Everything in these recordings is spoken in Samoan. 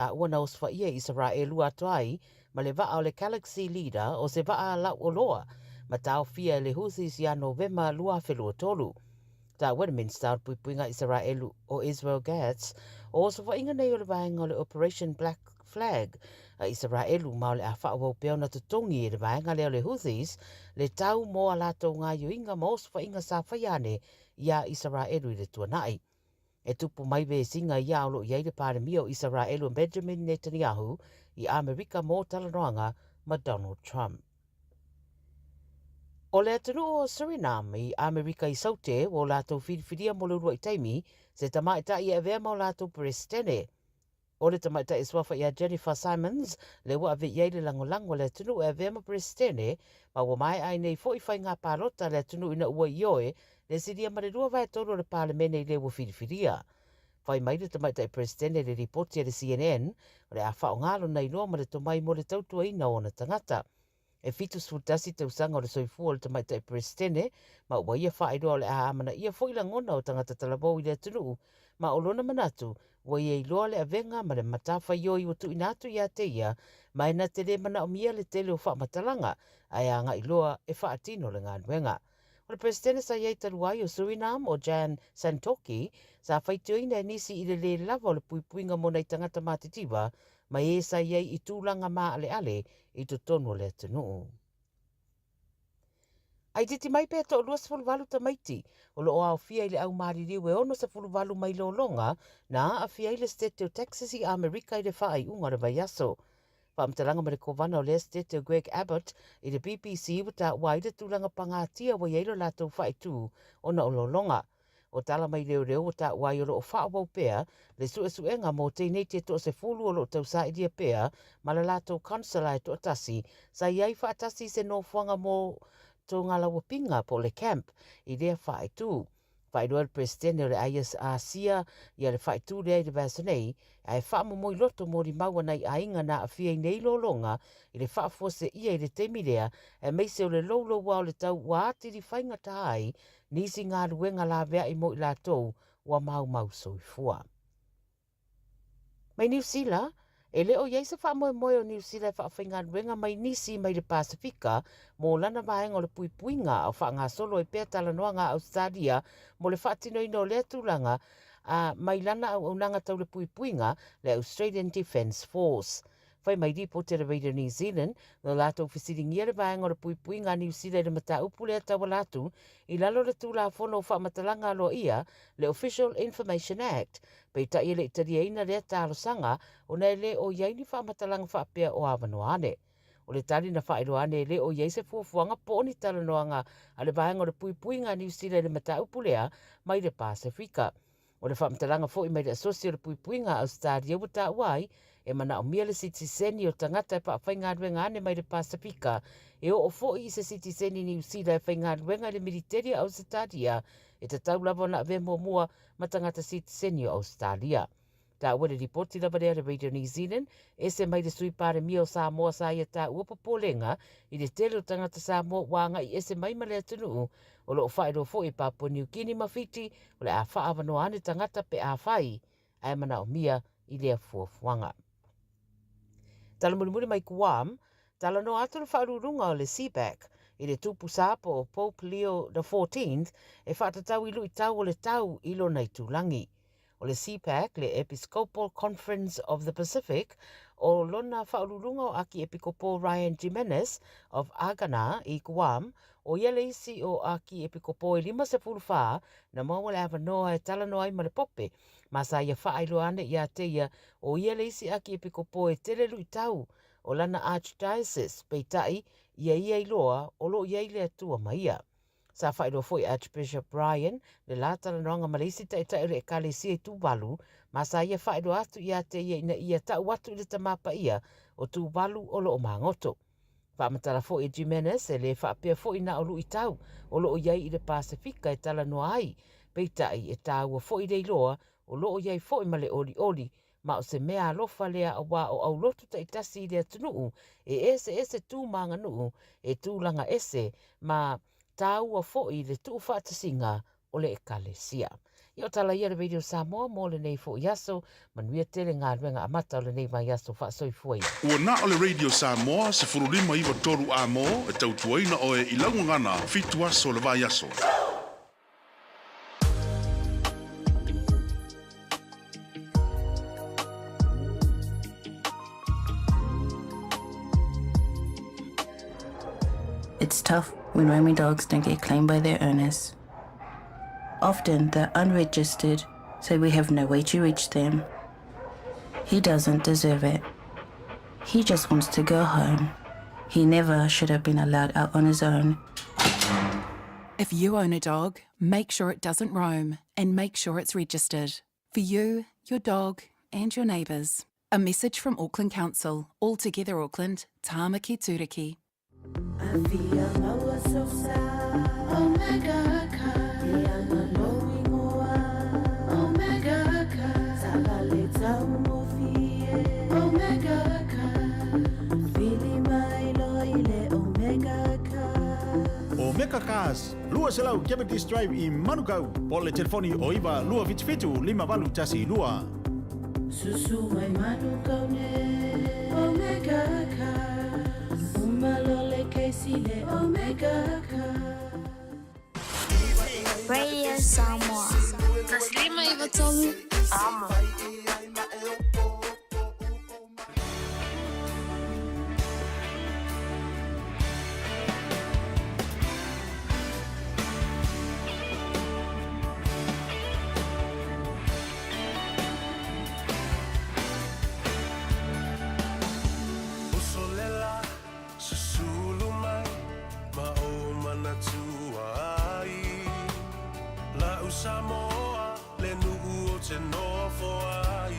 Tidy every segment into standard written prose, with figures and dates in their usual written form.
A ua na osofaia i Isaraelu atoa ai ma le vaa o le Galaxy Leader o se vaa lauoloa ma taofia e le Houthis ia Novema 2023. Taua le Minista o le Puipuiga Isaraelu o Israel Katz o osofaiga nei o le vaega o le Operation Black Flag a Isaraelu ma o le a faaauau pea ona totogi e le vaega lea o le Houthis le tau mo a latou gaoioiga ma osofaiga sa faia ane iā Isaraelu i le tuanai. E tupu mai vesiga ia o lo o i ai le Palemia o Isaraelu o Benjamin Netanyahu i Amerika mō talanoaga ma Donald Trump. O le atunuu o Suriname i Amerika i Saute ua o latou filifilia mo le uluai taimi se tamaitai e avea ma o latou Peresetene. O le tamaitai e suafa ia Jennifer Simons, lea ua ave i ai le lagolago a le atunuu e avea ma Peresetene, ma ua maea ai nei foi faiga palota a le atunuu ina ua ioe le silia ma le 2/3 o le Palemene i le ua filifilia. Fai mai le tamaitai Peresetene i le lipoti a le CNN, o le a faaaoga lona iloa ma le tomai mo le tautuaina o ona tagata. E 71 tausaga o le soifua o le tamaitai Peresetene, ma ua ia faailoa o le a amanaia foi lagona o tagata talavou i le atunuu, ma o lona manatu, ua ia iloa le avega ma le matafaioi ua tuuina atu ia te ia, ma e na te le manaomia le tele o faamatalaga, ae agai loa e faatino le galuega. O le Peresetene sa i ai talu ai o Suriname, o Jan Santokhi, sa faitioina e nisi i le lē lava o le puipuiga mo nai tagata matitiva ma ē sa i ai i tulaga maaleale i totonu o le atunuu. Ai titi mai pea toa 28 tamaiti o lo o aofia i le au maliliu e 68 mai lologa na aafia ai le Setete o Texas i Amerika i le faaiuga o le vaiaso. Faamatalaga ma le Kovana o lea Setete o Greg Abbott i le BBC ua taua ai le tulaga pagatia ua i ai lo latou faaitu ona o lologa. O tala mai leoleo ua taua ai o lo o faaauau pea le suesuega mo teineiti e toa-10 o lo o tausailia pea ma le latou counsellor e toatasi sa i ai faatasi i se nofoaga mo Togalauapiga po o le camp i lea faaitu. Faailoa e le Peresetene o le ISRC ia le faaitu lea i le vaiaso nei, ae faamomoi loto molimau a nai aiga na aafia i nei lologa i le faafuaseia i le taimi lea, aemaise o le louloua o le tau ua atili faigata ai nisi galuega laveai mo i latou ua maumau soifua. Mai Niu Sila, e le o i ai se faamoemoe o Niu Sila e faafaigaluega mai nisi mai le Pasefika mo lana vaega o le puipuiga a o faagasolo ai pea talanoaga a Ausetalia mo le faatinoina o lea tulaga a mai lana auaunaga tau le puipuiga, le Australian Defence Force. Fai mai lipoti a le Radio New Zealand, na latou fesiligia le vaega o le puipuiga a Niu Sila i le mataupu lea tauala atu i lalo o le Tulafono o Faamatalaga Aloaia, le Official Information Act. Peitai e le i taliaina lea talosaga ona e le o i ai ni faamatalaga faapea o avanoa ane. O le tali na faailoa ane e le o i ai se fuafuaga po o ni talanoaga a le vaega o le puipuiga a Niu Sila i le mataupu lea mai le Pasefika. O le faamatalaga foi mai le Asosi o le Puipuiga a Ausetalia ua taua ai, e manaomia le sitiseni o tagata e faafaigaluega ane mai le Pasefika e oo foi i se sitiseni Niu Sila e faigaluega i le militeli a Ausetalia, e tatau lava ona avea muamua ma tagata sitiseni o Ausetalia. Taua le lipoti lava lea a le Radio New Zealand, ese mai le Sui Palemia o Samoa sa ia taua popolega i le tele o tagata Samoa ua agai ese mai ma le atunuu o lo o faailoa foi e Papua Niu Kini ma Fiti o le a faaavanoa ane tagata pe afai ae manaomia i lea fuafuaga. Tala mulimuli mai Guam, talanoa atu le faauluuluga o le CBAC i le tupu sa po o Pope Leo XIV e faatatau i luitau o le tau i lona itulagi. O le CPAC, le Episcopal Conference of the Pacific, o lona faauluuluga o Akiepikopo Ryan Jimenez of Agana i Guam, ʻo ia le isi o Akiepikopo e 54 na maua le avanoa e talanoa ai ma le Pope, ma sa ia faailoa ane iā te ia, ʻo ia le isi Akiepikopo e tele luitau o lana Archdiocese, peitai, ia ia iloa o lo o i ai le Atua ma ia. Sa faailoa foi e Archbishop Ryan le la talanoaga ma le isi taitai o le Ekalesia i Tuvalu, ma sa ia faailoa atu iā te ia ina ia tau atu i le Tama Paia o Tuvalu o lo o magoto. Faamatala foi e Jimenez e le faapea foi na o luitau o lo o i ai i le Pasefika e talanoa ai, peitai e tāua foi le iloa o lo o i ai foi ma le olioli ma o se mea alofa lea auā o aulotu taitasi i le atunuu e eseese tu ma aganuu e tulaga ese ma tāua foi le tuufaatasiga o le Ekalesia. Ia o tala ia a le Radio Samoa mo lenei foi aso. Manuia tele galuega amata o lenei vaiaso. Faasoifua ia. Ua na o le Radio Samoa 15 93 A-mo e tautuaina oe i lau gagana fitu aso o le vaiaso. It's tough when roaming dogs don't get claimed by their owners. Often they're unregistered, so we have no way to reach them. He doesn't deserve it. He just wants to go home. He never should have been allowed out on his own. If you own a dog, make sure it doesn't roam and make sure it's registered. For you, your dog, and your neighbours. A message from Auckland Council, All Together Auckland, Tāmaki Tūriki. Omega Cars, 200 Cavendish Drive i Manukau, po le telefoni o 9 277 5812. Susu mai Manukau ne Omega Cars, uma lo le Casey le Omega Cars. Radio Samoa. 153 Amo. Uso le la, susulu mai, ma ou manatua ai. La'u Samoa, le nu'u o te nofo ai.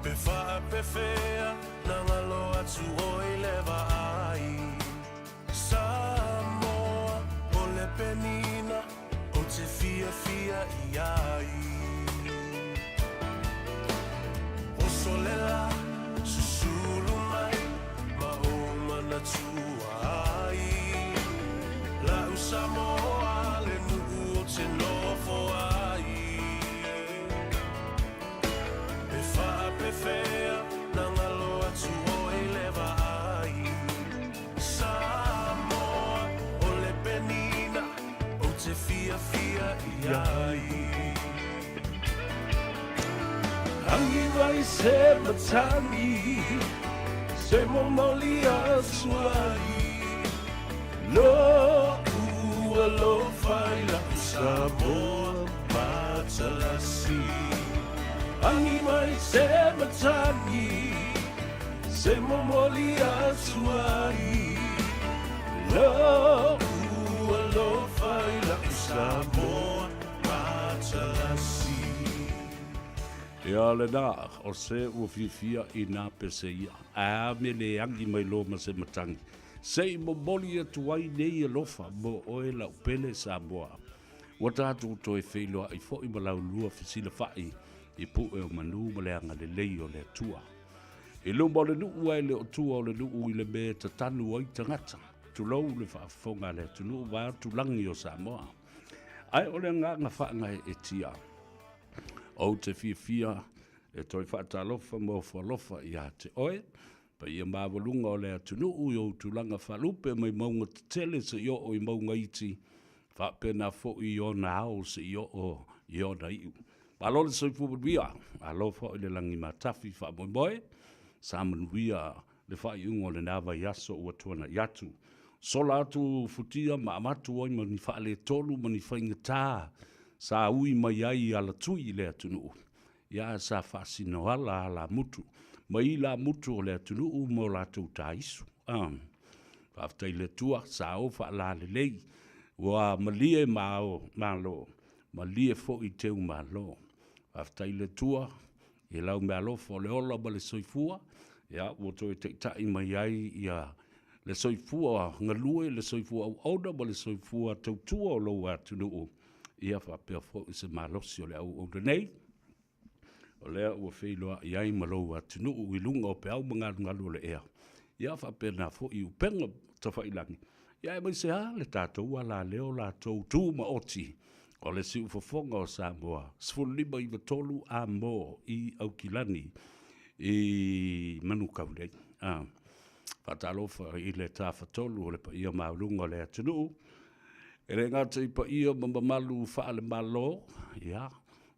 Pe faapefea, na galo atu oi le vaai. Samoa, o le penina, ou te fiafia i ai. Oso le la, susulu mai, ma ou manatua ai. La'u Samoa, le nu'u o te nofo ai. Pe faapefea, na galo atu oi le vaai. Samoa, o le penina, ou te fiafia i ai. Agi mai se matagi, se momoli atu ai. Lo'u alofa i la'u Samoa matalasi. Agi mai se matagi, se momoli atu ai. Lo'u alofa i la'u Samoa matalasi. Ia lena, o se ua fiafia i nā pese ia, a me le agi mai loa ma se matagi, se i momoli atu ai nei alofa mo oe lau pele Samoa. Ua tatou toe feiloai foi ma laulua fesilafa'i i pu'e o manu ma le agalelei o le Atua. I luma o le nu'u ae le o tua o le nu'u i le mea e tatanu ai tagata, tulou le faafofoga a le atunuu vaeatu lagi o Samoa. Ae o le agaga faagaeetia, ou te fiafia e toe faatalofa ma ofo alofa ia te oe, paia maualuga o le atunuu i ou tulaga faalupe mai mauga tetele seia oo i mauga iti, faapena foi i ona ao seia oo i ona iu. Malo le soifua manuia, malo foi le lagi matafi faamoemoe, sa manuia le faaiuga o lena vaiaso ua tuanai atu. Sola atu futia ma avatu ai ma ni faaletonu ma ni faigata sa ui mai ai i alatui i le atunuu. Ia sa faasinoala alamutu ma ilamutu o le atunuu ma o latou taisu. A. Faafetai i le Atua, sa o faalalelei, ua malie ma ao malo, malie foi teu malo. Faafetai i le Atua, i lau meaalofa o le ola ma le soifua, ia, ua toe taitai mai ai ia le soifua galue, le soifua auauna ma le soifua tautua o lou atunuu, ia faapea foi se malosi o le auauna nei, o lea ua feiloai ai ma lou atunuu i luga o peau ma galugalu o le ea, ia faapena foi i upega tafailagi. Ia aemaise lava le tatou alaleo latou tumaoti o le siufofoga o Samoa 15 93 a mo i Aukilani i Manukau nei. Ah, faatalofa i le tafatolu o le paia maualuga o le atunuu, e le gata i paia ma mamalu faale-Malo, ia,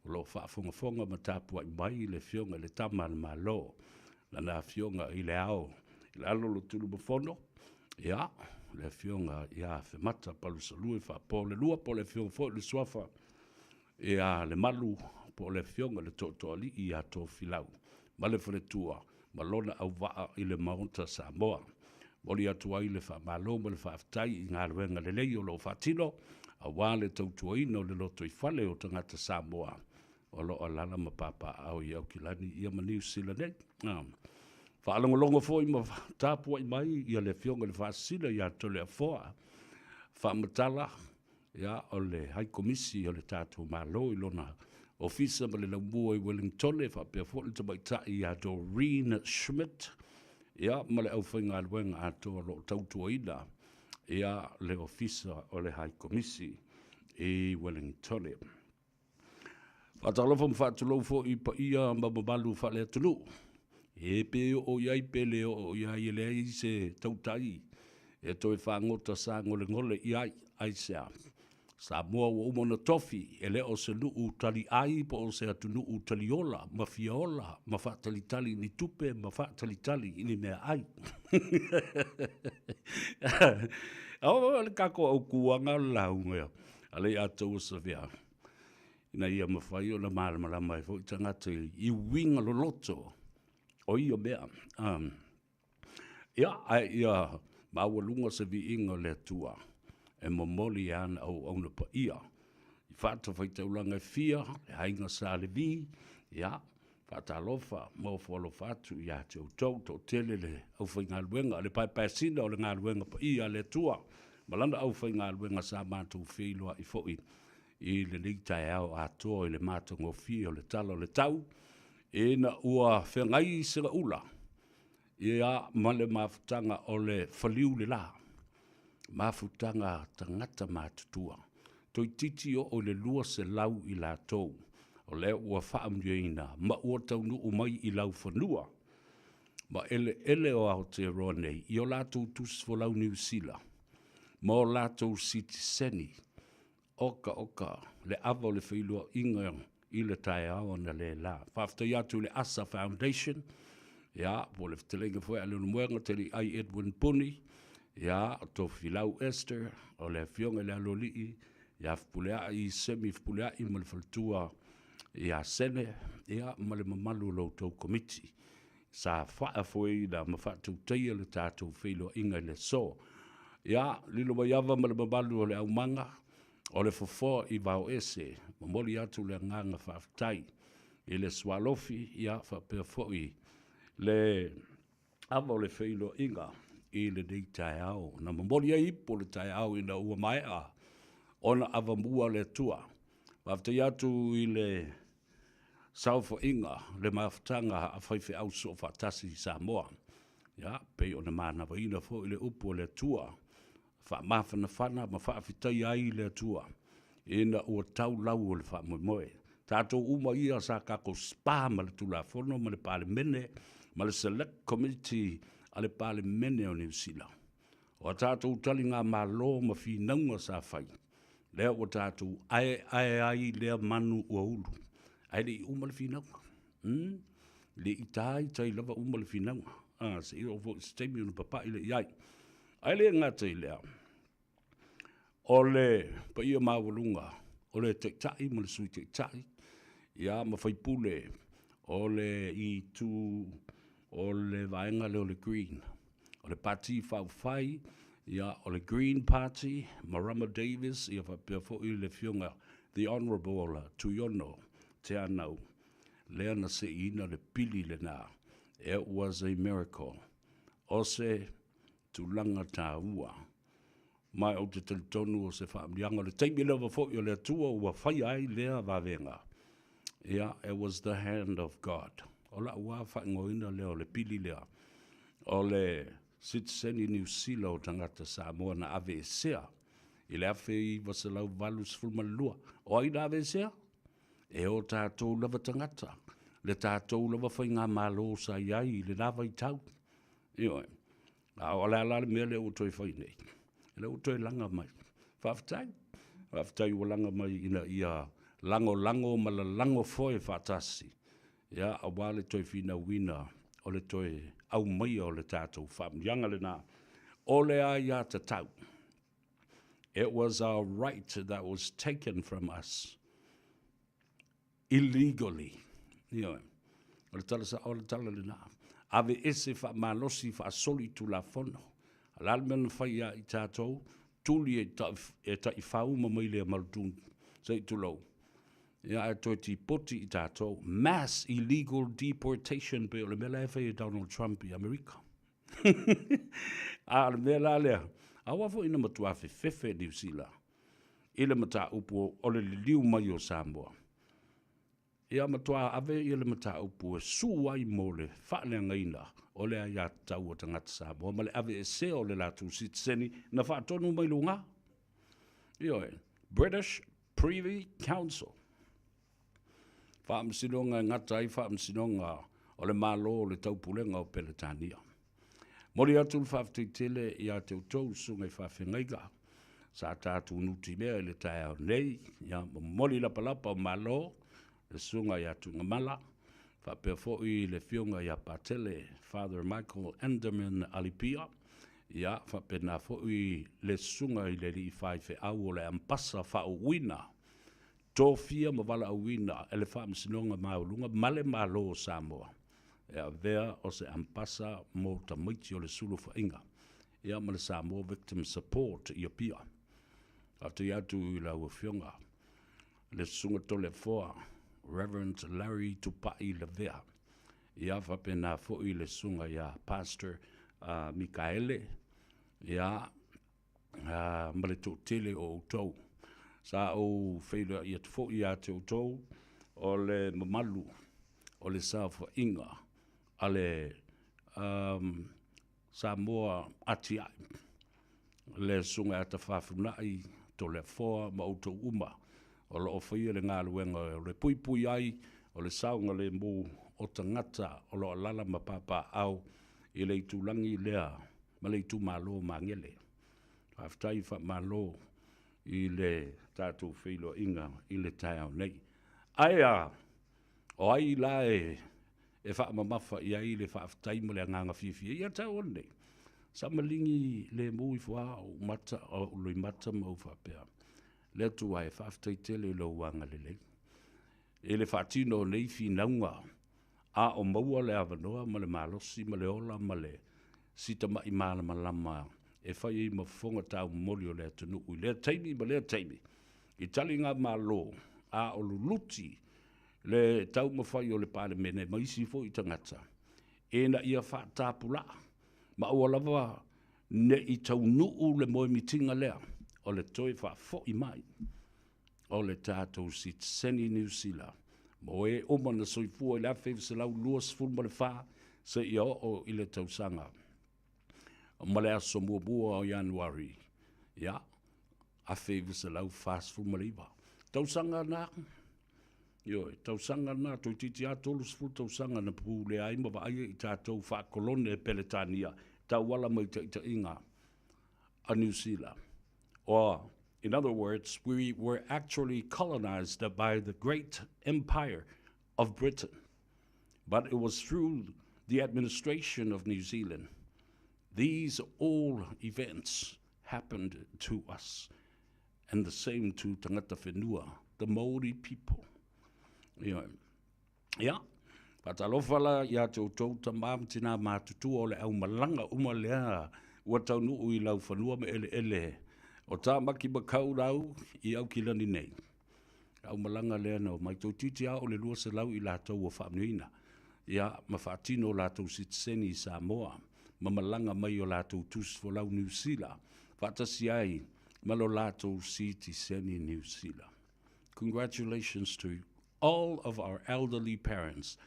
o lo o faafogafoga ma tapuai mai le Afioga i le Tama a le Malo, lana Afioga i le Ao i lalo o le Tulumafono, ia, le Afioga ia Femata Palusalue Faapoa-le-lua, po o le Afioga foi i le Suafa ia Lemalu, po o le Afioga i le Tootooalii ia Tofilau ma le faletua ma lona auvaa i le Maota Samoa. Momoli atu ai le faamalo ma le faafetai i galuega lelei o lo o faatino aua le tautuaina o le lotoifale o tagata Samoa o lo o alaala ma papaaao i Aukilani ia ma Niu Sila nei. Faalogologo foi ma tapuai mai ia le Afioga i le Faasisina ia Toleafoa Faamatala, ia, o le Hai Komisi o le tatou Malo i lona ofisa ma le laumua i Wellingtone, faapea foi le tamaitai ia Doreen Schmidt, ia, ma le aufaigaluega atoa o lo o tautuaina ia le ofisa o le Hai Komisi i Wellingtone. Faatalofa ma faatulou foi i paia ma mamalu faale-atunuu. E pe oo i ai pe le oo i ai, e leai se tautai e toe fagota sagolegole i ai. Aisea? Samoa ua uma ona tofi, e le o se nuu taliai po o se atunuu taliola ma fiaola ma faatalitali i ni tupe ma faatalitali i ni meaai. O le tatou autuaga o le lauga a le Atoua Savea, ina ia mafai ona malamalama ai foi tagata i uiga loloto o ia mea. Um, ia, ae ia maualuga se viiga o le Atua e momoli e ana auauna paia i fatafaitaulaga e fia, le aiga Sa Levi, ia, faatalofa ma ofo alofa atu ia te outou, toatele le aufaigaluega, le paepaesina o le galuega paia a le Atua, ma lana aufaigaluega sa matou feiloai foi i lenei taeao atoa i le matagofie o le Tala o le Tau, ina ua feagai Segaula ia ma le mafutaga o le faliu le la, mafutaga a tagata matutua, toeitiiti oo i le 200 i latou, o lea ua faamanuiaina ma ua taunuu mai i laufanua ma eleele o Aotearoa nei i o latou tusi folau Niu Sila ma o latou sitiseni. Oka oka le ava o le feiloaiga i le taeao analeila. Faafetai atu i le ASA Foundation, ia, po o le fetalaiga foi a Leulumoega Taliai Edwin Puni, ia, o Tofilau Esther, o le afioga i le Aloalii ia Fepuleai Semi Fepuleai ma le faletua ia Sene, ia, ma le mamalu o la outou komiti sa faafoeina ma faatautaia le tatou feiloaiga i le aso. Ia, Lilomaiava ma le mamalu o le aumaga, o le fofoa i Vaoese, momoli atu le agaga faafetai i le Sualofi, ia, faapea foi le ava o le feiloaiga i lenei taeao. Na momoli ai ipu o le taeao ina ua maea ona avamua le Atua. Faafetai atu i le saofaiga, le mafutaga a faifeau soofaatasi i Samoa. Ia, pei ona manavaina foi le upu a le Atua, faamafanafana ma faafetaia ai le Atua ina ua tau lau o le faamoemoe. Tatou uma ia sa tatou spa ma le Tulafono ma le Palemene ma le Select Committee a le Palemene o Niu Sila. O a tatou taligamalo ma finauga sa fai, lea ua tatou aeae ai lea manu ua ulu, ae le i uma le finauga. Mm? Le i taitai lava uma le finauga. Ah, se i oo foi i se taimi ona papai lea i ai. Ae le gata i lea, o le paia maualuga o le Taitai ma le Sui Taitai, ia ma faipule o le itu o le vaega lea o le Green, o le Pati Faaupufai, ia o le Green Party, Marama Davis, ia faapea foi le Afioga The Honourable Tuiono Teanau, lea na seiina le pili lena. It was a miracle. O se tulaga taua. Ma ou te talitonu o se faamanuiaga o le taimi lava foi o le Atua ua faia ai lea vavega. Ia, it was the hand of God. O lau lava faaigoaina lea o le pili lea, o le. Sitiseni Niu Sila o tagata Samoa na aveesea i le 1982. O ai na aveesea? E o tātou lava tagata, le tātou lava faigamalo sa i ai i lena vaitau. Ioe. A o le a la le mea lea ua toe fai nei? Lea ua toe laga mai. Faafetai. Faafetai ua laga mai ina ia lagolago ma lalago foe faatasi, ia, aua le toe finauina o le toe aumaia o le tatou faamanuiaga lena o le aiatatau. It was our right that was taken from us illegally. Ioe. O le tala sa'o le tala lenā. Aveese faamalosi faasolitulafono. A o le a le mea na fai ia i tatou? Tuli e, ta, e taifau ma mai lea malutunu. Se i tulou. Ia ae toe tipoti i tatou. Mass illegal deportation pei o le mea la e fai e Donald Trump i Amerika. A o le mea la lea, aua foi na matua fefefe Niu Sila i le mataupu o le liliu mai o Samoa. Ia matua ave ia le mataupu e sue ai mo le faaleagaina o le aiatatau a tagata Samoa ma le aveesea o le latou sitiseni na faatonu mai luga. Ioe, British Privy Council. Faamasinoga e gata ai faamasinoga o le Malo o le Taupulega o Peretania. Momoli atu le faafetai tele ia te outou susuga i faafeagaiga sa tatou nutimea i le taeao nei, ia momoli lapalapa o malo le susuga ia Tuigamala, faapea foi le afioga ia Patele Father Michael Enderman Alipia, ia faapena foi le susuga i le alii faifeau o le Ampasa Faauuina Tofia ma valaauina e le Faamasinoga Maualuga ma le Malo o Samoa e avea o se ampasa mo tamaiti o le sulufaiga ia ma le Samoa Victim Support i Apia. Faafetai atu i lau Afioga le Susuga Toleafoa Reverend Larry Tupai Lavea ia faapena foi le Susuga ia Pastor Mikaele ia ma le toatele o outou. Sa ou feiloai atu foi ia te outou o le mamalu o le saofaiga a le um, Samoa Atiae, le Susuga ia Tafafunai, Toleafoa ma outou uma o lo o faia le galuega o le puipui ai o le saogalemu o tagata o lo o alaala ma papaaao i le itulagi lea ma le itumalo o Magele. Faafetai faamalo i le tatou feiloaiga i le taeao nei. Ae a, o ai la e, e faamamafa i ai le faafetai ma le agaga fiafia ia te au nei? Sa maligi lemu ifo lava ou mata, ou loimata ma ou faapea, Le Atua e, faafetai tele i lou agalelei i le faatino o nei finauga a o maua le avanoa ma le malosi ma le ola ma le si tama'i malamalama e fai ai ma fofoga taumoli o le atunuu i lea taimi ma lea taimi i taligamalo a o luluti le taumafai o le Palemene ma isi foi tagata ina ia faatapulaa ma aua lava ne i taunuu le moemitiga lea o le toe faafoi mai o le tatou sitiseni Niu Sila mo e uma na soifua i le 1924 seia oo i le tausaga ma le aso muamua o Ianuari ia 1949. Tausaga na, ioe, tausaga na, toeitiiti lava 30 tausaga na pulea ai ma vaaia i tatou faakolone Peretania tauala mai taitaiga a Niu Sila. Or, in other words, we were actually colonized by the great empire of Britain. But it was through the administration of New Zealand. These all events happened to us, and the same to tangata whenua, the Maori people. You know, Ia, faatalofa la ia te outou tamā ma tinā matutua o le aumalaga uma lea ua taunuu i laufanua ma eleele o Tāmaki Makaurau i Aukilani nei. Le aumalaga lea na omai toeitiiti lava o le 200 i latou ua faamanuiaina, ia, ma faatino o latou sitiseni i Samoa ma malaga mai o latou tusi folau Niu Sila faatasi ai ma lo latou sitiseni Niu Sila. Congratulations to all of our elderly parents,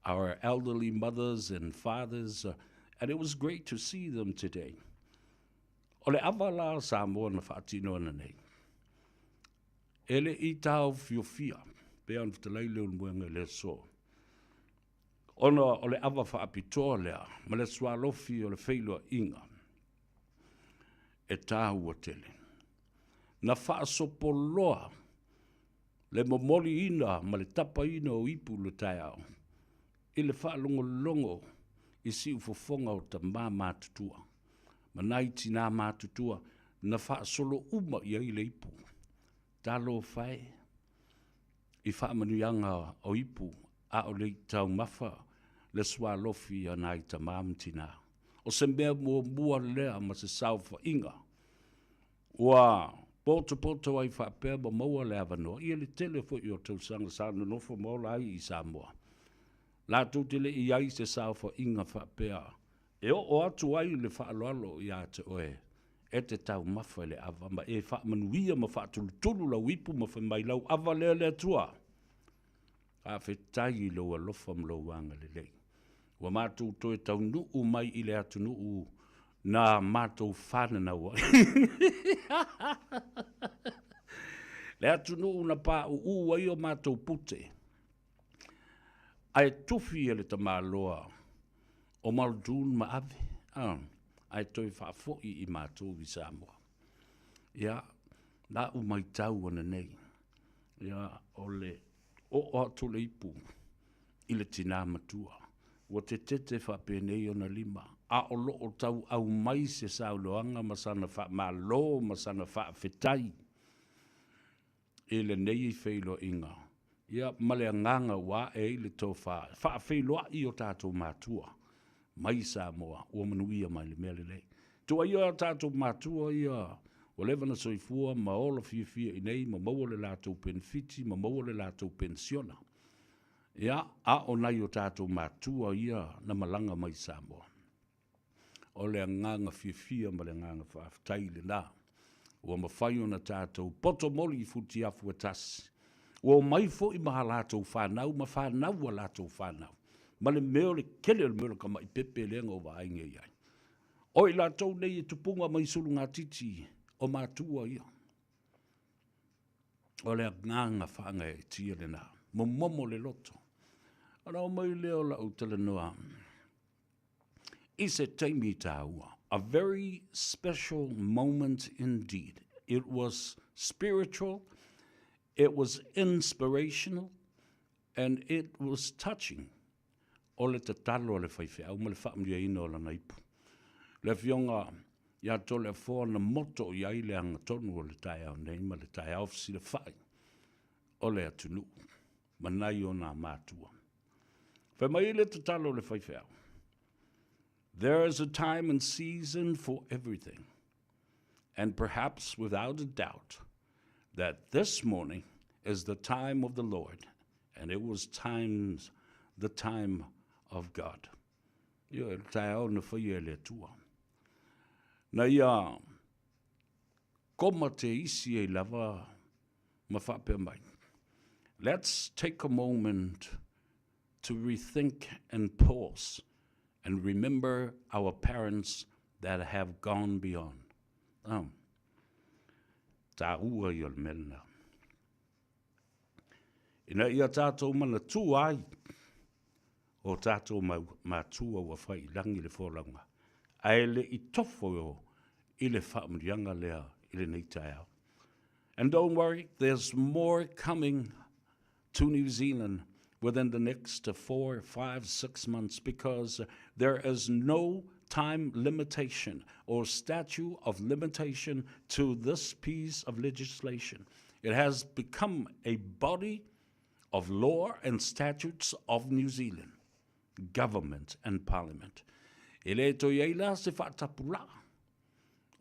our elderly mothers and fathers. And it was great to see them today. O le ava la a Samoa na faatino ana nei. E le i taofiofia, pei ona fetalai Leulumoega i le aso. Ona o le ava faapitoa lea ma le sualofi o le feiloaiga e tāua tele. Na faasopoloa le momoliina ma le tapaina o ipu i le taeao i le faalogologo i siufofoga o tamā matutua ma nai tinā matutua na faasolo uma i ai le ipu. Talofa e i faamanuiaga o ipu a o le i taumafa le sualofi a nai tamā ma tinā. O se mea muamua lea ma se saofaiga ua potopoto ai faapea ma maua le avanoa ia le tele foi o tausaga sa nonofo ma ola ai i Samoa. Latou te le i i ai i se saofaiga faapea e oo atu ai le faaaloalo ia te oe e te taumafa i le ava ma e faamanuia ma faatulutulu lau ipu ma fai mai lau ava lea le Atua. Faafetai i lou alofa ma lou agalelei. Ua matou toe taunuu mai i le atunuu na matou fananau ai. Le atunuu na pauu ai o matou pute. Ae tufi e le tamaloa o Muldoon ma ave, ae toe faafoi i matou i Samoa. Ia, la u maitau ananei, ia, o le oo atu o le ipu i le tinā matua, ua tetete faapenei ona lima, a o lo o tauau mai se saunoaga ma sana faamalo ma sana faafetai i lenei feiloaiga, ia, ma le agaga ua ae ai le tofa e faafeiloai o tatou matua mai Samoa ua manuia mai le mea lelei. Tuuaia o tatou matua ia ua leva na soifua ma ola fiafia i nei ma maua le latou penefiti ma maua le latou penisiona. Ia, a o nai o tatou matua ia na malaga mai Samoa. O le agaga fiafia ma le agaga faafetai lena ua mafai ona tatou poto moli i futiafu e tasi. Ua omai foi ma a latou fanau ma fanau a latou fanau, ma le mea o le kele o le mea o le tamai pepe lea na ou vaai nei i ai. O i latou nei e tupuga mai sulugatiti o matua ia. O le agaga faagaeetia lena, momomo le loto. Ona oo mai lea o lau talanoa i se taimi taua, a very special moment indeed. It was spiritual, it was inspirational, and it was touching. O le tatalo a le faifeau ma le faamanuiaina o lana ipu. Le Afioga ia Toleafoa na moto i ai le agatonu o le taeao nei ma le taeao fesilafai o le atunuu ma nai ona matua. Fai mai le tatalo a le faifeau, There is a time and season for everything, and perhaps without a doubt that this morning is the time of the Lord, and it was times the time of God. Ioe, le taeao na faia e le Atua. Na ia koma te isi ai lava ma faapea mai. Let's take a moment to rethink and pause and remember our parents that have gone beyond. Oh. Tāua i o le mea lena. Ina ia tātou manatua ai o tātou matua ua whai i langi le folauga, ae le i tofo i le faamanuiaga lea i lenei taeao. And don't worry, there's more coming to New Zealand within the next 4, 5, 6 months because there is no time limitation or statute of limitation to this piece of legislation. It has become a body of law and statutes of New Zealand, Government and Parliament. E le toe i ai la se faatapulaa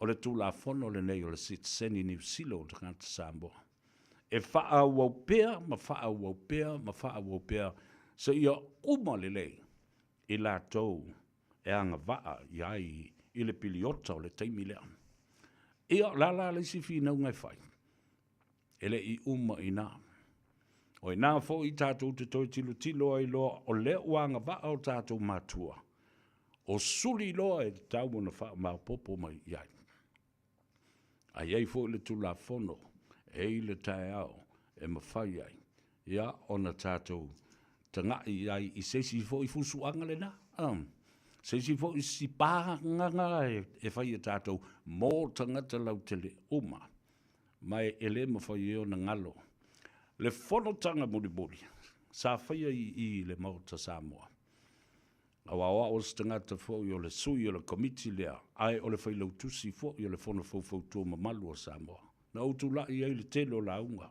o le Tulafono lenei o le Sitiseni Niu Sila o Tagata Samoa. E faaauau pea ma faaauau pea ma faaauau pea seia uma lelei i latou e agavaa i ai i le piliota o le taimi lea. Ia, o le a la le isi finauga e fai? E le i uma i ina. O ina foi tatou te toe tilotilo ai loa o lea ua agavaa o tatou matua. O suli loa e tatau ona faamaopoopo mai i ai. A i ai foi le Tulafono e i le taeao e mafai ai ia ona tatou tagai i ai i se isi foi fusuaga lena, se isi foi sipagaga e fai e tatou mo tagata lautele uma. Ma e le mafai ai ona galo le fonotaga mulimuli sa faia i i le Maota Samoa. Aua o au o se tagata foi o le sui o le Komiti lea, ae o le Failautusi foi o le Fono Faufautua Mamalu o Samoa. Na ou tulai ai i le tele o lauga.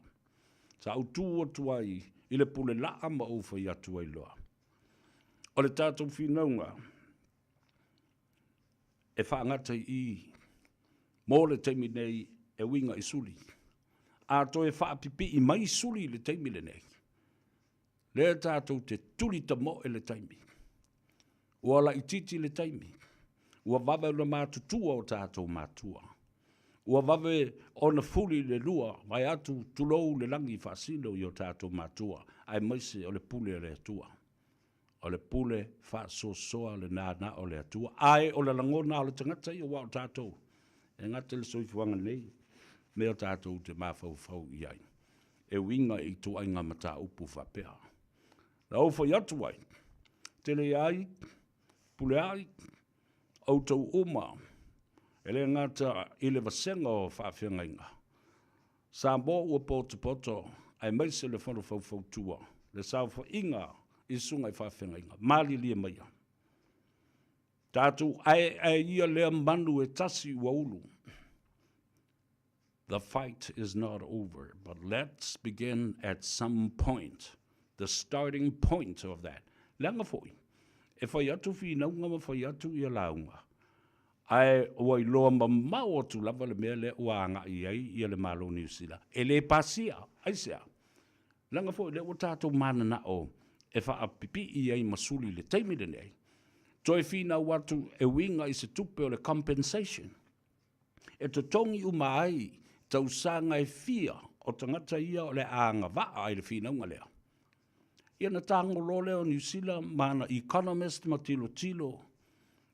Sa ou tu atu ai i le pule laa ma ou fai atu ai loa, O le tatou finauga e faagata i i mo le taimi nei e uiga i suli. A toe faapipii mai suli i le taimi lenei, Lea tatou te tuli tamoe le taimi. Ua laitiiti le taimi. Ua vave ona matutua o tatou matua. Ua vave ona fuli le lua, vaeatu, tulou le lagi faasino i o tatou matua, aemaise o le pule a le Atua. O le pule faasoasoa lena na o le Atua, ae o le lagona o le tagata ia, aua o tatou, e gata i le soifuaga nei, mea tatou te mafaufau i ai. e uiga i ituaiga mataupu faapea. Na ou fai atu ai, tele ai, pule ai, outou uma, e le gata i le vasega o faafeagaiga, Samoa ua potopoto aemaise le Fono Faufautua, le saofaiga i susuga i faafeagaiga, malilie maia. Tatou aeae ia lea manu e tasi ua ulu. The fight is not over, but let's begin at some point, the starting point of that. Leaga foi, e fai atu finauga ma fai atu ia lauga, ae ua iloa mamao atu lava le mea lea ua agai i ai ia le Malo o Niu Sila, e le pasia. Aisea? Leaga foi lea ua tatou mananao e faapipii ai ma suli i le taimi lenei, toe finau atu e uiga i se tupe o le compensation. e totogi uma ai tausaga e fia o tagata ia o le a agavaa i le finauga lea. Ia na tago loa lea o Niu Sila ma ana economist ma tilotilo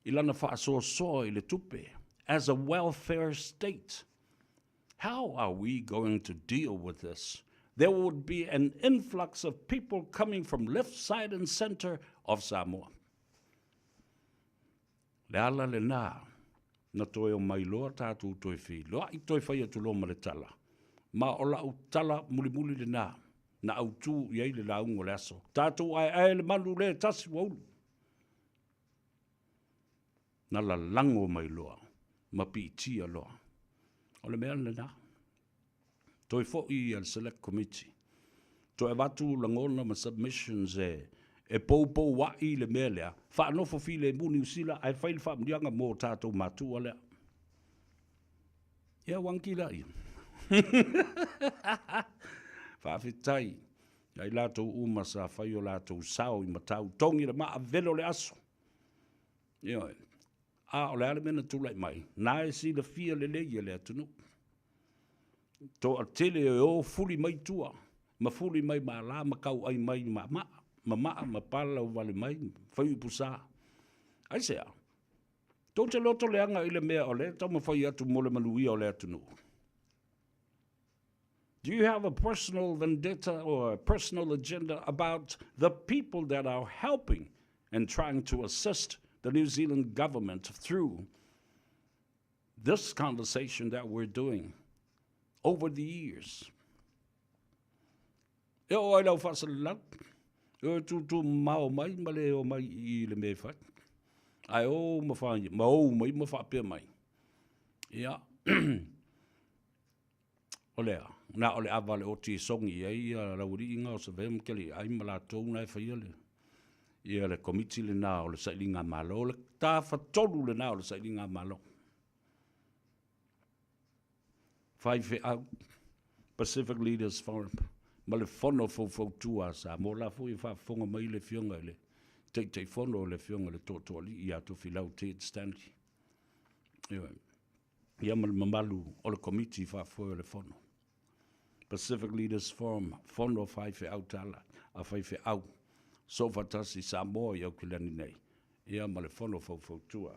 i lana faasoasoa i le tupe as a welfare state. How are we going to deal with this? There would be an influx of people coming from left, side and center of Samoa. Le ala lenā, na toe omai loa tatou toe feiloai toe fai atu loa ma le tala, ma o lau tala mulimuli lenā, na autū i ai le lauga o le aso, tatou aeae le malu lē tasi ua ulu. Na lalago mai loa ma piitia loa. O le mea lenā. Toe foi ia le Select Committee, toe avatu lagona ma submissions e e poupoua'i le mea lea, faanofo filemu Niu Sila ae fai le faamuliaga mo tatou matua lea. Ia ua anki laia. Faafetai ia i latou uma sa fai o latou sao i matau togi le maa velo le aso. Ioe. A o le a le mea na tulai mai? Na e silafia lelei e le atunuu. Toatele e o fuli mai tua, ma fuli mai māla ma kauai mai ma maa, ma maa ma palauvale mai, fai upu sa. Aisea? Tou te loto leaga i le mea o lea e taumafai atu mo le manuia o le atunuu. Do you have a personal vendetta or a personal agenda about the people that are helping and trying to assist the New Zealand government through this conversation that we're doing over the years? E oo ai lau faasalalau, e o e tūtū mamao mai ma le o mai i le mea e fai. Ae o ma whai, ma ou mai ma whaapea mai. Ia, o lea, na o le ava le oti e songi i ai ia laualii nga o Savea ma Keliaai ma latou na e faia le, ia le komiti lena o le sailiga malo, le tafatolu lena o le sailiga malo. Faifeau, Pacific Leaders Forum, ma le Fono Faufautua a Samoa. O la foi e faafofoga mai le Afioga i le Taitaifono, le Afioga i le Tootooalii ia Tofilau Ted Stanley. Ioe. Ia ma le mamalu o le Komiti Faafoe o le Fono. Pacific Leaders Forum, Fono Faifeau Tala a Faifeau, Soofaatasi Samoa i Aukilani nei. Ia ma le Fono Faufautua.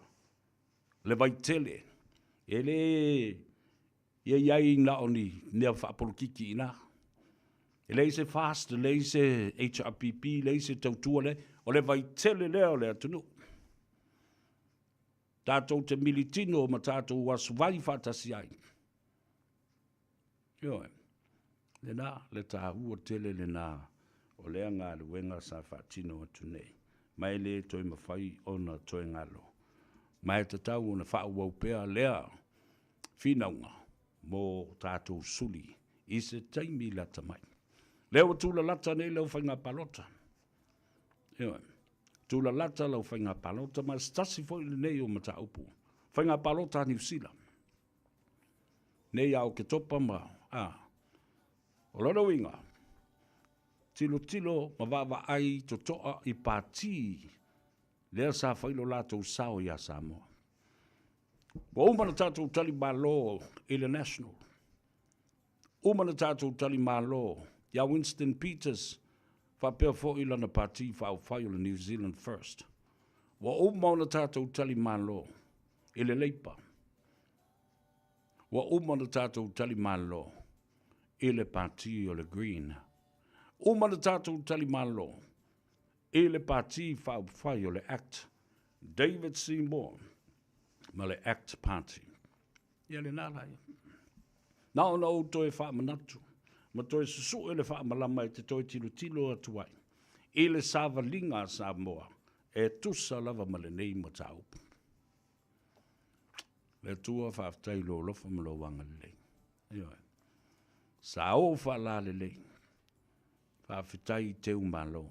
Le Vaitele, e le ia i ai na o ni mea faapolokiki i ina. E leai se FAST, e leai se HRPP, leai se tautua le, o le vaitele lea o le atunuu. Tatou te militino ma tatou asuvai faatasi ai. Ioe, lena, le taua tele lena o lea galuega sa faatino atu nei, ma e le toe mafai ona toe galo. Ma e tatau ona faaauau pea lea finauga mo tatou suli i se taimi lata mai. Lea ua tulalata nei lau faiga palota. Ioe, tulalata lau faiga palota, ma se tasi foi lenei o mataupu. Faiga palota a Niu Sila. Nei ia Oketopa ma, a, o lona uiga, tilotilo ma vaavaai totoa i pati lea sa fai lo latou sao iā Samoa. Ua uma na tatou tali malo i le National. Uma na tatou tali malo iā Winston Peters faapea foi lana pati faaupufai o le New Zealand First. Ua uma ona tatou tali malo i le Labour. Ua uma ona tatou tali malo i le pati o le Green. Uma ona tatou tali malo i le pati faaupufai o le Act, David Seymour ma le Act Party. Ia lena la ia. Na ona ou toe faamanatu ma toe susue le faamalama e te toe tilotilo atu ai i le savaliga a Samoa e tusa lava ma lenei mataupu. Le Atua, faafetai i lou alofa ma lou agalelei. Ioe. Sa ou faalalelei. Faafetai i teumalo.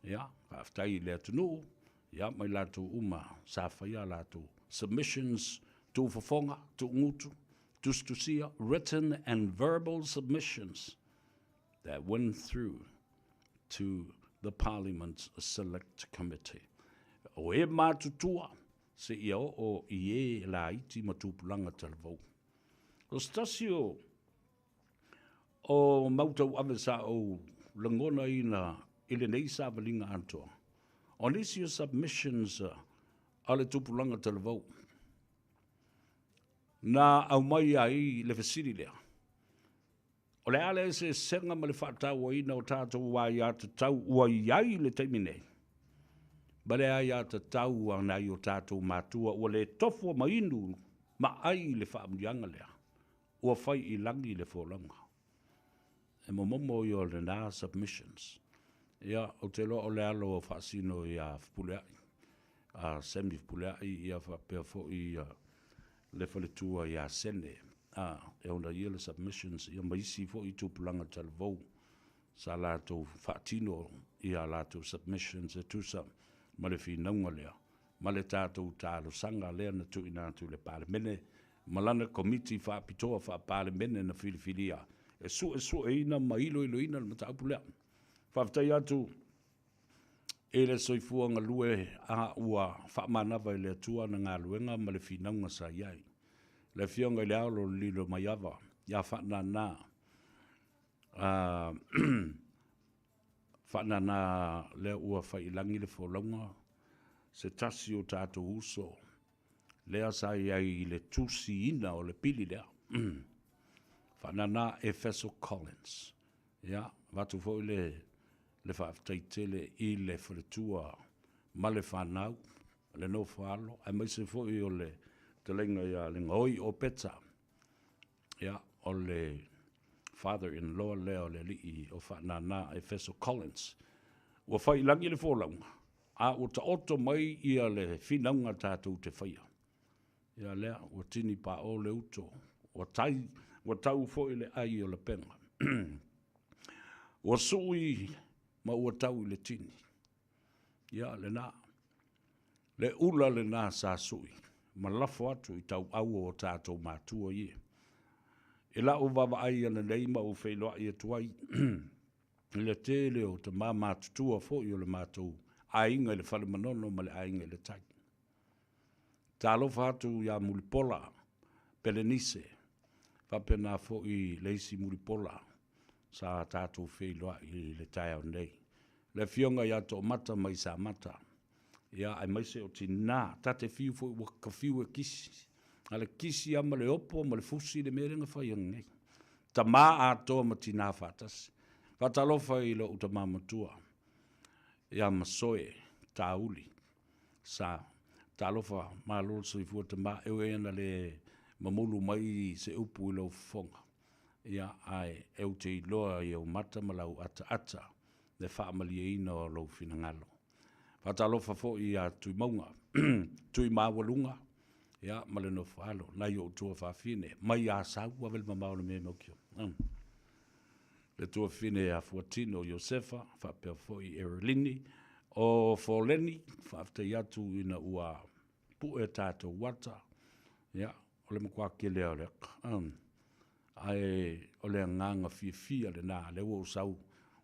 Ia, faafetai i le atunuu, ia ma i latou uma sa faia a latou submissions, tuufofoga, tuugutu, tusitusia, written and verbal submissions that went through to the Parliament's Select Committee. O e matutua seia oo i e laiti ma tupulaga talavou. O se tasi o o mau tauave sa ou lagonaina i lenei savaliga atoa, o nisi o submissions a le tupulaga talavou na aumai ai le fesili lea, O le a le eseesega ma le faatauaina o tatou aiatatau ua i ai i le taimi nei, ma le aiatatau a nai o tatou matua ua le tofua ma inu ma ʻai i le faamanuiaga lea ua fai i lagi le folauga? E momomo ia o lena submissions. Ia, ou te iloa o le alo o faasino iā Fepuleai, a Sammy Fepuleai, ia faapea foi ia le faletua iā Sene, a, e ona ia le submissions, ia ma isi foi tupulaga talavou sa latou faatino ia latou submissions e tusa ma le finauga lea ma le tatou talosaga lea na tuuina atu i le Palemene ma lana Komiti Faapitoa Faa-Palemene na filifilia e suesueina ma iloiloina le mataupu lea. Faafetai atu i le soifua galue a ua faamanava e le Atua ana galuega ma le finauga sa i ai. Le Afioga i le Ao o le Lilomaiava ia Faanana, a Faanana lea ua fai i lagi le folauga, se tasi o tatou uso lea sa i ai i le tusiina o le pili lea. Faanana Efeso Collins. Ia, avatu foi le, le faafetai tele i le faletua ma le fanau, le nofo alo, aemaise foi o le fetalaiga ia Legaoi Opeta, ia, o le father-in-law lea o le alii o Faanana Efeso Collins. Ua fai i lagi le folauga, a ua taoto mai ia le finauga tatou te faia. Ia lea, ua tini paʻō le uto, ua tai, ua tau foi le ʻai o lapega. Ua sui ma ua tau i le tini. Ia, lena. Le ula lena sa sui ma lafo atu i tauau o tatou matua ie. I la'u vaavaai ananei ma ou feiloai atu ai i le tele o tama matutua foi o le matou aiga i le Fale Manono ma le aiga i le Tai. Talofa atu ia Mulipola Pelenise, faapena foi le isi Mulipola sa tatou feiloai i le taeao nei. Le afioga ia Toomata mai Samata. Ia, aemaise o tinā, ta te fiu foi ua ka fiu e kisi. A le kisi a ma le opo ma le fusi le mea lea na fai ananei. Tamā atoa ma tinā faatasi. Faatalofa i lo'u tamā matua ia Masoe Tauli sa talofa malo le soifua tamā e ui ana le mamulu mai se upu i lou fofoga. Ia, ae e ou te iloa i ou mata ma lau ataata le faamalieina o lou finagalo. Faatalofa foi ia Tuimauga, Tuimaualuga, ia, ma le nofo alo, nai ou tuafafine, mai Asau, ave le mamao le mea e maukio. Le tuafafine ia Fuatino Iosefa, faapea foi Erelini, o Foleni, faafetai atu ina ua pue tatou ata, ia, o le matua tele lava o le ata. Ae o le agaga fiafia lena, lea ua ou sau,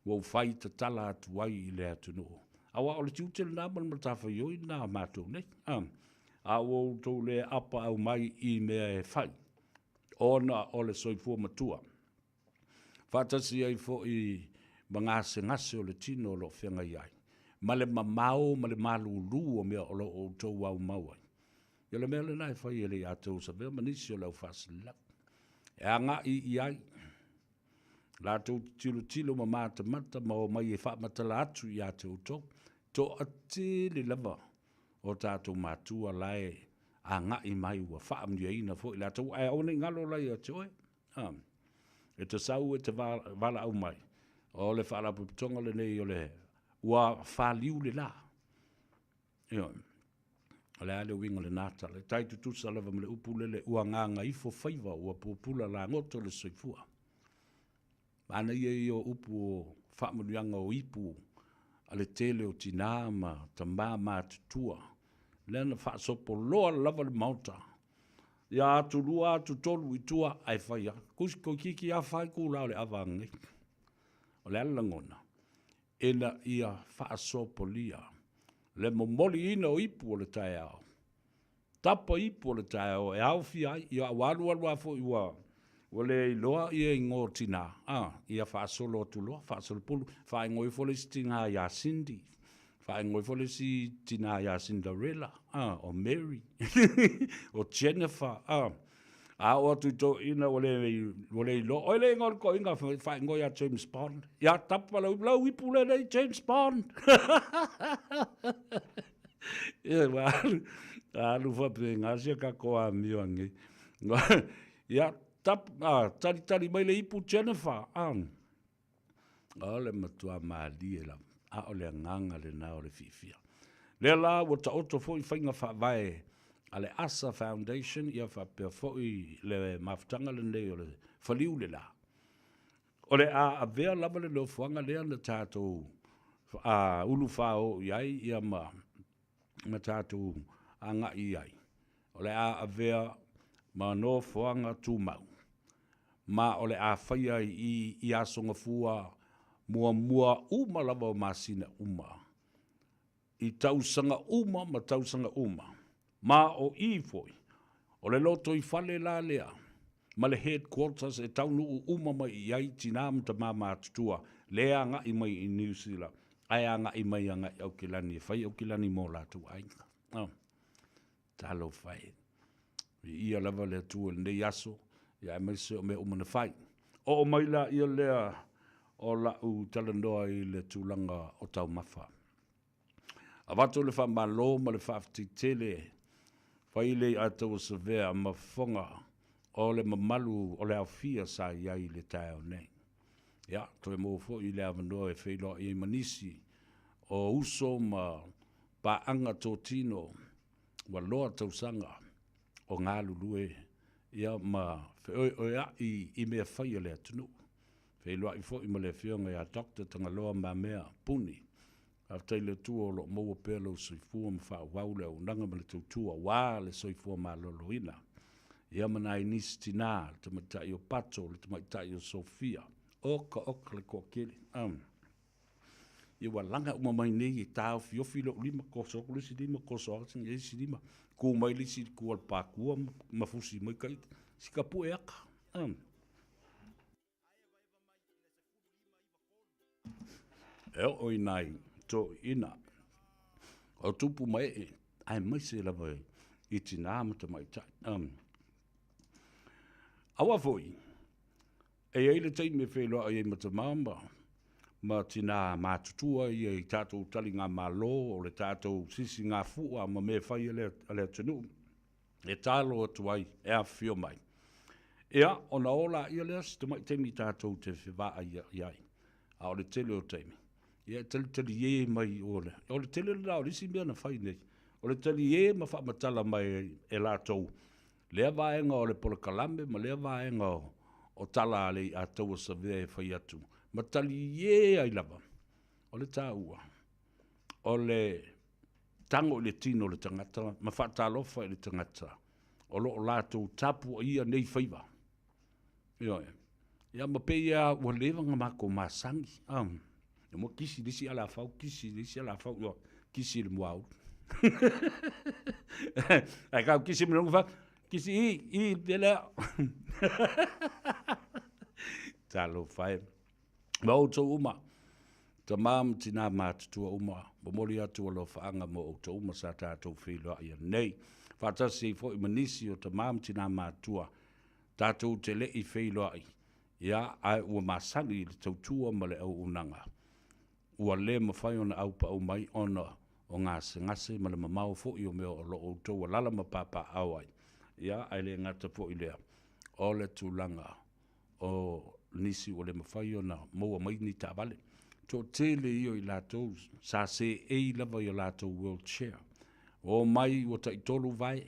ua ou fai tatala atu ai i le atunuu. Aua o le tiute lena ma le matafaioi lena a matou nei. A, a ua outou le apaau mai i mea e fai, ona o le soifua matua, faatasi ai foi ma gasegase o le tino o lo o feagai ai, ma le mamao ma le malulu o mea o lo o outou aumau ai. Ia o le mea lena e fai e le ia te Savea ma nisi o le au faasililau. E agai i ai latou te tilotilo ma matamata ma omai e faamatala atu ia te outou. Toatele lava o tatou matua la e agai mai ua faamanuiaina foi latou, ae aua ne i galo la ia te oe. E te sau e te valaau mai, o le faalapotopotoga lenei o le ua faliu le la. Ioe. O le a le uiga o lena tala? E tai tutusa lava ma le upu lele ua gagaifo faiva ua pupula lagoto le soifua. Manaia ia o upu o faamanuiaga o ipu a le tele o tinā ma tamā matutua, lea na faasopoloa lava le Maota ia atulua atutolu i tua ae fai lava. Toeitiiti lava fai itula o le ava ananei. O le a le lagona? Ina ia faasopolia le momoliina o ipu o le taeao, tapa ipu o le taeao e aofia ai, ia ua alualu lava foi ua ua le iloa ia igoa o tinā, a, ia faasolo atu loa, faasolopulu, faaigoa ifo le isi tinā ia Cindy, faaigoa ifo le isi tinā ia Cinderella, a, o Mary, o Jennifer, a, A oo atu i toeaiina ua le, ua le iloa, oi le igoa o le toeaina faaigoa ia James Bond. Ia tapa lau ipu, lau ipu lenei James Bond. Ia, ua alu, alu faapena si a tatou amio anei. Ia, tap, a, talitali mai le ipu Jennifer. A. O le matua malie lava, a o le agaga lena o le fiafia. Lea la ua taoto foi faiga faavae a le ASA Foundation ia faapea foi le mafutaga lenei o le faliu le la. O le a avea lava le nofoaga lea na tatou ulufāo i ai ia ma ma tatou agai i ai, o le a avea ma nofoaga tumau, ma o le a faia i i Aso Gafua muamua uma lava o masina uma, i tausaga uma ma tausaga uma, ma o i foi, o le lotoifale la lea ma le headquarters e taunuu uma mai i ai tinā ma tamā matutua le agai mai i New Zealand ae agai mai agai Aukilani e fai Aukilani mo latou aiga. Oh. Talofa e. Viia lava le Atua i lenei aso, ia aemaise o mea uma na fai. Oo mai la ia lea o la'u talanoa i le tulaga o taumafa. Avatu le faamalo ma le faafetai tele fai le Ataua Savea ma fofoga o le mamalu o le aofia sa i ai i le taeao nei. Ia, toe maua foi le avanoa e feiloai ai ma nisi o uso ma paaga totino ua loa tausaga o galulue ia ma feoeoea'i i mea fai a le atunuu. Feiloai foi ma le Afioga ia Doctor Tagaloa Mamea Puni. Faafetai i le Atua o lo o maua pea lou soifua ma faaauau le auaunaga ma le tautua aua le soifua maloloina. Ia ma nai nisi tina, le tamaitai o Pato, le tamaitai o Sofia. Oka oka le toatele. Um. Ia ua laga uma mai nei e taofiofi lou lima, toso atu le isi lima, toso atu le isi lima, tu mai le isi i tua o le pākua ma fusi mai ka ita. Sika pue aka. Um. E oo i nai toeaiina. O tupu ma ee, aemaise lava i tinā ma tamaitai. Um, aua foi, e i ai le taimi e feiloai ai ma tama ma, ma tinā matutua ia i tatou taligamalo o le tatou sisigafua ma mea fai a le, a le atunuu e talo atu ai e afifio mai. Ia, ona o laia lea si tamai taimi tatou te fevaai ai. A o le tele o taimi, ia e talitalie mai o le, o le tele lena o le isi mea na fai nei, o le talie ma faamatala mai e latou lea vaega o le polokalame ma lea vaega o, o tala a le Iataua Savea e fai atu, ma talie ai lava. O le taua, o le tago i le tino o le tagata ma faatalofa i le tagata o lo o latou tapuaia nei faiva. Ioe. Ia ma pei lava ua leva ona matou masani. Ah, e mo kisi le isi alafau, kisi le isi alafau, ioe, kisi i le muaulu. Ae kau kisi ma le fa, kisi i, i le lea. Talofa e. Ma outou uma, tamā ma tinā matutua uma, momoli atu alofaaga mo outou uma sa tatou feiloai anei. Faatasi ai foi ma nisi o tamā ma tinā matua, tatou te le i feiloai, ia, ae ua masani i le tautua ma le auaunaga. Ua le mafai ona aupaau mai ona o gasegase ma le mamao foi o mea o lo o outou alala ma papaaao ai, ia, ae le gata foi i lea, o le tulaga o nisi ua le mafai ona maua mai ni taavale. Toatele ia o i latou sa seei lava i o latou wheelchair. Ua omai ua taitolu vae,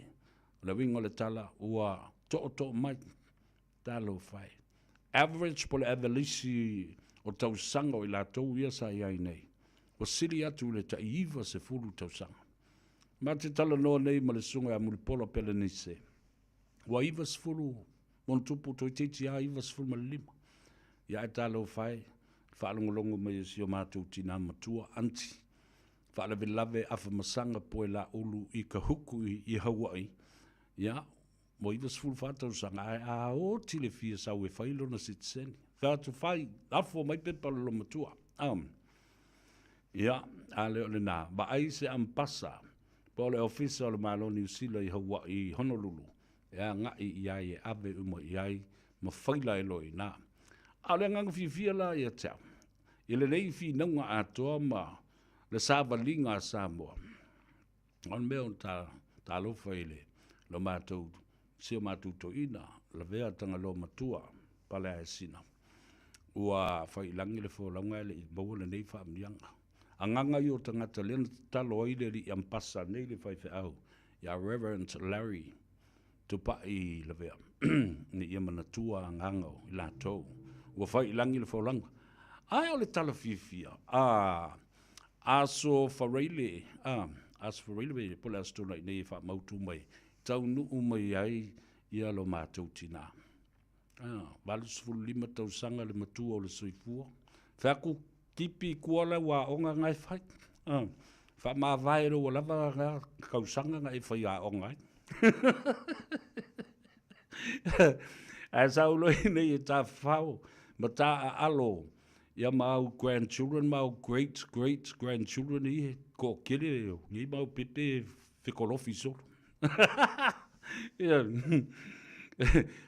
o le uiga o le tala ua tootoo mai. Talofa e. Average po o le avelisi o tausaga o i latou ia sa i ai nei, ua sili atu i le tai 90 tausaga. Ma te talanoa nei ma le susuga ia Mulipola Pelenise, ua 90 Monotupu toeitiiti lava 95. Ia ae talofa e, faalogologo mai e si o matou tinā matua, aunty, faalavelave afamasaga Poelaulu i Kahuku i Haua'i, ia, ua 94 tausaga, ae a oti le fia sau e fai lona sitiseni. Fai atu, fai, lafo mai pepa o le loomatua. Um, ia, a le o lena, vaai se ampasa, po o le ofisa o le Malo Niu Sila i Haua'i i Honolulu, e agai i ai e ave uma i ai ma faila e loa i ina. A o le agaga fiafia la ia te au, i lenei finauga atoa ma le savaliga a Samoa, o le mea o ta talofa i le lo matou, si o matou toeaina, Lavea Tagaloa Matua, Paleaesina, ua fai i lagi le folauga ae le i maua lenei faamanuiaga. Agaga ia o tagata lea na tatalo ai le alii ampasa nei le faifeau ia Reverend Larry Tupai Lavea ina ia manatua agaga o i latou ua fai i lagi le folauga. Ae o le tala fiafia, a Aso Faraile, a Aso Faraile po o le Aso Toonai nei e faamautu mai, taunuu mai ai ia lo matou tinā. 85 tausaga le matua o le soifua. Fai atu, tipi i tua lau aoga na e fai. Faamavae loa ua lava na tausaga na e fai aoga ai. Ae sau loa i nei e tafafao ma taaalo ia ma au grandchildren ma au great great grandchildren ia e toatele nei mau pepe e fekolofi solo. Ia,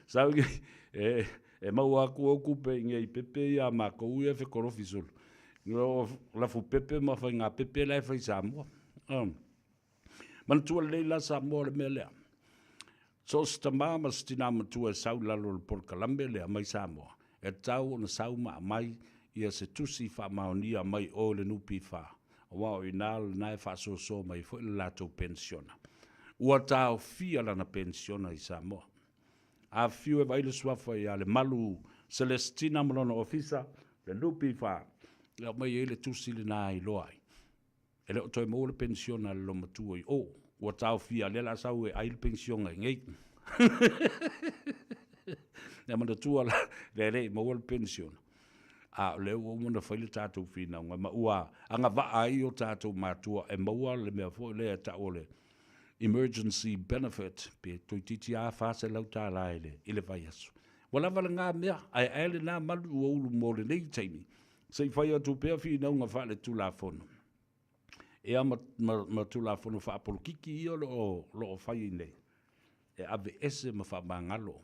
sau e, e maua atu au kupe i nei pepe ia a matou ia e fekolofi solo. O lafu pepe ma faiga pepe la e fai Samoa. Um. Manatua lelei la Samoa o le mea lea. So o se tamā ma se tinā matua e sau i lalo o le polokalame lea mai Samoa, e tatau ona sau ma aumai ia se tusi faamaonia mai o i le NPF, aua o i inā lena e faasoasoa mai ai foi le latou penisiona. Ua taofia lana penisiona i Samoa. Afifio e vaai le suafa ia Lemalu Celestina ma lona ofisa, le NPF, e aumai ai le tusi lena e iloa ai. E le o toe maua le penisiona a le loomatua i o. Ua taofia, lea o le a sau e ai le penisiona i nei. Ia manatua la, lea e le i maua le penisiona. A o lea ua uma ona fai le tatou finauga, ma ua agavaa ai o tatou matua e maua le mea foi lea e tau o le emergency benefit, pe toeitiiti lava $400 i le, i le vaiaso. Ua lava lena mea, ae ae lena malu ua ulu mo lenei taimi, Se i fai atu pea finauga faaletulafono. Ia ma, ma, ma Tulafono faapolokiki ia o lo o, lo o fai ai nei, e aveese ma faamagalo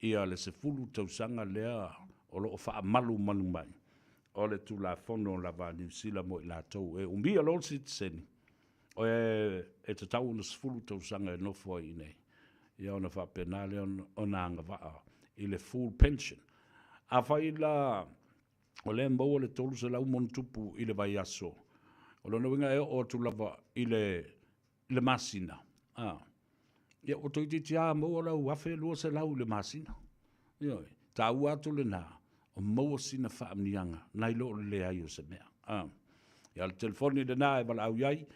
ia le 10 tausaga lea o lo o faamalumalu mai o le Tulafono lava a Niu Sila mo i latou e umia loa le sitiseni, e, e tatau ona 10 tausaga e nofo ai i inei, ia ona faapena lea ona agavaa i le full pension. Afai la o lea e maua le 300 ma ona tupu i le vaiaso, o lona uiga e oo atu lava i le, i le masina, a, ia ua toeitiiti lava maua lau $1,200 i le masina. Ioe, taua atu lena, o maua sina faamanuiaga nai lo le leai o se mea. A, ia le telefoni lena e valaau i ai,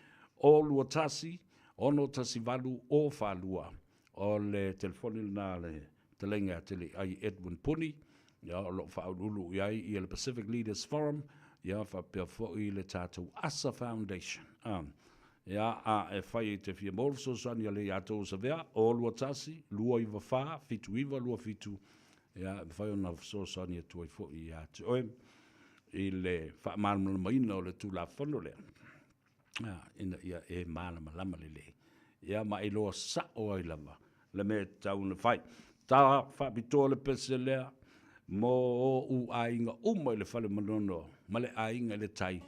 021 618 042, o le telefoni lena a le fetalaiga ia Teleiai Edwin Puni, ia, o lo o faauluulu i ai ia le Pacific Leaders Forum, ia faapea foi le tatou ASA Foundation. A, ia, a e fai e te fia maua le fesoasoani a le ia tou o Savea, 021 294 7927, ia, e mafai ona fesoasoani atu ai foi ia te oe i le faamalamalamaina o le Tulafono lea. ina ia e malamalama lelei, ia ma iloa sao ai lava le mea e tatau ona fai. Ta faapitoa le pese lea mo ou aiga uma i le Fale Manono ma le aiga i le tai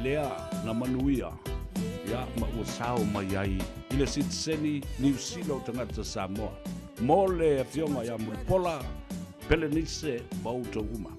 lea na manuia ia ma ua sao mai ai i le sitiseni Niu Sila o tagata Samoa. Mo le Afioga ia Mulipola Pelenise ma outou uma.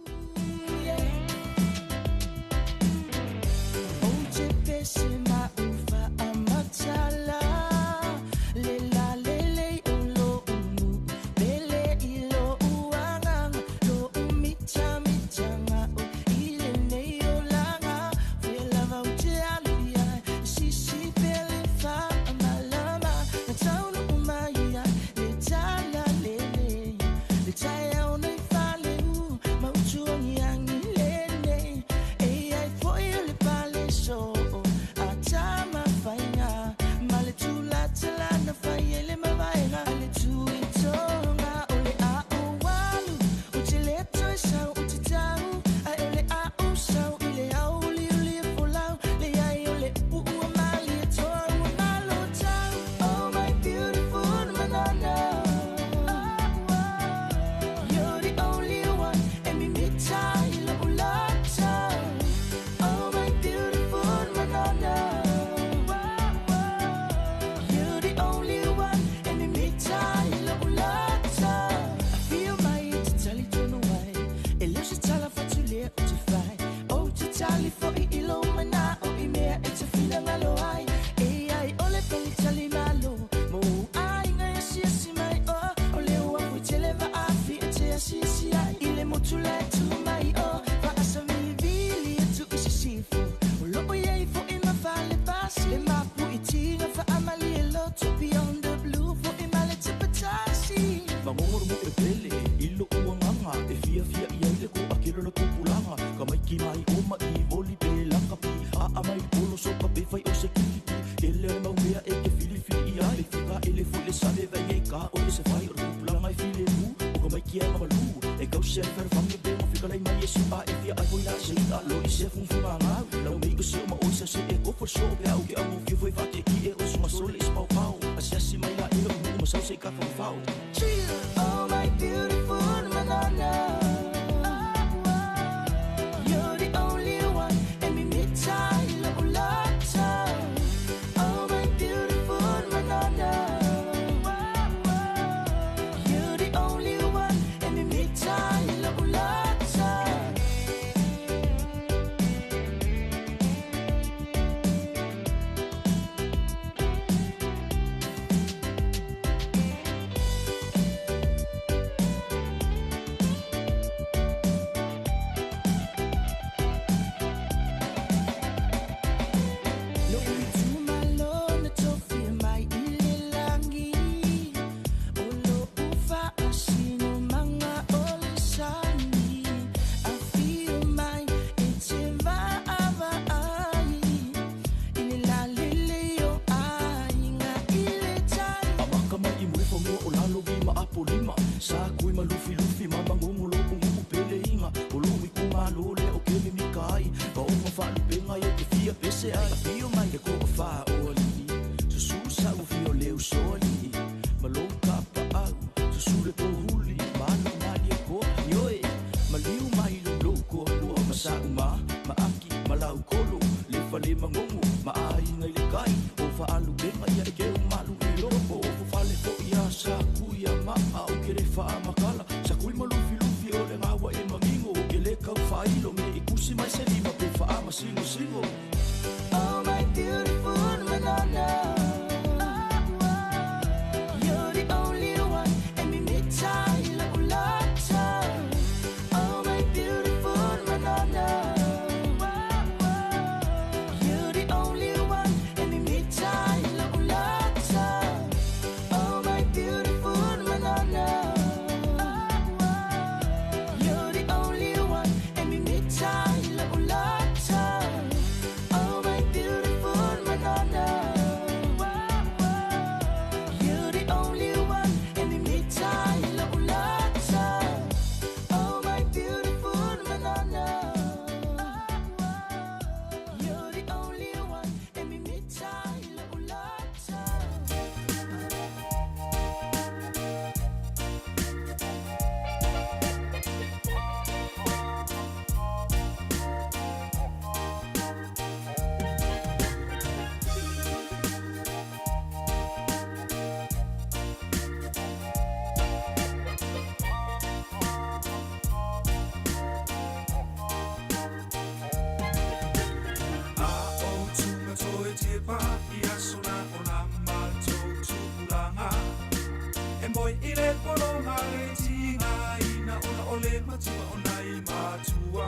oi i le pologa le tigaina ona o le matua o nai matua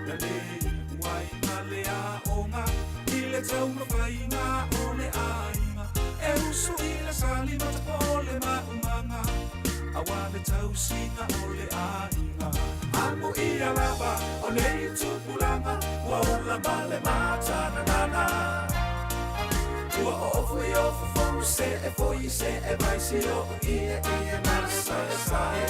na le iu ai ma le aoga i le taumafaiga o le aiga e usu i le sali matapo o le maumaga aua le tausiga o le aiga. Amuia lava o nei tupulaga ua ola ma le matananana ua oofu i o fofou se e foi se e mai si o ie ie masaesae.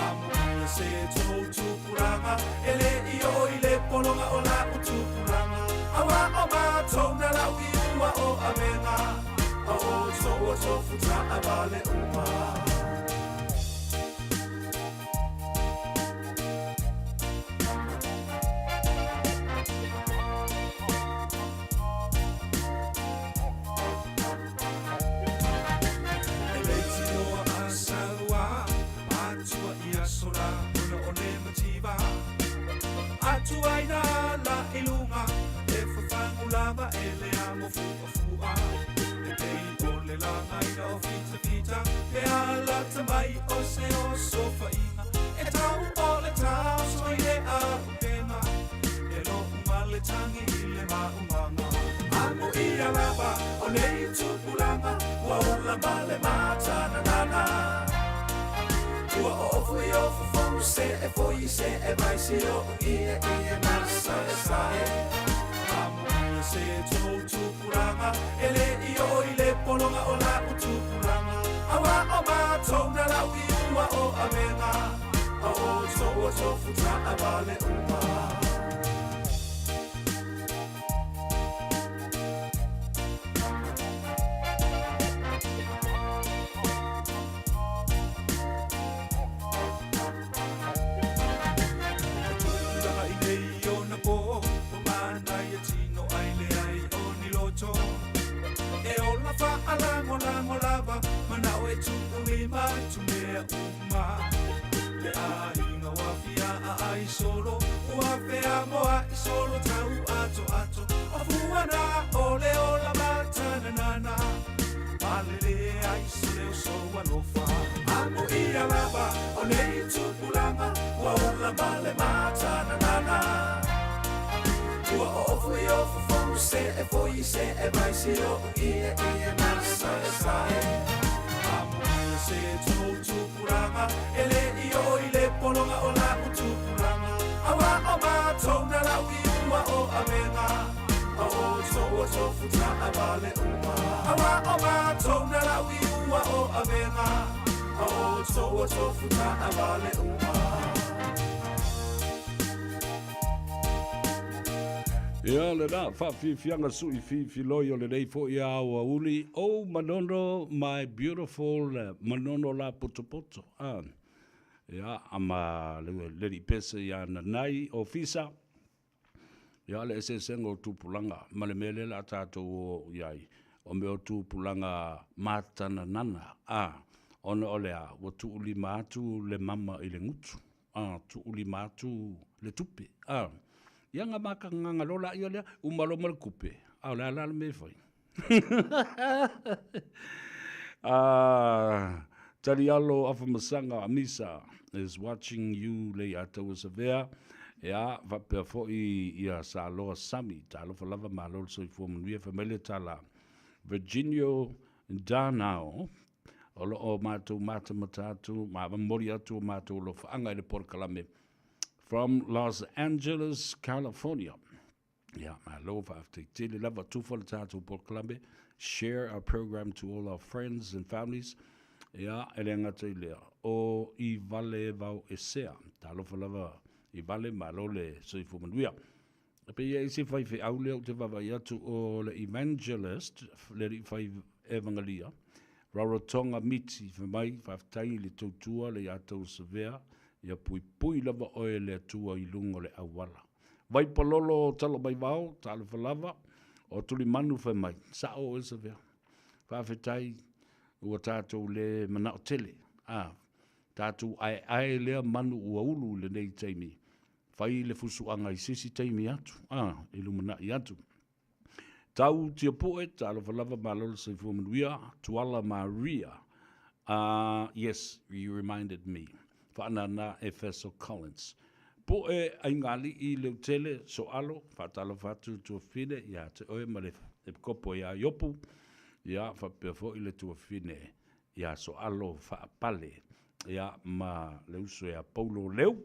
Amuia se tou tupulaga e le i oo i le pologa o lau tupulaga auā o matou na lau i ua o avega a o outou o tofu taavale uma. E leitioa a saua atua i aso la ona o le mativa atu ai nā la i luga e fafagu lava e le amo fuafua e pei o le lagaina o fitafita pe alata mai o se oso faiga e tau o le taoso i le aupega e lo'u ma le tagi i le maumaga. Amuia lava o nei tupulaga ua ola ma le matananana ua oofu i o fofou se e foi se e mai si o ie ie masaesae. Amuia se tou tupulaga e le i oo i le pologa o lau tupulaga auā o matou na lau i ua o avega a o outou o tofu taavale uma. Tupulaga i nei ona po ua manaia tino ai leai o ni loto e ola faalagolago lava manao e tuulima tumea uma le aiga ua fiaa ai solo ua feamoaʻi solo tau atoato o fuana o le ola matananana malele ai so le oso alofa. Amuia lava o nei tupulaga ua ola ma le matananana ua oofu i o fofou se e foi se e mai si o ie ie masaesae. Amuia se tou tupulaga e le i oo i le pologa o lau tupulaga auā o matou na lau i ua o avega a o outou o tofu taavale uma auā o matou na lau i ua o avega a o outou o tofu taavale uma. Ia lena, faafiafiaga suʻi fifiloi o lenei foʻi ao auli. Oh Manono, my beautiful Manono la potopoto. Ah. Ia, ama le le pese ia nanai ofisa. Ia le eseesega o tupulaga ma le mea lea o le a tatou o i ai, o mea o tupulaga matananana, a, ona o le a, ua tuulima atu le mama i le gutu, a, tuulima atu le tupe, a. Ia na makagaga loa laia lea, uma loa ma le tupe, a o le a la le mea e fai? Ah, Talialo Afamasaga Amisa is watching you le ia taua savea. Ia, faapea foi ia Saloa Sami, talofa lava malo le soifua manuia, fai mai le tala. Virginio Darnau, o lo o matou matamata atu, ma momoli atu o matou alofaaga i le polokalame from Los Angeles, California. Ia, malo faafetai tele lava, tufa le tatou polokalame, share our program to all our friends and families. Ia, e le gata i lea, o i vale vao esea, talofa lava i vale, malo le soifua manuia. E pei e isi faifeau lea ou te vaavaai atu o le evangelist, le alii fai evangelia, Rarotonga Miti, fai mai, faafetai i le tautua le ia Tausavea, ia puipui lava oe e le Atua i luga o le auala. Vaipalolo Talamaivao, talofa lava, o Tulimanu fai mai, sa'o oe Savea. Faafetai ua tatou le manao tele, a, tatou aeae lea manu ua ulu i lenei taimi, fai le fusuaga i se isi taimi atu, a, i lumanai atu. Tau Tiapu'e, talofa lava, malo le soifua manuia, Tuala Maria. Ah, yes, you reminded me. Faanana Efeso Collins. Poe Aigali'i Leutele Soalo, faatalofa atu Tuafine ia te oe ma le Epikopo ia Iopu, ia faapea foi le Tuafine ia Soalo Faapale, ia ma le uso ia Paulo Leu,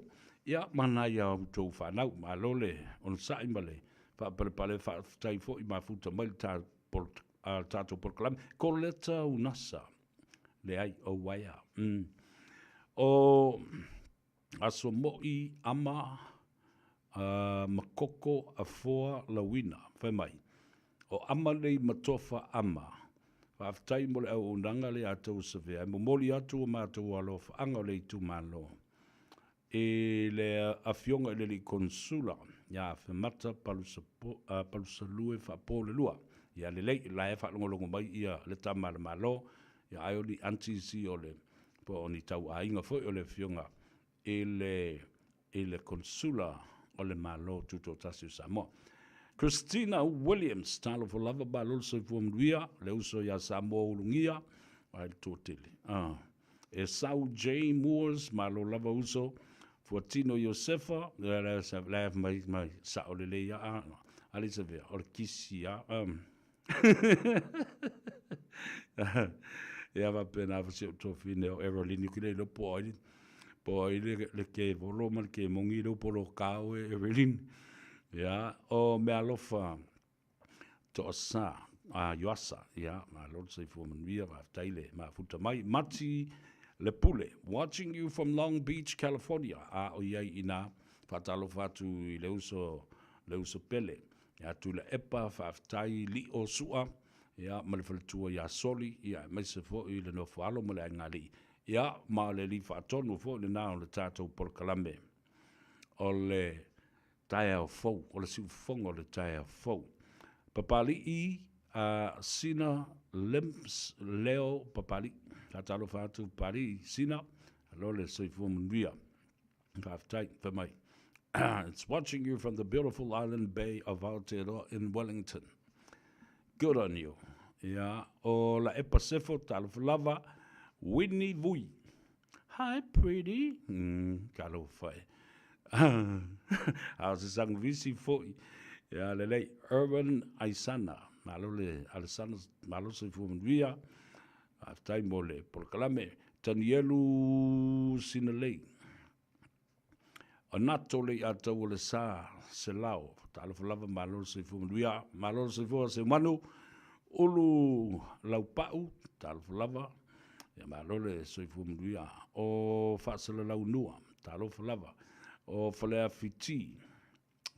ia ma nai a outou fanau. Malo le onosai ma le faapalepale, faafetai foi mafuta mai le tatou polokalame. Koleta Unasa, leai, o Waea. O Aso Moʻi Ama ma Koko Afoa Lauina, fai mai, O Ama nei ma Tofa Ama, faafetai mo le auaunaga le ia tou Savea. E momoli atu o matou alofaaga o le itumalo i le Afioga i le Alii Konesula ia Afemata Palusalue Faapolelua. Ia lelei, la e faalogologo mai ia le tama a le Malo, ia ai o ni aunties o le po o ni tauaiga foi o le Afioga i le i le Konesula o le Malo Tutoatasi o Samoa. Christina Williams, talofa lava, malo le soifua manuia, le uso ia Samoa Ulugia, ai le toatele. Ah. Esau J. Moores, malo lava uso, Fuatino Iosefa, la mai mai sao lelei a a Savea, o le kisi a Ia faapena foi si ou tuafafine o Erolini ou te le iloa po o ai po o ai le kevolo ma le kemogi lea ua poloka oe Erolini. Ia, o Mealofa Toasa a Ioasa, ia, malo le soifua manuia, faafetai le mafuta mai. Mati Lepule, watching you from Long Beach, California. A o i ai i inā, faatalofa atu i le uso, le uso pele. Ia Tuilaepa, faafetai Lio Sua, ia, ma le faletua ia Soli, ia, aemaise foi le nofoalo ma le aigalii, ia, ma le alii faatonu foi lena o le tatou polokalame o le taeao fou, o le siufofoga o le taeao fou. Papalii a Sina Limps Leo Papalii. Faatalofa atu Papalii Sina, alo le soifua manuia. Faafetai, fai mai. It's watching you from the beautiful island bay of Aotearoa in Wellington. Good on you. Ia, o Laepa Sefo, talofa lava, Winnie Vui. Hi, pretty. Talofa e. A o se sanguvisi foi. Ia, lelei. Urban Aisana. Malo le Alesana, malo soifua manuia. Faafetai mo le polokalame. Tanielu Sinalei. O Nato le Iatau o le Sa, Selao. Talofa lava, malo le soifua manuia. Malo le soifua Seumanu. Ulu Laupau, talofa lava. Ia malo le soifua manuia. O Faasalalaunua, talofa lava. O Faleafiti,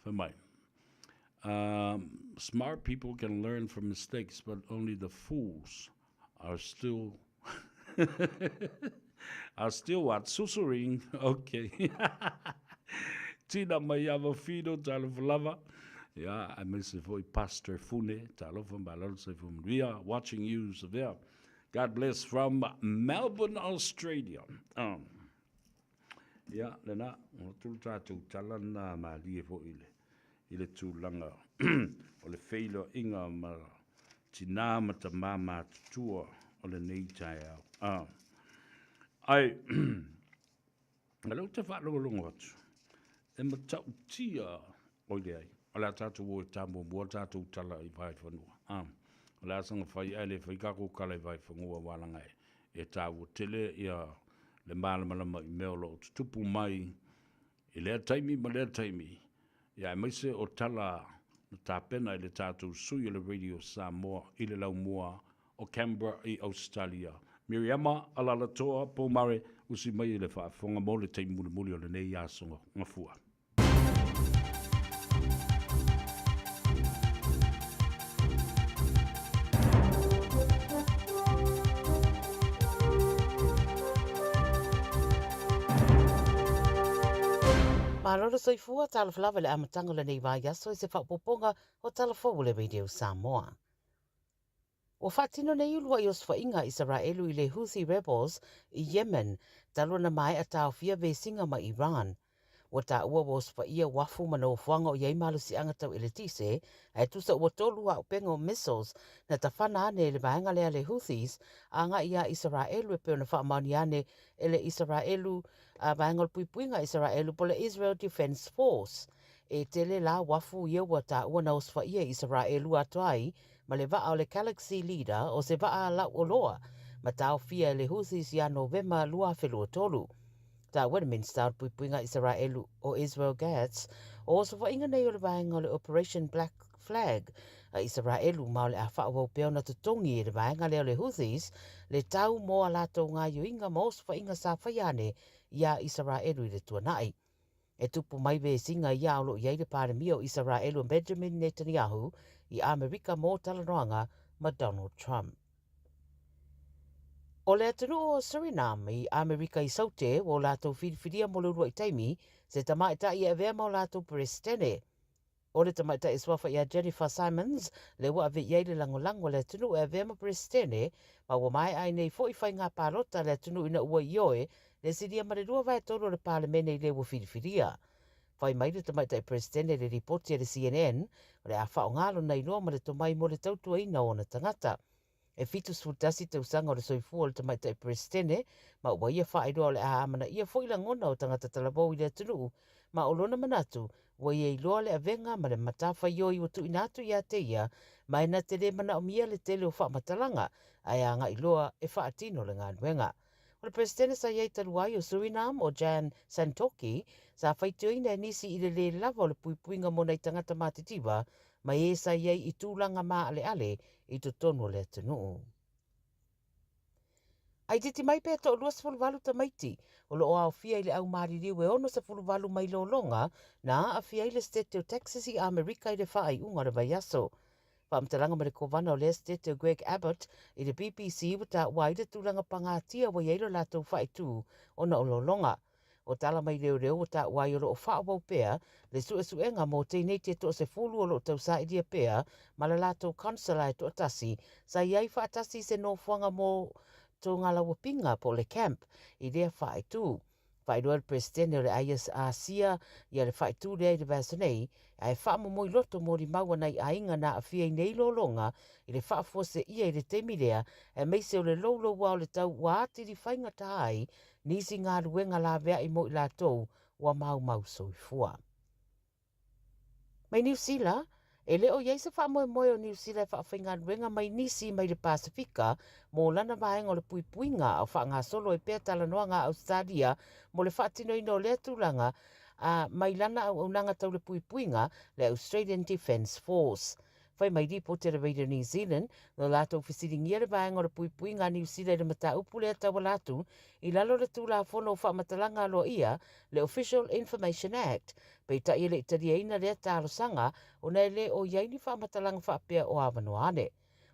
fai mai. Smart people can learn from mistakes, but only the fools are still are still what? Susuring. Okay. Tina Maiava Fido, talofa lava. Ia, aemaise foi Pastor Fune, talofa malo le soifua manuia, watching you, Savea. God bless from Melbourne, Australia. Ia, lena, ua atu le tatou tala lena malie foi i le, i le tulaga o le feiloaiga ma tinā ma tamā matutua o lenei taeao. Ah. Ai, o lea ou te faalogologo atu, e matautia Oi leai, o le a tatou o e ta muamua le tatou tala i Vaefanua. A, o le a saga fai ae le fai tatou tala i Vaefanua aua leaga e, e taua tele ia le malamalama i mea o lo o tutupu mai i lea taimi ma lea taimi, ia aemaise o tala na tapena e le tatou sui o le Radio Samoa i le laumua o Canberra i Ausetalia. Miriama Alalatoa Pomare, usi mai i le faafofoga mo le taimi mulimuli o lenei aso Gafua. Malo le soifua, talofa lava i le amataga o lenei vaiaso i se faaopoopoga o Tala Fou o le Radio Samoa. Ua faatino nei uluai osofaiga a Isaraelu i le Houthi rebels i Yemen talu ona maea taofia vesiga mai Iran. Ua taua ua osofaia uafu ma nofoaga o i ai malosiaga tau eletise, ae tusa ua tolu auupega o missiles na tafana ane e le vaega lea a le Houthis agai iā Isaraelu e pei ona faamaonia ane e le Isaraelu a Vaega o le Puipuiga a Isaraelu po o le Israel Defense Force. E tele la uafu ia ua taua na osofaia i Isaraelu atoa ai ma le vaa o le Galaxy Leader o se vaa lauoloa ma taofia e le Houthis ia Novema 2023. Taua le Minista o le Puipuiga a Isaraelu o Israel Katz o osofaiga nei o le vaega o le Operation Black Flag a Isaraelu ma o le a faaauau pea ona totogi e le vaega lea o le Houthis le tau mo a latou gaioiga ma osofaiga sa faia ane iā Isaraelu i le tuanai. E tupu mai vesiga ia o lo o i ai le Palemia o Isaraelu o Benjamin Netanyahu i Amerika mō talanoaga ma Donald Trump. O le atunuu o Suriname i Amerika i Saute ua o latou filifilia mo le uluai taimi se tamaitai e avea ma o latou Peresetene. O le tamaitai e suafa ia Jennifer Simons lea ua ave i ai le lagolago a le atunuu e avea ma Peresetene ma ua maea ai nei foi faiga palota a le atunuu ina ua ioe le silia ma le 2/3 o le Palemene i le ua filifilia. Fai mai le tamaitai Peresetene i le lipoti a le CNN, o le a faaaoga lona iloa ma le tomai mo le tautuaina o ona tagata. E 71 tausaga o le soifua o le tamaitai Peresetene, ma ua ia faailoa o le a amanaia foi lagona o tagata talavou i le atunuu, ma o lona manatu, ua ia iloa le avega ma le matafaioi ua tuuina atu ia te ia, ma e na te le manaomia le tele o faamatalaga, ae agai loa e faatino le galuega. O le Peresetene sa i ai talu ai o Suriname, o Jan Santokhi, sa faitioina e nisi i le lē lava o le puipuiga mo nai tagata matitiva ma ē sa i ai i tulaga maaleale i totonu o le atunuu. Aititi mai pea toa 28 tamaiti o lo o aofia i le au maliliu e 68 mai lologa na aafia ai le Setete o Texas i Amerika i le faaiuga o le vaiaso. Faamatalaga ma le Kovana o lea Setete o Greg Abbott i le BBC ua taua ai le tulaga pagatia ua i ai lo latou faaitu ona o lologa. O tala mai leoleo ua taua ai o lo o faaauau pea le suesuega mo teineiti e toa-10 o lo o tausailia pea ma le latou kansela e toatasi sa i ai faatasi i se nofoaga mo Togalauapiga po o le camp i lea faaitu. Faailoa e le Peresetene o le ISRC ia le faaitu lea i le vaiaso nei, ae faamomoi loto molimau a nai aiga na aafia i nei lologa i le faafuaseia i le taimi lea, aemaise o le louloua o le tau ua atili faigata ai nisi galuega laveai mo i latou ua maumau soifua. Mai Niu Sila, e le o i ai se faamoemoe o Niu Sila e faafaigaluega mai nisi mai le Pasefika mo lana vaega o le puipuiga a o faagasolo ai pea talanoaga a Ausetalia mo le faatinoina o lea tulaga a mai lana auaunaga tau le puipuiga, le Australian Defence Force. Fai mai lipoti a le Radio New Zealand, na latou fesiligia le vaega o le puipuiga a Niu Sila i le mataupu lea tauala atu i lalo o le Tulafono o Faamatalaga Aloaia, le Official Information Act, peitai e le i taliaina lea talosaga ona e le o i ai ni faamatalaga faapea o avanoa ane.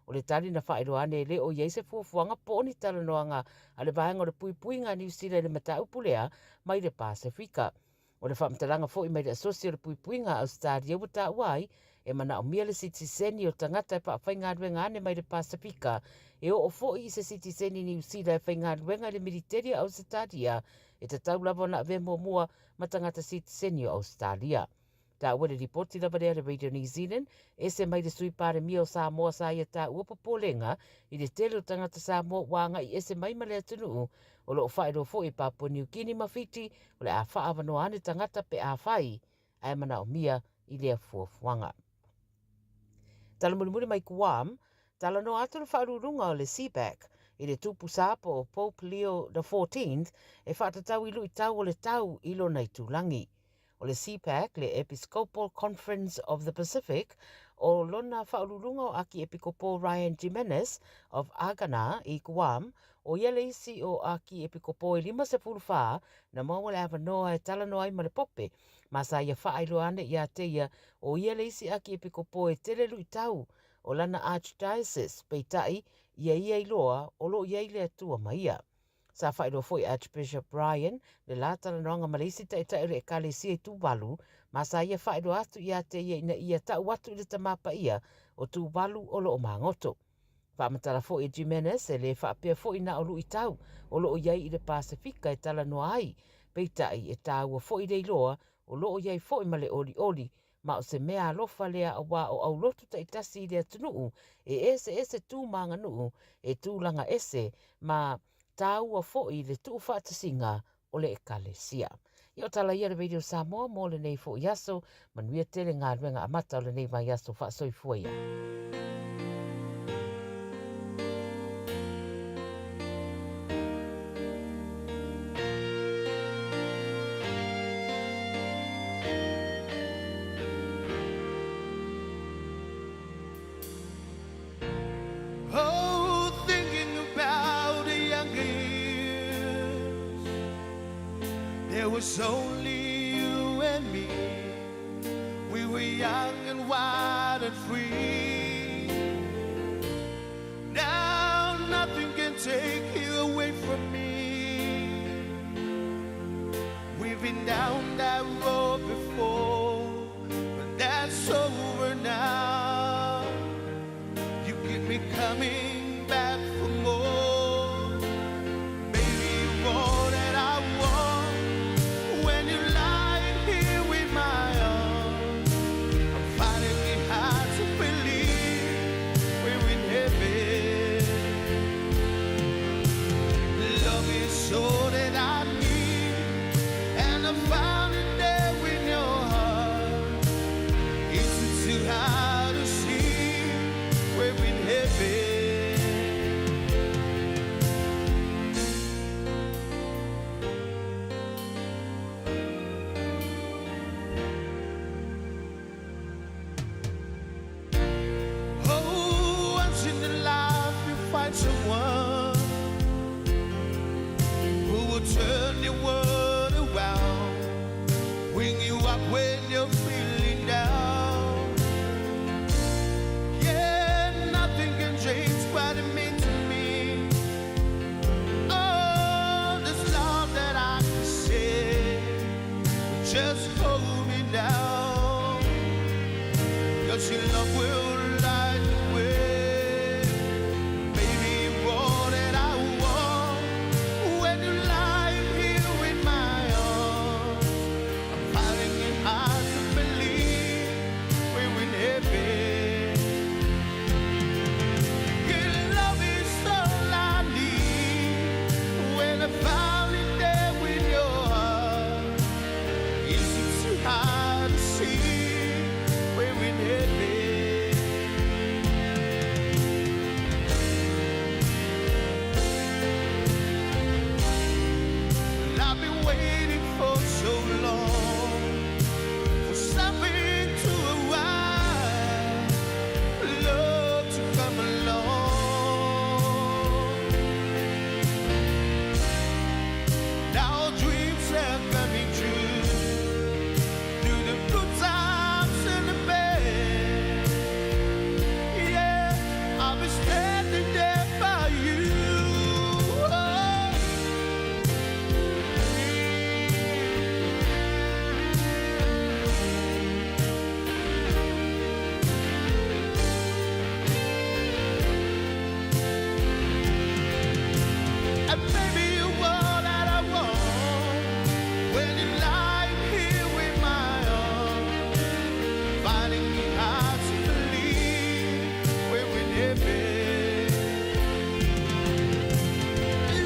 O le tali na faailoa ane e le o i ai se fuafuaga po o ni talanoaga a le vaega o le puipuiga a Niu Sila i le mataupu lea mai le Pasefika. O le faamatalaga foi mai le Asosi o le Puipuiga a Ausetalia ua taua ai, e manaomia le sitiseni o tagata e faafaigaluega ane mai le Pasefika e oo foi i se sitiseni Niu Sila e faigaluega i le militeli a Ausetalia, e tatau lava ona avea muamua ma tagata sitiseni o Ausetalia. Taua le lipoti lava lea a le Radio New Zealand, ese mai le Sui Palemia o Samoa sa ia taua popolega i le tele o tagata Samoa ua agai ese mai ma le atunuu o lo o faailoa foi e Papua Niu Kini ma Fiti o le a faaavanoa ane tagata pe afai ae manaomia i lea fuafuaga. Tala mulimuli mai Guam, talanoa atu le faauluuluga o le CBAC i le tupu sa po o Pope Leo XIV e faatatau i luitau o le tau i lona itulagi. O le CPAC, le Episcopal Conference of the Pacific, o lona faauluuluga o Akiepikopo Ryan Jimenez of Agana i Guam, ʻO ia le isi o ʻAkiepikopo e 54 na maua le avanoa e talanoa ai ma le Pope, ma sa ia faailoa ane iā te ia, ʻo ia le isi ʻAkiepikopo e tele luʻitau o lana Archdiocese, peitai, ia ia iloa o lo o i ai le Atua ma ia. Sa faailoa foi e Archbishop Ryan le la talanoaga ma le isi taitai o le Ekalesia i Tuvalu, ma sa ia faailoa atu iā te ia ina ia tau atu i le Tamā Paia o Tuvalu o lo o magoto. Faamatala foi e Jimenez, e le faapea foi na o luitau o lo o i ai i le Pasefika e talanoa ai. Peitai, e tāua foi le iloa o lo o i ai foi ma le olioli, ma o se mea alofa lea auā o aulotu taitasi i le atunuu e eseese tu ma aganuu e tulaga ese ma tāua foi le tuufaatasiga o le Ekalesia. Ia o tala ia a le Radio Samoa mo lenei foi aso. Manuia tele galuega amata o lenei vaiaso. Faasoifua ia. Oh, thinking about the younger years, there was only you and me. We were young and wild and free. Now nothing can take you away from me. We've been down that road before, but that's over now. You keep me coming back for more. Baby, you're all that I want. When you lie here with my arms, I'm finding it hard to believe we're in heaven. Love is all that I need, and I found it there in your heart. Is it too hard to see we're in heaven? Oh, once in a life you find someone who will turn your world around, bring you up when you're feeling down. Yeah, nothing can change what it means to me. Oh, this love that I can say, just hold me now. 'Cause your love will light the way. Baby, you're all that I want. When you lie here in my arms, I'm finding it hard to believe we're in heaven. Your love is all I need. When I found it there with your heart, is it too hard to see we're in heaven? Well, I've been waiting for so long for something to arrive, love to come along. Now dreams are coming true through the good times and the bad. Yeah, I'll be standing there by you. Oh. And baby, you're all that I want. When you lie here with my arms, finding it hard to believe we're in heaven.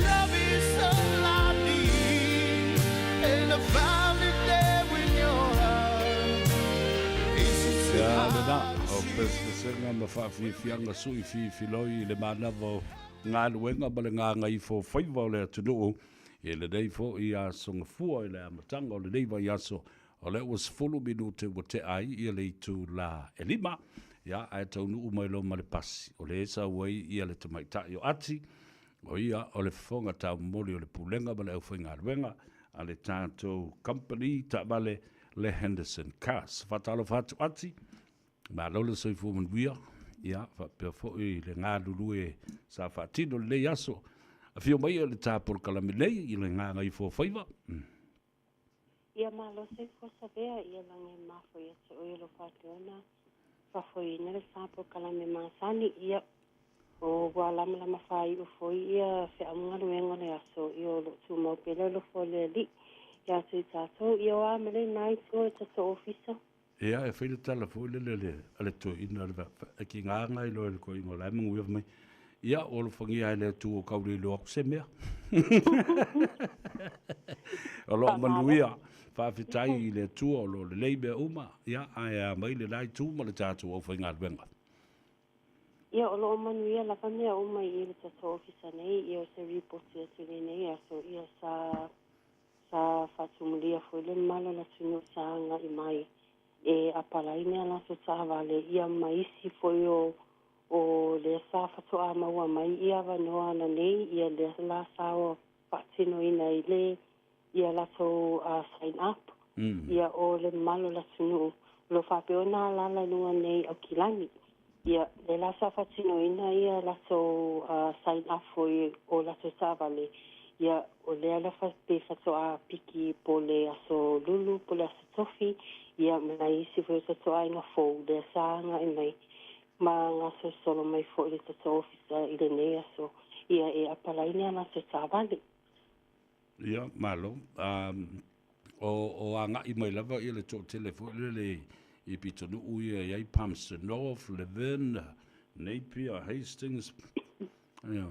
Love is all I need, and I found it there in your heart. Is it too Ia lena, hard to o see? pesepesega ma faafiafiaga sui filifiloi i le manava o galuega ma le gagaifo faiva o le atunuu i lenei foi aso gafua i le amataga o lenei vaiaso. O lea ua 10 minute ua tea ai ia le itulā e 5, ia ae taunuu mai loa ma le pasi o lea e sau ai ia le tamaitai o Ati, o ia o le fofoga taumoli o le Pulega ma le aufaigaluega a le tatou company taavale le Henderson Cars. Faatalofa atu Ati, malo le soifua manuia, ia faapea foi le galulue sa faatino lenei aso. Afio mai le tā polokalame nei i le gagaifo faiva. Ia malo soifua Savea ia lagi e mafua ia te oe alofa atu ona faafoeina le sa polokalame masani ia o ua lamalama faaiu foi ia feau ma galuega o le aso ia o loo tumau pea le alofa o le Alii. Ia te i tātou, ia o a ma lena itu o le tatou ofisa. Ia, e fai le tala foi lele a le, a le toeaina a le e ki ngā ngai loa i le koiga o la e manuia fai mai, ia, ua alofagia e le Atua ua tau le iloa atu se mea. O lo o manuia, faafetai i le Atua o lo o lelei mea uma, ia, ae a mai le la itu ma le tatou aufaigaluega. Ia, o lo o manuia lava mea uma i le tatou ofisa nei, ia o se ripoti atu i lenei aso, ia sa sa faatumulia foi le mamalu o le atunuu sa agai mai e apalai ni a latou taavale, ia ma isi foi o o lea sa faatoa maua mai ia avanoa ananei, ia lea la sa faatinoina ai le ia latou sign up. Ia o le mamalu o le atunuu o lo o faapea ona alaala i luga nei i Aukilani. Ia lea la sa faatinoina ia latou sign up foi o latou taavale, ia o lea la pe faatoa piki po o le aso Lulu po o le aso Tofi, ia ma nai isi foi o tatou aiga fou lea sa agai mai ma gasolosolo mai foi i le tatou ofisa i lenei aso, ia e apalai ni a latou taavale. Ia, malo. O, o agai mai lava ia le toatele foi lele i pitonuu ia e i ai Palmerston North, Levin, Napier, Hastings. Ia.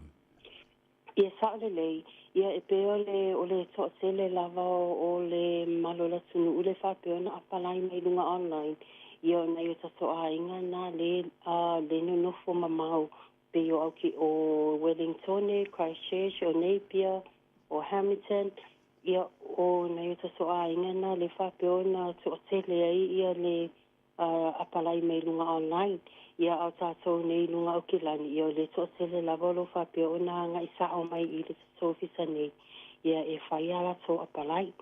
Ia sao lelei, ia e pei o le o le toatele lava o le mamalu o le atunuu le faapea ona apalai mai luga online, ia o nai o tatou aiga na le le nonofo mamao pei o auki o Wellingtone, Christchurch, o Napier, o Hamilton, ia o nai o tatou aiga na le faapea ona toatele ai ia le apalai mai luga online. Ia a o tatou nei i luga Aukilani, ia o le toatele lava o lo o faapea ona agai sao mai i le tatou ofisa nei, ia e fai a latou apalai.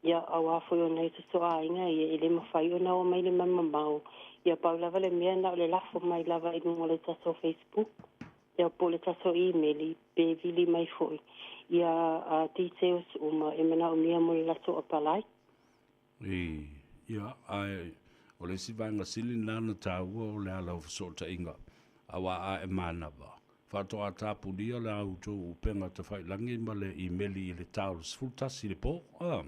Ia auā foi o nai o tatou aiga ia e le mafai ona o mai le mea mamao, ia pau lava le mea na o le lafo mai lava i luga o le tatou Facebook, ia po o le tatou imeli pe vili mai foi ia details uma e manaomia mo le latou apalai. I, ia, ae o le isi vaega sili lena na taua o le ala o fesootaiga, auā a e manava, faatoa tapunia la outou upega tafailagi ma le imeli i le ta o le 11 i le po, a.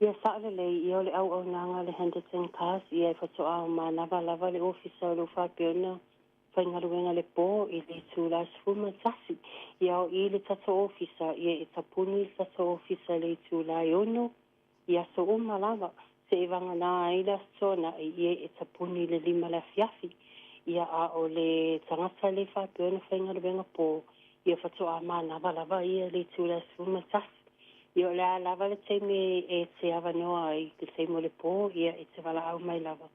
Ia sao lelei, ia o le auaunaga a le Henderson Cars, ia e faatoa manava lava le ofisa o lo o faapea ona faigaluega le po i le itula 11. Ia o i le tatou ofisa, ia e tapuni le tatou ofisa i le itula e 6 i aso uma lava, seivagana ai le Aso Toonai, ia e tapuni i le 5 le afiafi. Ia a o le tagata le faapea ona faigaluega po, ia faatoa manava lava ia i le itula 11. Ia o le a lava le taimi e te avanoa ai, le taimi o le po, ia e te valaau mai lava.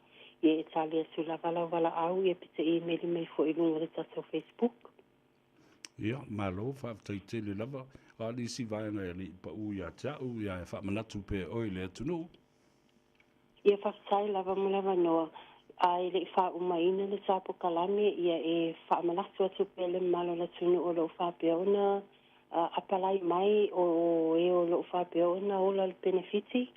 Ia e tali atu lava lau valaau, ia pe te imeli mai foi i luga o le tatou Facebook. Ia, malo, faafetai tele lava. O a nisi vaega e le i paū ia te au, ia e faamanatu pea e oe i le atunuu. Ia, faafetai lava mo le avanoa. A e le i faauma-ina le ta pokalame, ia e faamanatu atu pea le mamalu o le atunuu o lo o faapea ona apalai mai o e o lo o faapea ona ola le penefiti.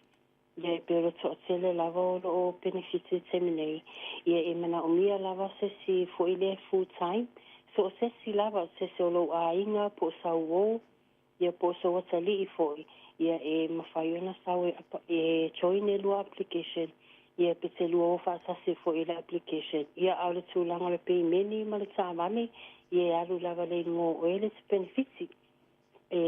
Ia e pei o le toatele lava o lo o penefiti i le taimi nei, ia e manaomia lava se isi foi lea full time, so o se isi lava, o se isi o lou aiga po o sau uō, ia po o sou atalii foi, ia e mafai ona sau e e join e lua application, ia pe te lua o faatasi foi i le application. Ia a o le tulaga o le pemeni ma le taavale, ia e alu lava le igoa o oe le te penefiti. E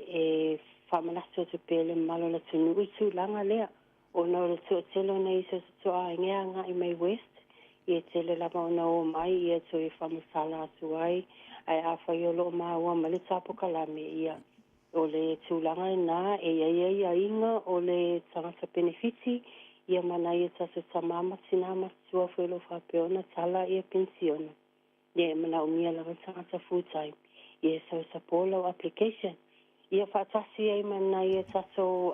e faamanatu atu pea le mamalu o le atunuu i tulaga lea, ona o le toatele o nai isi o tatou aiga e agai mai west, ia e tele lava ona o mai ia toe faamatala atu ai, ae afai o lo o maua mai le tapokalame, ia o le tulaga lena e i ai aiaiga o le tagata penefiti, ia ma nai o tatou tama ma tinā matutua foi o lo o faapea ona tala ia penisiona. Ia e manaomia lava le tagata full time ia e sau e support lau application. Ia faatasi ai ma nai a tatou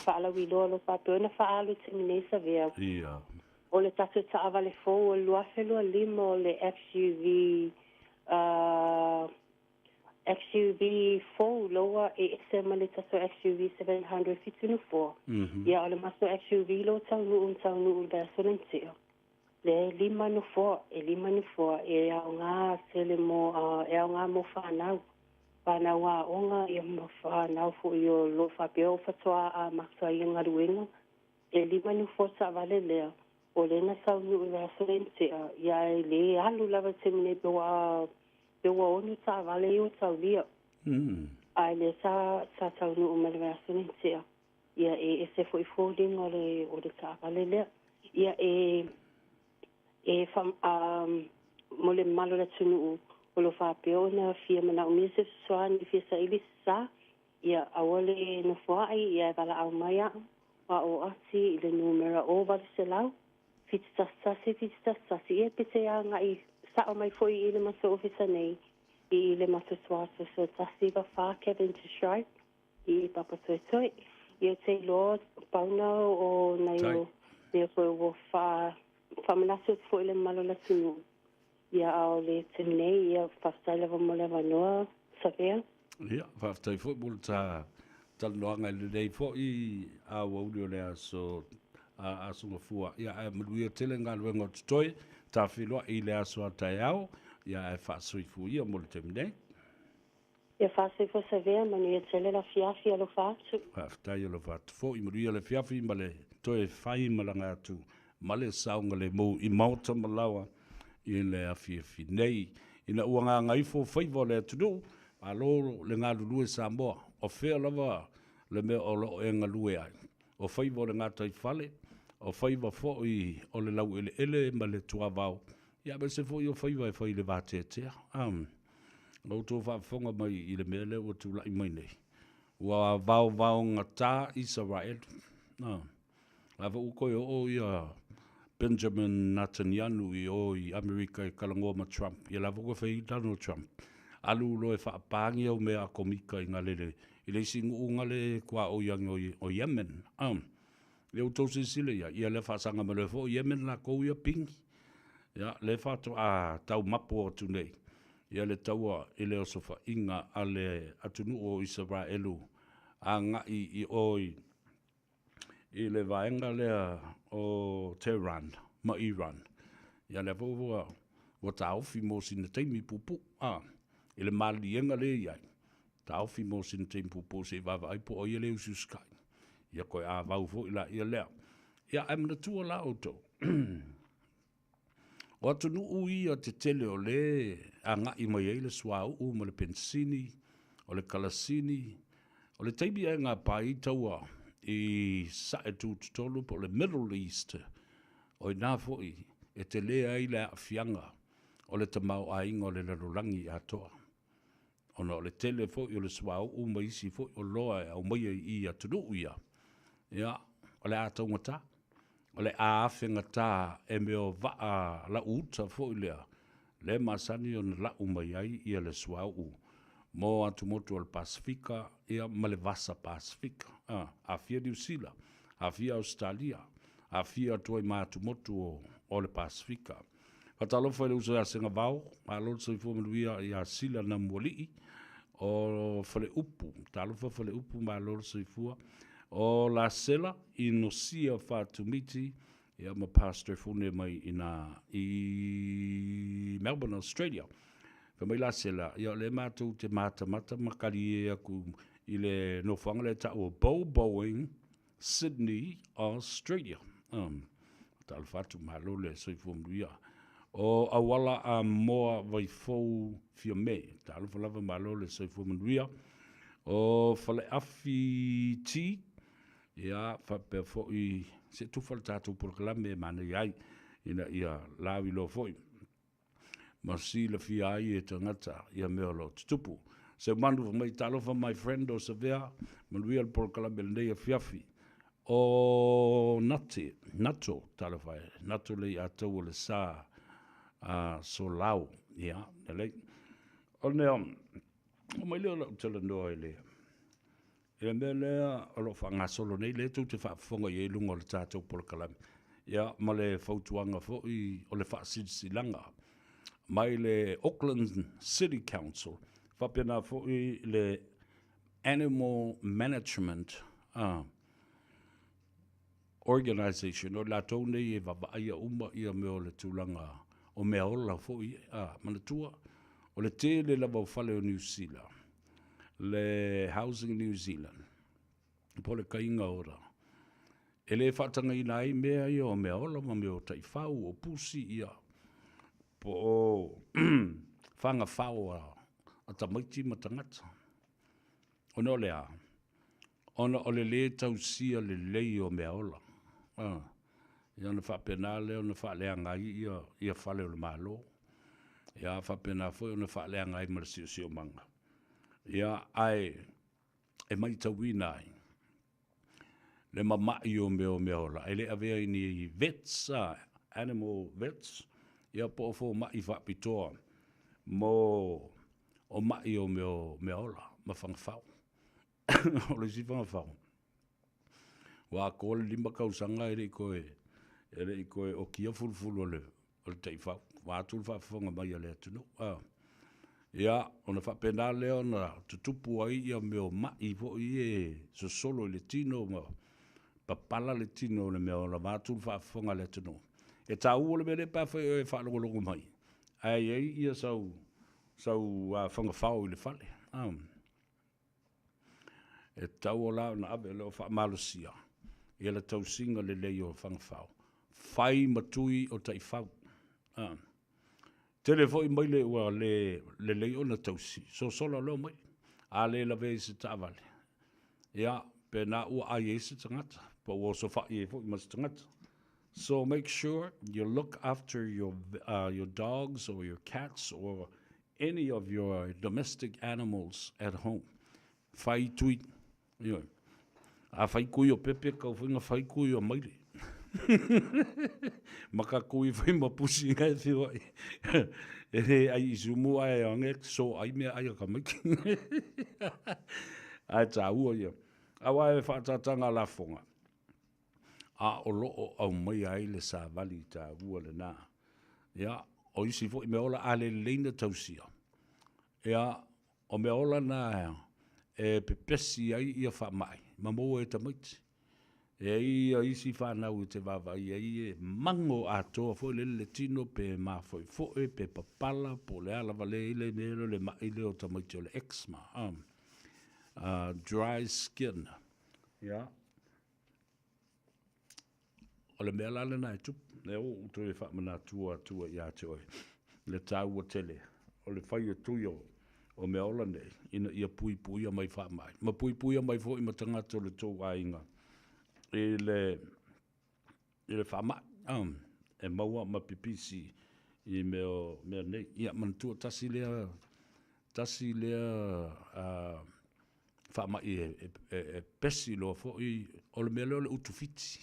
faalauiloa o lo o faapea ona faaalu i le taimi nei Savea. Ia. O le tatou taavale fou o le 2025 o le XUV XUV fou loa e ese ma le tatou XUV 700 fitu nofoa. Ia o le matou XUV lo taunuu na taunuu i le vaiaso na tea. Le lima nofoa, e lima nofoa e aoga tele mo, e aoga mo fanau. Fanau aoga ia ma fanau foi o lo o faapea o faatoa amata ai galuega. E lima nofoa taavale lea, o lea na taunuu i le aso lea na tea, ia ae le alu lava i le taimi nei pe ua pe ua ono taavale ia ua taulia. Ae lea sa sa taunuu mai le vaiaso lea na tea, ia e ese foi foliga o le o le taavale lea. Ia e e fa mo le mamalu o le atunuu o lo o faapea ona fia manaomia se fesoasoani fia saili se sa, ia aua le nofoai, ia e valaau mai au a o Ati i le numera 0800 71 11 71, ia pe te agai sao mai foi i le matou ofisa nei i le matou tuasoso 194 Cavendish Drive i Papatoetoe. Ia ou te iloa pau na o nai o mea foi ua faamanatu atu foi i le mamalu o le atunuu. Ia a o le taimi nei, ia faafetai lava mo le avanoa, Savea. Ia, faafetai foi mo le ta talanoaga i lenei foi aoauli o le aso Aso Gafua. Ia, ae manuia tele galuega o totoe, ta feiloai i le aso a taeao, ia ae faasoifua ia mo le taimi nei. Ia faasoifua Savea, manuia tele le afiafi, alofa atu. Faafetai alofa atu foi, manuia le afiafi ma le toe faimalaga atu ma le saogalemu i maota ma laoa i le afiafi nei. Ina ua gagaifo faiva o le atunuu, malo le galulue Samoa, o fea lava le mea o lo o e galue ai? O faiva o le gataifale, o faiva foi o le laueleele ma le tuavao, ia aemaise foi o faiva e fai i le vateatea. La outou faafofoga mai i le mea lea ua tulai mai nei, ua vaovaogata Isaraelu. La foi ua toe oo ia Benjamin Netanyahu i o i Amerika e talanoa ma Trump. Ia la foi ua fai ai Donald Trump. Alu loa e faapā ni au mea atomika i galele i le isi nuu gale tuaoi ane o Yemen. Ia outou silasila i ai, ia lea faasaga mai loa foi Yemen latou ia pigi. Ia lea faatoa tau mapo atu nei ia le taua i le osofaiga a le atunuu o Isaraelu agai i o i le vaega lea o Tehran ma Iran. Ia lea foi ua ua taofi mo sina taimi puupuu a i le maliliega lea e i ai, taofi mo sina taimi puupuu se i vaavaai po o ai lea e usiusitai. Ia toe avau foi laia lea. Ia ae manatua la outou, o atunuu ia tetele o lea e agai mai ai le suauu ma le penisini, o le kalasini, o le taimi e gapa ai taua i Sae Tutotonu po o le Middle East, o i ina foi e tele ai le aafiaga o le tamaoaiga o le lalolagi atoa, ona o le tele foi o le suauu ma isi foi oloa e aumaia i atunuu ia, ia, o le a taugata, o le a afegata e mea o vaa lau uta foi lea, lea e masani ona lau mai ai ia le suauu mo atumotu o le Pasefika ia ma le Vasa Pasefika, aafia Niu Sila, aafia Ausetalia, aafia atu ai ma atumotu o le Pasefika. Faatalofa i le uso ia Segavao, malo le soifua manuia ia Sila Namualii o Faleupu, talofa Faleupu, malo le soifua. O Lasela Inosia Fatumiti, ia ma Pastor Fune mai ina i Melbourne, Australia. Fai mai Lasela, ia o lea matou te matamata ma talie atu i le nofoaga lea e tau o Bo Boeing, Sydney, Australia. Talofa atu, malo le soifua manuia. O Auala a Moa Vaifou Fiame, talofa lava, malo le soifua manuia. O Faleafi T, ia, faapea foi, se tufa le tatou polokalame e manaia ai, ina ia lauiloa foi ma silafia ai e tagata ia mea o lo o tutupu. Seumanu fai mai, Talofa my friend o Savea, manuia le polokalame i lenei afiafi. O Nate, Nato, talofa e, Nato Leiataua le sa a Solau, ia, lelei. O le mea, oo mai lea o lau talanoa i le I le mea lea o lo o faagasolo nei, lea tou te faafofoga i ai i luga o le tatou polokalame, ia, ma le fautuaga foi o le faasilasilaga mai le Auckland City Council, faapena foi le Animal Management Organization, o i latou nei e vaavaaia uma ia mea o le tulaga o meaola foi, manatua, o le tele lava o fale o Niu Sila. Le Housing New Zealand, po o le kaiga ora, e le faatagaina ai mea ia o meaola ma mea o taifau, o pusi, ia, po o fagafao a tamaiti ma tagata. Ona o le a? Ona o le lē tausia lelei o meaola. A, ia ona faapena lea ona faaleaga ai ia, ia fale o le Malo. Ia faapena foi ona faaleaga ai ma le siosiomaga. Ia, ae e matauina ai le mama'i o mea o meaola, e le avea i ni vets, a, animal vets, ia po o foma'i faapitoa mo o ma'i o mea o meaola ma fagafao. O le isi fagafao, ua atoa le 5 tausaga e le i toe, e le i toe okia fulufulu o le, o le taifau, vaeatu le faafofoga mai a le atunuu. A. Ia, ona faapena lea ona tutupu ai ia mea o ma'i foi e sosolo i le tino ma papala le tino o le mea ola, vaeatu le faafofoga a le atunuu. E taua le mea lea pe afai o e faalogologo mai, ae i ai ia sau, sau fagafao i le fale. A. E tatau la ona ave o lo o faamalosia ia le tausiga lelei o fagafao, fai ma tui o taifau. A. Tele foi maile ua le lelei ona tausi, sosola loa maile. A le lavea i se taavale, ia, pe na ua ai ai se tagata, po ua osofai ai foi ma se tagata. So make sure you look after your, your dogs or your cats or any of your domestic animals at home. Fai tui. Ioe. A fai kui o pepe, kau foi na fai kui o maile. Ma ka kui foi ma pusi ngai whio ai. E he ai i sumu ai ange so ai mea ai a ka maiki. Ae tāua ia. Aua e whaatatanga lafonga. A o loo aumaia ai le savali tāua lena. Ia, o isi foi mea ola a le lelei na tausia. Ia, o mea ola na e pepesi ai ia faamai ma maua e tamaiti. E ai ia isi whanau i te vaavaai ai e mango atoa foi lele le tino pe mafoefoe pe papala po o le a lava le ile mea lea o le ma'i lea o tamaiti o le eczema, dry skin. Ia, O le mea la lena e tupu, lea ua ou toe faamanatua atua ia te oe le taua tele o le fai o tui o meaola nei ina ia puipuia mai faamai, ma puipuia mai foi ma tagata o le tou aiga i le i le faamai e maua ma pipisi i mea o mea nei. Ia manatua tasi lea tasi lea faamai e pesi loa foi, o le mea lea o le utufiti.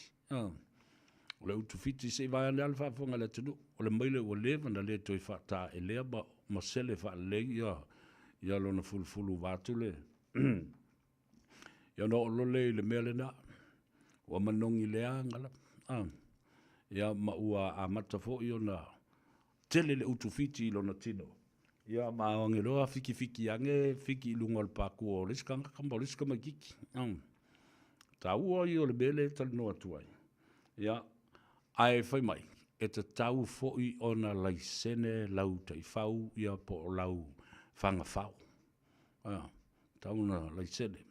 O le utufiti, se i vae ane lava le faafofoga a le atunuu, o le maile ua leva ona le toe faataelea ma sele faalelei ia lona fulufulu vaeatu le ia ona oo loa lea i le mea lena, ua manogi leaga lava. Ia ma ua amata foi ona tele le utufiti i lona tino. Ia ma aoage loa fikifiki ane, fiki i luga o le pakua o le isi tagata ma o le isi tamaititi. Taua ia o le mea lea e talanoa atu ai. Ia, ae fai mai, e tatau foi ona laisene lau taifau ia po o lau fagafao. A, tatau ona laisene.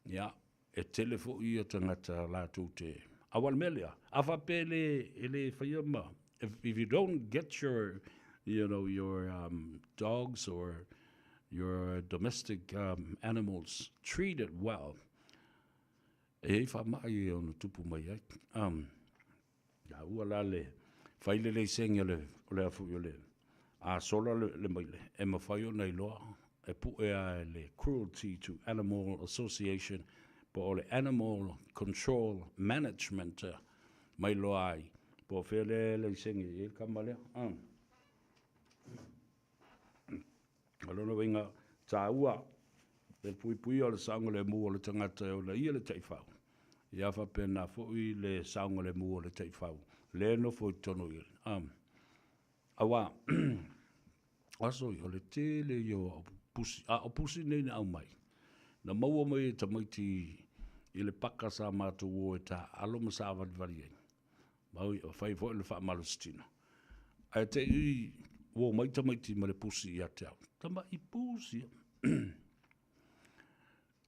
Ia, E tele foi ia tagata latou te aua o le mea lea, a faapea e le, e le faia ma, if you don't get your, you know, your dogs or your domestic animals treated well, e i ai faamai e ono tupu mai ai. A ua la le fai le laisene o le, o le a foi o le, a sola le, le maile, e mafai ona iloa, e pue a e le Cruelty to Animal Association po o le Animal Control Management ma iloa ai po o fea le laisene e i ai le kama lea. O lona uiga taua le puipuia o le saogalemu o le tagata e ola ia le taifau, ia faapena foi le saogalemu o le taifau lea e nofo i totonu i Aua, o aso ia, o le tele ia o au pusi, a o pusi nei na aumai, na maua mai e tamaiti i le paka sa matou o e taaalo ma saavalivali ai. Ma fai foi le faamalositino. Ae te i uo mai tamaiti ma le pusi ia te au. Tama'i pusi ia.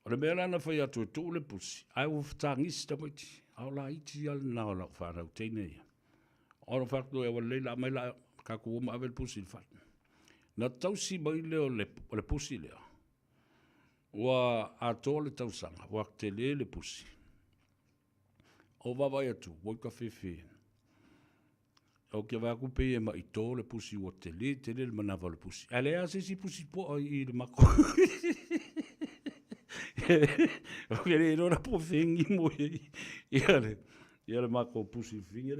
O le mea la na fai atu e tuu le pusi, ae ua fetagisi tamaiti, a o laiti lava lena o lau fanau teine ia. Ona fai atu lea, ua lelei la aumai la tatou o ma ave le pusi i le fale. Na tausi mai lea o le pusi lea, ua atoa le tausaga, ua tele le pusi. Ou vaavaai atu, ua i tafefe. Ou te vaai atu pei e ma'i to le pusi ua tele tele le manava o le pusi. Ae leai lava se isi pusi poa i i le matou. Ou te le iloa la po o fea e gimo i ai ia le, ia le matou pusi fafine.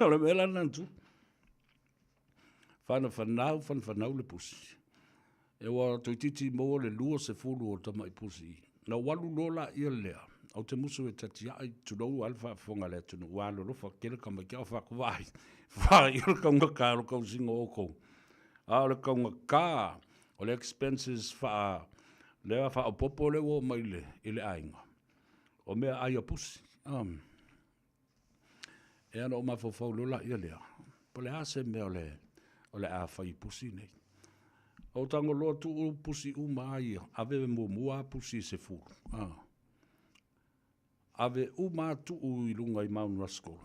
O le mea la lena na tupu. Fanafanau, fanafanau le pusi. E ua toeitiiti maua le 20 o tamai pusi. Na ou alu loa laia lea, ou te musu e tatiai, tulou lava le faafofoga a le atunuu, ua alolofa tele tamaiti, a o fatu vaai, vaai o le taugata o le tausiga o outou. A o le taugata o le expenses faa, lea faaopoopo lea ua oo mai i le aiga, o meaai a pusi. Ia ona ou mafaufau loa laia lea, po o le a se mea o le a fai i pusi nei. Ou tago loa tuu pusi uma lava ia, ave muamua lava pusi e 10, ave uma lava tuu i luga i Mount Roskill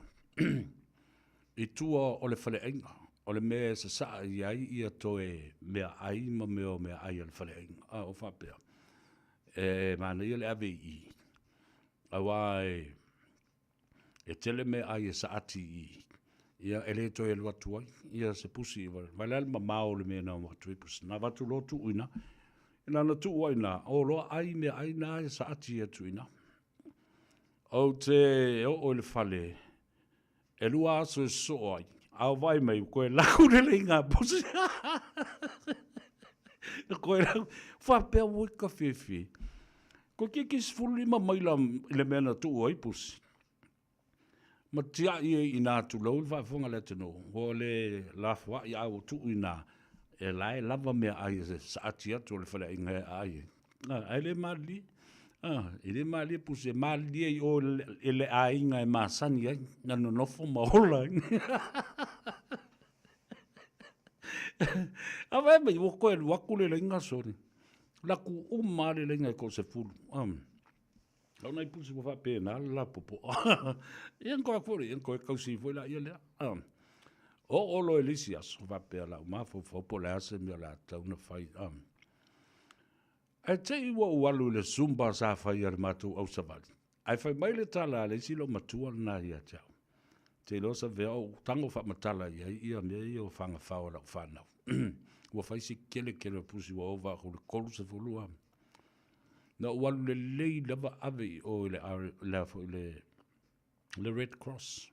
i tua o le faleaiga, o le mea e sasaa i ai ia toe meaai ma mea o meaai a le faleaiga. Ou faapea, e manaia le ave i i, aua e E tele meaai e saati i i, ia e le toe alu atu ai ia se pusi. Vaai la le mamao o le mea na avatu ai pusi. Na avatu loa tuu i ina. Na ona tuu lava i ina, o loa ai meaai na e saati atu i ina. Ou te oo i le fale, e 2 aso e sosoo ai, a ou vaai mai, ua toe laku le leiga a pusi. Koe laku, faapea ua ka fefe. Toeitiiti 15 maila i le mea na tuu ai pusi, ma tiai ai i ina tulou le faafofoga a le atunuu, ua le lafoai a ua tuu i ina, e la e lava meaai e saati atu a le faleaiga e aai ai. Ae le malilie, e le malilie pusi, e malilie i o i le aiga e masani ai, na nonofo ma ola ai. A vaai mai, ua toe alu atu le laina sole. Laku uma lava le laina e toasefulu. Um. O nai pusi ua faapena le lapopoa. Ia na toe atu foi lea, ia na toe tausi foi laia lea. Um. Oo loa i le isi aso, faapea lau mafaufau po o le a se mea o le a tatau ona fai. Um. Ae te i ua ou alu i le Zumba sa fai a le matou ausavali, ae fai mai le tala a le isi loomatua lena ia te au, Te iloa Savea o ou tago faamatala i ai ia mea ia o fagafao a lau fanau. Ua fai si kele kele o pusi ua ova aku i le 30 a. Na ou alu lelei lava ave i o i le, le, le, le Red Cross.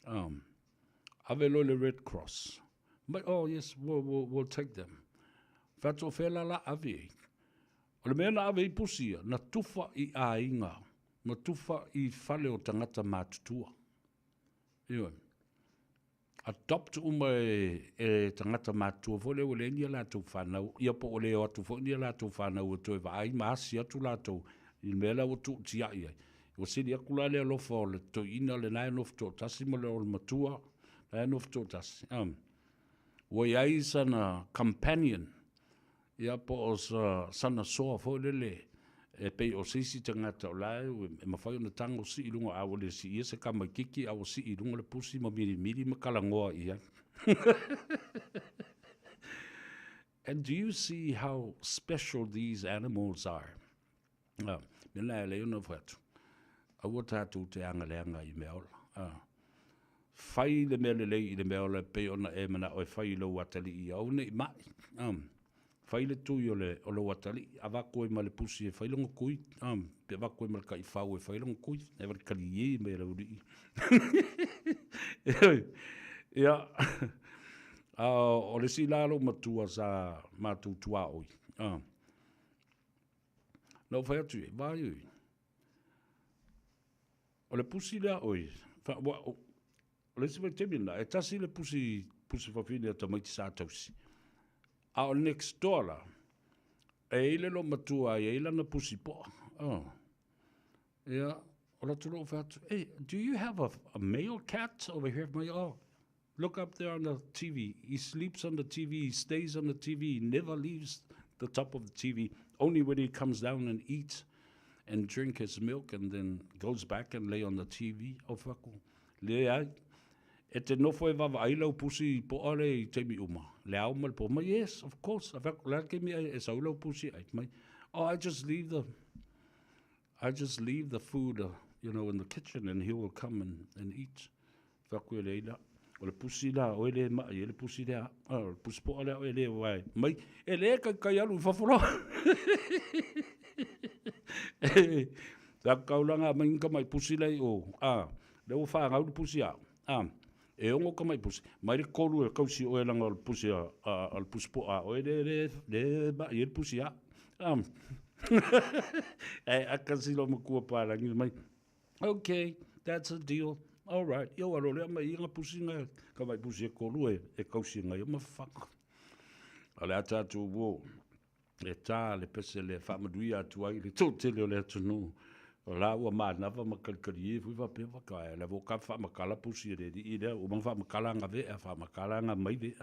Ave loa i le Red Cross. Mai, oh yes, we'll, we'll, we'll take them. Fai atu o fea la la ave ai. O le mea na ave ai pusi ia, na tufa i aiga, na tufa i fale o tagata matutua. Ioe. Adopt uma e, e tagata matutua foi lea ua leai ni a latou fanau, ia po ua le o atu foi ni a latou fanau e toe vaai ma asi atu latou i le mea la ua tuutiai ai. Ua sili atu la le alofa o le toeaina lena e nofo toatasi ma le o le matua la e nofo toatasi. Ua i ai sana companion, ia po o sa, sana soa foi lele e pei o se isi tagata o la e mafai ona tago sii i luga, a ua le siia se tamaitiiti a ua sii i luga le pusi ma milimili ma talanoa i ai. And do you see how special these animals are? A, mea lena e ala ai ona fai atu, aua tatou te agaleaga i meaola. A, fai le mea lelei i le meaola e pei ona e manao e fai i lou atalii ia aua ne i mai. A, fai le tui o, le, o lou atalii, avatu ai ma le pusi e fai lona tui, a, pe avatu ai ma le taifau e fai lona tui, e vale kaliē mai e le aualii. Ia, a, o le isi la lou matua sa matou tuaoi, a, Na ou fai atu i ai, vaai oi, o le pusi lea oi, fa, ua, o, o le isi vaitaimi lena, e tasi le pusi, pusi fafine a tamaiti sa tausi. A o le next door la, e i ai le loomatua e i ai lana pusi poa. Oh. Ia, o le atu loa ou fai atu, hey, do you have a male cat over here? Mai, oh. Look up there on the TV. He sleeps on the TV, he stays on the TV, he never leaves the top of the TV. Only when he comes down and eats and drink his milk and then goes back and lay on the TV. O faku. Leai. E te nofo e vaavaai lau pusi i poa lea i taimi uma, le ao ma le po mai, yes, of course, a fai atu, o le a le taimi e sau lau pusi ai mai, oh, I just leave the, I just leave the food, you know, in the kitchen and he will come and, and eat. Fai atu e leai la, o le pusi la oe le ma'i ai le pusi lea, o le pusi poa lea oe le wae mai, e le kaikai alu i fafo loa. Sa kaulanga mai ka mai pusi lei o, a, lea ua fanau le pusi a, a, e ono ka mai pusi, mai le kolu e kausi oe langa o le pusi a, a, a le pusi poa a oe le, le, le ma'i ai le pusi a. A, e akasi lo makua palangi mai, okay, that's a deal. All right, ia ua lolea mai ia nga pusi nga, ka mai pusi e kolu e, e kausi ngai o mafaka. A le ata atu ua, e tā le pese le faamanuia atu ai i le toatele o le atunuu. O la ua manava ma kalikali e foi faapea whakaea. Le vo ka whaamakala pusi e le alii lea, ua manga whaamakala anga vea, whaamakala anga mai vea.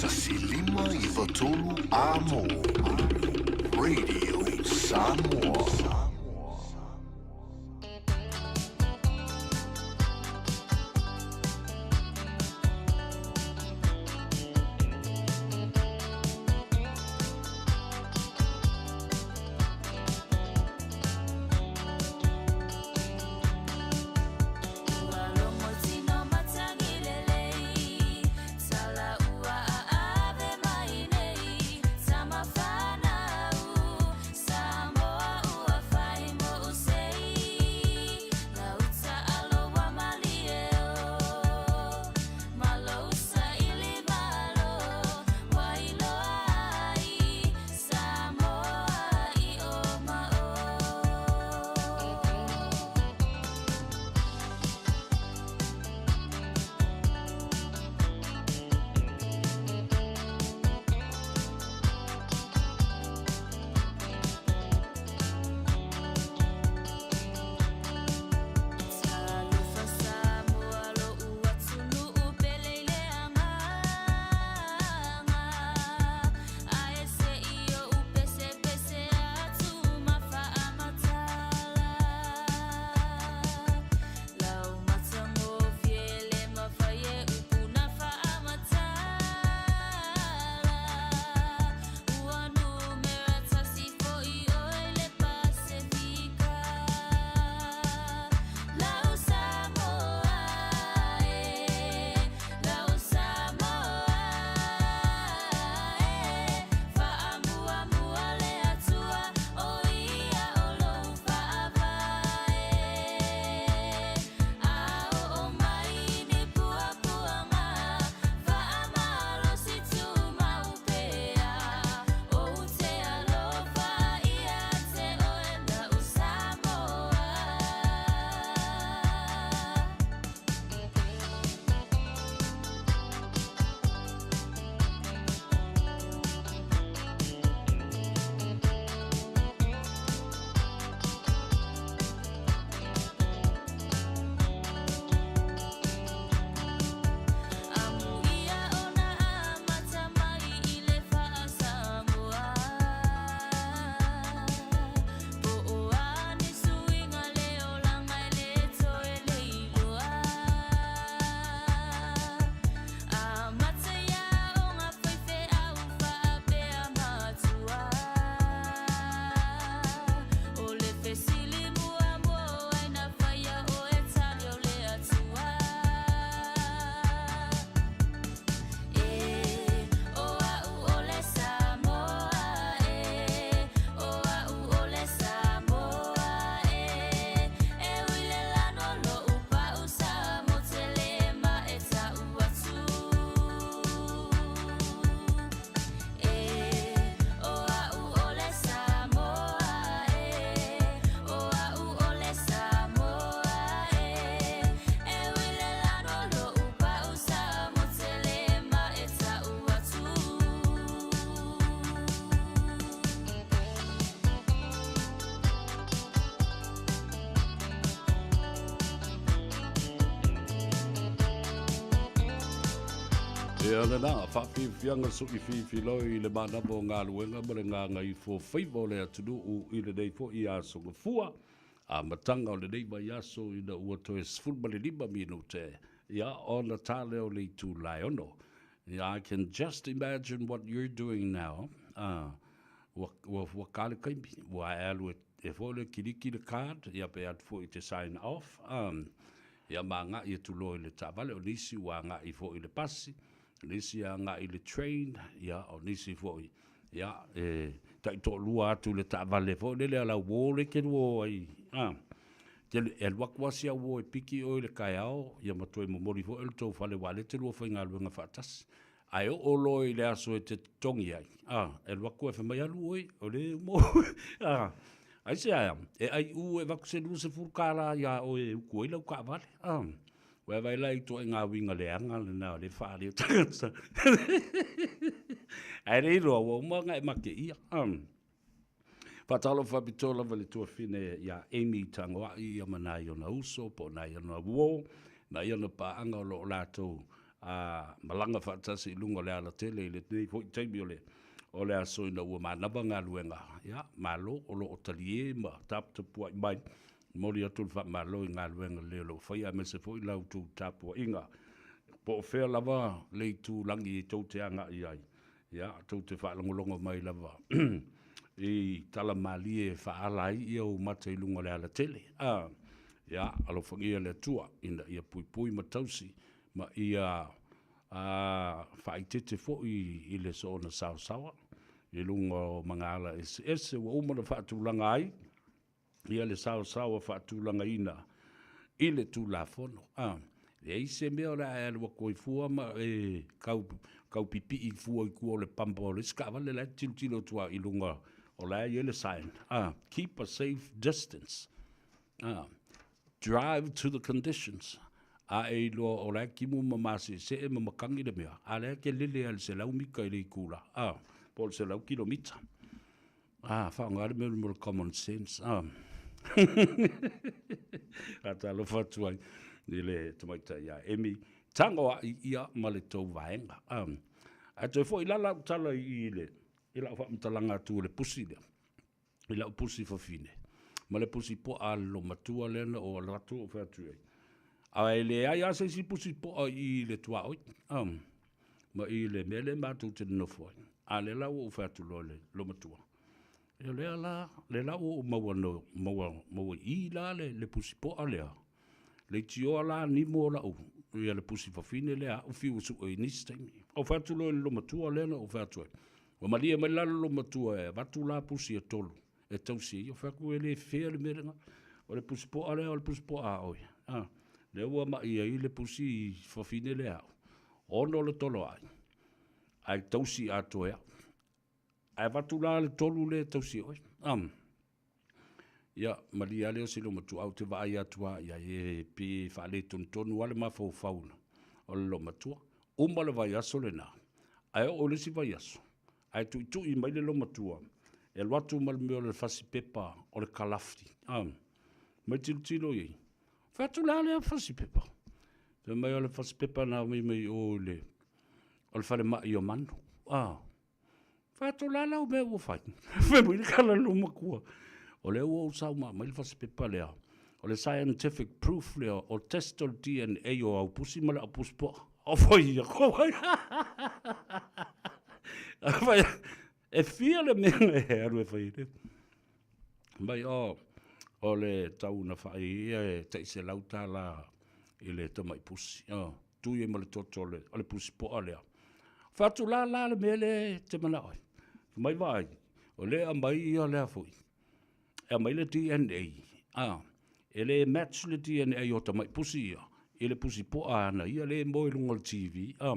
1593 Amo Radio Samoa. Ia lena, faafiafiaga soʻifiifiloi i le manava o galuega ma le gagaifo faiva o le atunuu i lenei foʻi aso gafua, amataga o lenei vaiaso ina ua toe 15 minute ia ona ta lea o le itula e ono. Ia, I can just imagine what you're doing now. Uh, ua, ua, ua ka le kaimi, ua e alu e, e foi le kiliki le card, ia pe atu foi te sign off. Um, ia ma agai atu loa i le taavale, o nisi ua agai foi i le pasi, o nisi agai i le train, ia o nisi foi, ia e taitoalua atu i le taavale foi lele a lau uo le ke lua o ai, a. Tele, e alu atu lava si au uo e piki oe i le taeao, ia ma toe momoli foi oe i le tou fale aua o lea e te lua faigaluega faatasi. Ae oo loa i le aso e te totogi ai, a, e alu atu ae fai mai, alu oe, o le uma oe, a. Aisea, e aiu e avatu se $20 iā oe e utu ai lau taavale, a. Ua e vaai la i ituaiga uiga leaga lena o lea e faaali e tagata. Ae le iloa ua uma ona e mateia. A. Faatalofa faapitoa lava i le tuafine iā Amy Tagoai ia ma nai ona uso po o nai ona uo, nai ona paaga o lo o latou a malaga faatasi i luga o le alatele i lenei foi taimi o le o le aso ina ua manava galuega. Ia, malo o lo o talie ma taputapuai mai. Momoli atu le faamalo i galuega lelei o lo o faia aemaise foi la outou tapuaiga. Po o fea lava le itulagi e tou te agai ai, ia, tou te faalogologo mai lava i tala malie e faaala ai ia ou mata i luga o le alatele. A, ia, alofagia le Atua ina ia puipui ma tausi ma ia faaeteete foi i le soona saosaoa i luga o magaala eseese ua uma ona faatulaga ai ia le saosaoa faatulagaina i le Tulafono. A, leai se mea o le a e alu atu ai fua ma e tau, tau pipii fua i tua o le pampa o le isi taavale la e tilotilo atu lava i luga o la e i ai le sign, a, keep a safe distance. A, drive to the conditions. A e iloa o la e timu ma maseesee ma matagi le mea, a lea e te lele lava i le 100 mita i le itula, a, po o le 100 kilomita. A, faaaoga le mea mo le common sense, a. Faatalofa atu ai i le tamaitai ia Amy Tagoai ia ma le tou vaega. A, ae toe foi la lau tala i le i lau faamatalaga atu o le pusi lea, i lau pusi fafine, ma le pusi poa a le loomatua lea na ou alu atu ou fai atu i ai. Ae leai lava se isi pusi poa i le tuaoi, a, ma i le mea lea matou te nonofo ai. A o lea la ua ou fai atu loa i le loomatua, ia lea la, lea la ua ou maua no, maua, maua i i la le, le pusi poa lea, leitioa la nimo lau, ia le pusi fafine lea aʻu fiu e sue i nisi taimi. Ou fai atu loa i le loomatua lea na ou fai atu ai, ua malie mai la le loomatua e avatu la pusi e tolu e tausi ai. Ou fai atu e le fair le mea lena. O le pusi poa lea o le pusi poa a oe. A, lea ua ma'i ai le pusi fafine lea aʻu, ono le toloai, ae tausi atoa e au. Ae avatu la le tolu lea e tausi e oe. A, ia, malie lava lea o si loomatua, ae ou te vaai atu lava i ai, e pei e faaletonutonu lava le mafaufau o le loomatua. Uma le vaiaso lena, ae oo i le isi vaiaso, ae tuitui mai le loomatua, e alu atu ma le mea o le fasi pepa o le kalafi, a, mai tilotilo i ai. Fai atu, le a lea fasi pepa? Fai mai, o le fasi pepa na aumai mai o i le, o le falemai o manu. A, fai atu, o le a lau mea ua fai? Fai mai le tala a le loomatua, o lea ua ou sauma mai le fasi pepa lea, o le scientific proof lea, o test o le DNA o au pusi ma le au pusi poa. O fai ia ko ai. Fai, e fia le mea na e alu e fai le. Mai o, o le tau na whai ia e tai se lau tālā i le tamai pusi. O, tui e ma le toto o le, o le pusi poa lea. Whatu la la le mea le te mana oi. Mai vai, o le a mai ia lea foi. E aumai le DNA, a, e le match le DNA o tamai pusi ia i le pusi poa ana ia le moe i luga o le TV, a.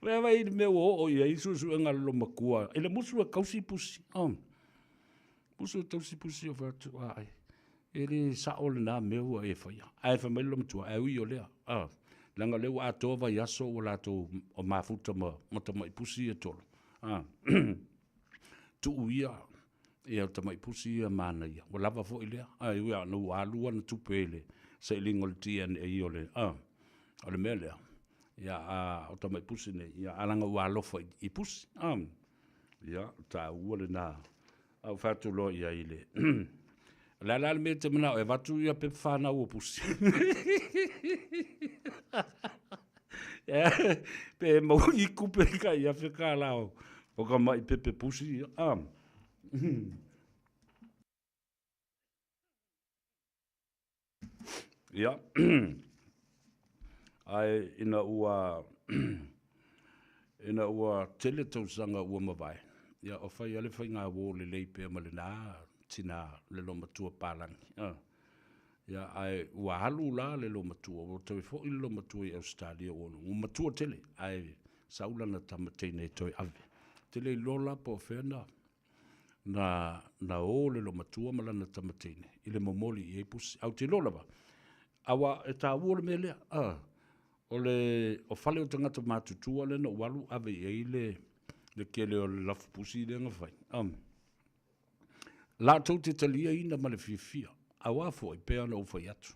Mea mai le mea ua oo i ai suesuega a le loomatua i le musu e tausi pusi, a. Musu e tausi pusi o fai atu, ae, e le sao lena mea ua e faia. Ae fai mai le loomatua, ae ui o lea, a, leaga o lea ua atoa vaiaso ua latou mafuta ma, ma tamai pusi ia e tolu, a, tuu ia, ia tamai pusi ia manaia, ua lava foi lea, ae ui lava ina ua alu ana tupe i le sailiga o le DNA o le, a, o le mea lea, ia, a, o tamai pusi nei, ia, a leaga ua alofa i, i pusi, a. Ia, o taua lena. A ou fai atu loa i ai i le... O le a la le mea e te manao e avatu ia pepa whanau o pusi? Pe mau i kupe ka i awhe ka la o, o ka mai pepe pusi. Ah. Ia, ae ina ua ina ua tele tausaga ua mavae, ia o fai lava le faiga uo lelei pea ma lena tina le loomatua palagi. A, ia, ae ua alu la le loomatua, ua toe foi le loomatua i Ausetalia ua ua matua tele, ae sau lana tama teine e toe ave. Tele iloa la po o fea na na, na o le loomatua ma lana tama teine i le momoli i ai pusi. Ae ou te iloa lava, aua e taua le mea lea, a, o le o fale o tagata matutua lea na ou alu ave i ai le, le tele o le lafu pusi lea na fai. A, latou te taliaina ma le fiafia, aua foi, pei ona ou fai atu.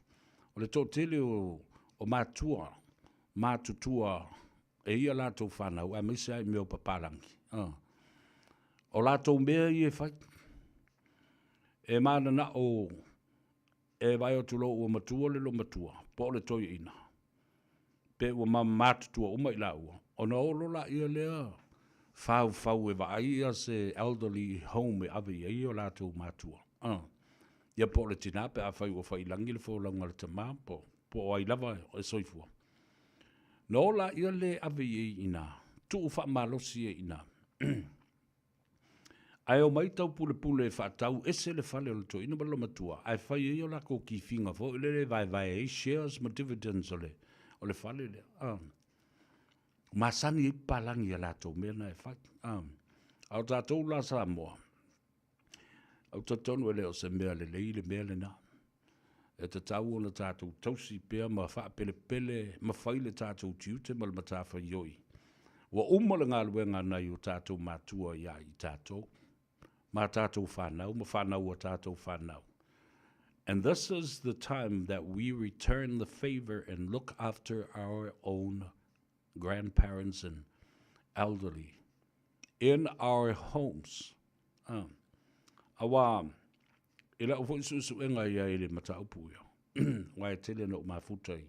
O le toatele o, o matua, matutua e ia latou fanau, aemaise lava i mea o papalagi. Uh. O latou mea ia e fai. E mananao e vaai atu loa ua matua le loomatua, po o le toeaina, pe ua matutua uma i laua, ona o loa laia lea faufau e vaai ia se elderly home e ave i ai o latou matua. Ia po o le tina pe afai ua faiilagi le folauga a le tama po o ai lava e soifua. Ona o laia lea e ave i ai i ina, tuu faamalosi ai i ina. Ae omai taupulepule e faatau ese le fale o le toeaina ma le loomatua, ae fai ai o latou kifiga foi lele e vaevae ai shares ma dividends o le, o le fale lea. Ah. Masani ai papalagi i a latou mea na e fai. Ah. A o tatou la Samoa, ou te talitonu e le o se mea lelei le mea lena. E tatau ona tatou tausi pea ma faapelepele ma fai le tatou tiute ma le matafaioi. Ua uma le galuega a nai o tatou matua ia i tatou, ma tatou fanau ma fanau a tatou fanau. And this is the time that we return the favor and look after our own grandparents and elderly in our homes. Ah. Aua, i lau foi suesuega i ai i le mataupu ia, aua e tele na ou mafuta i,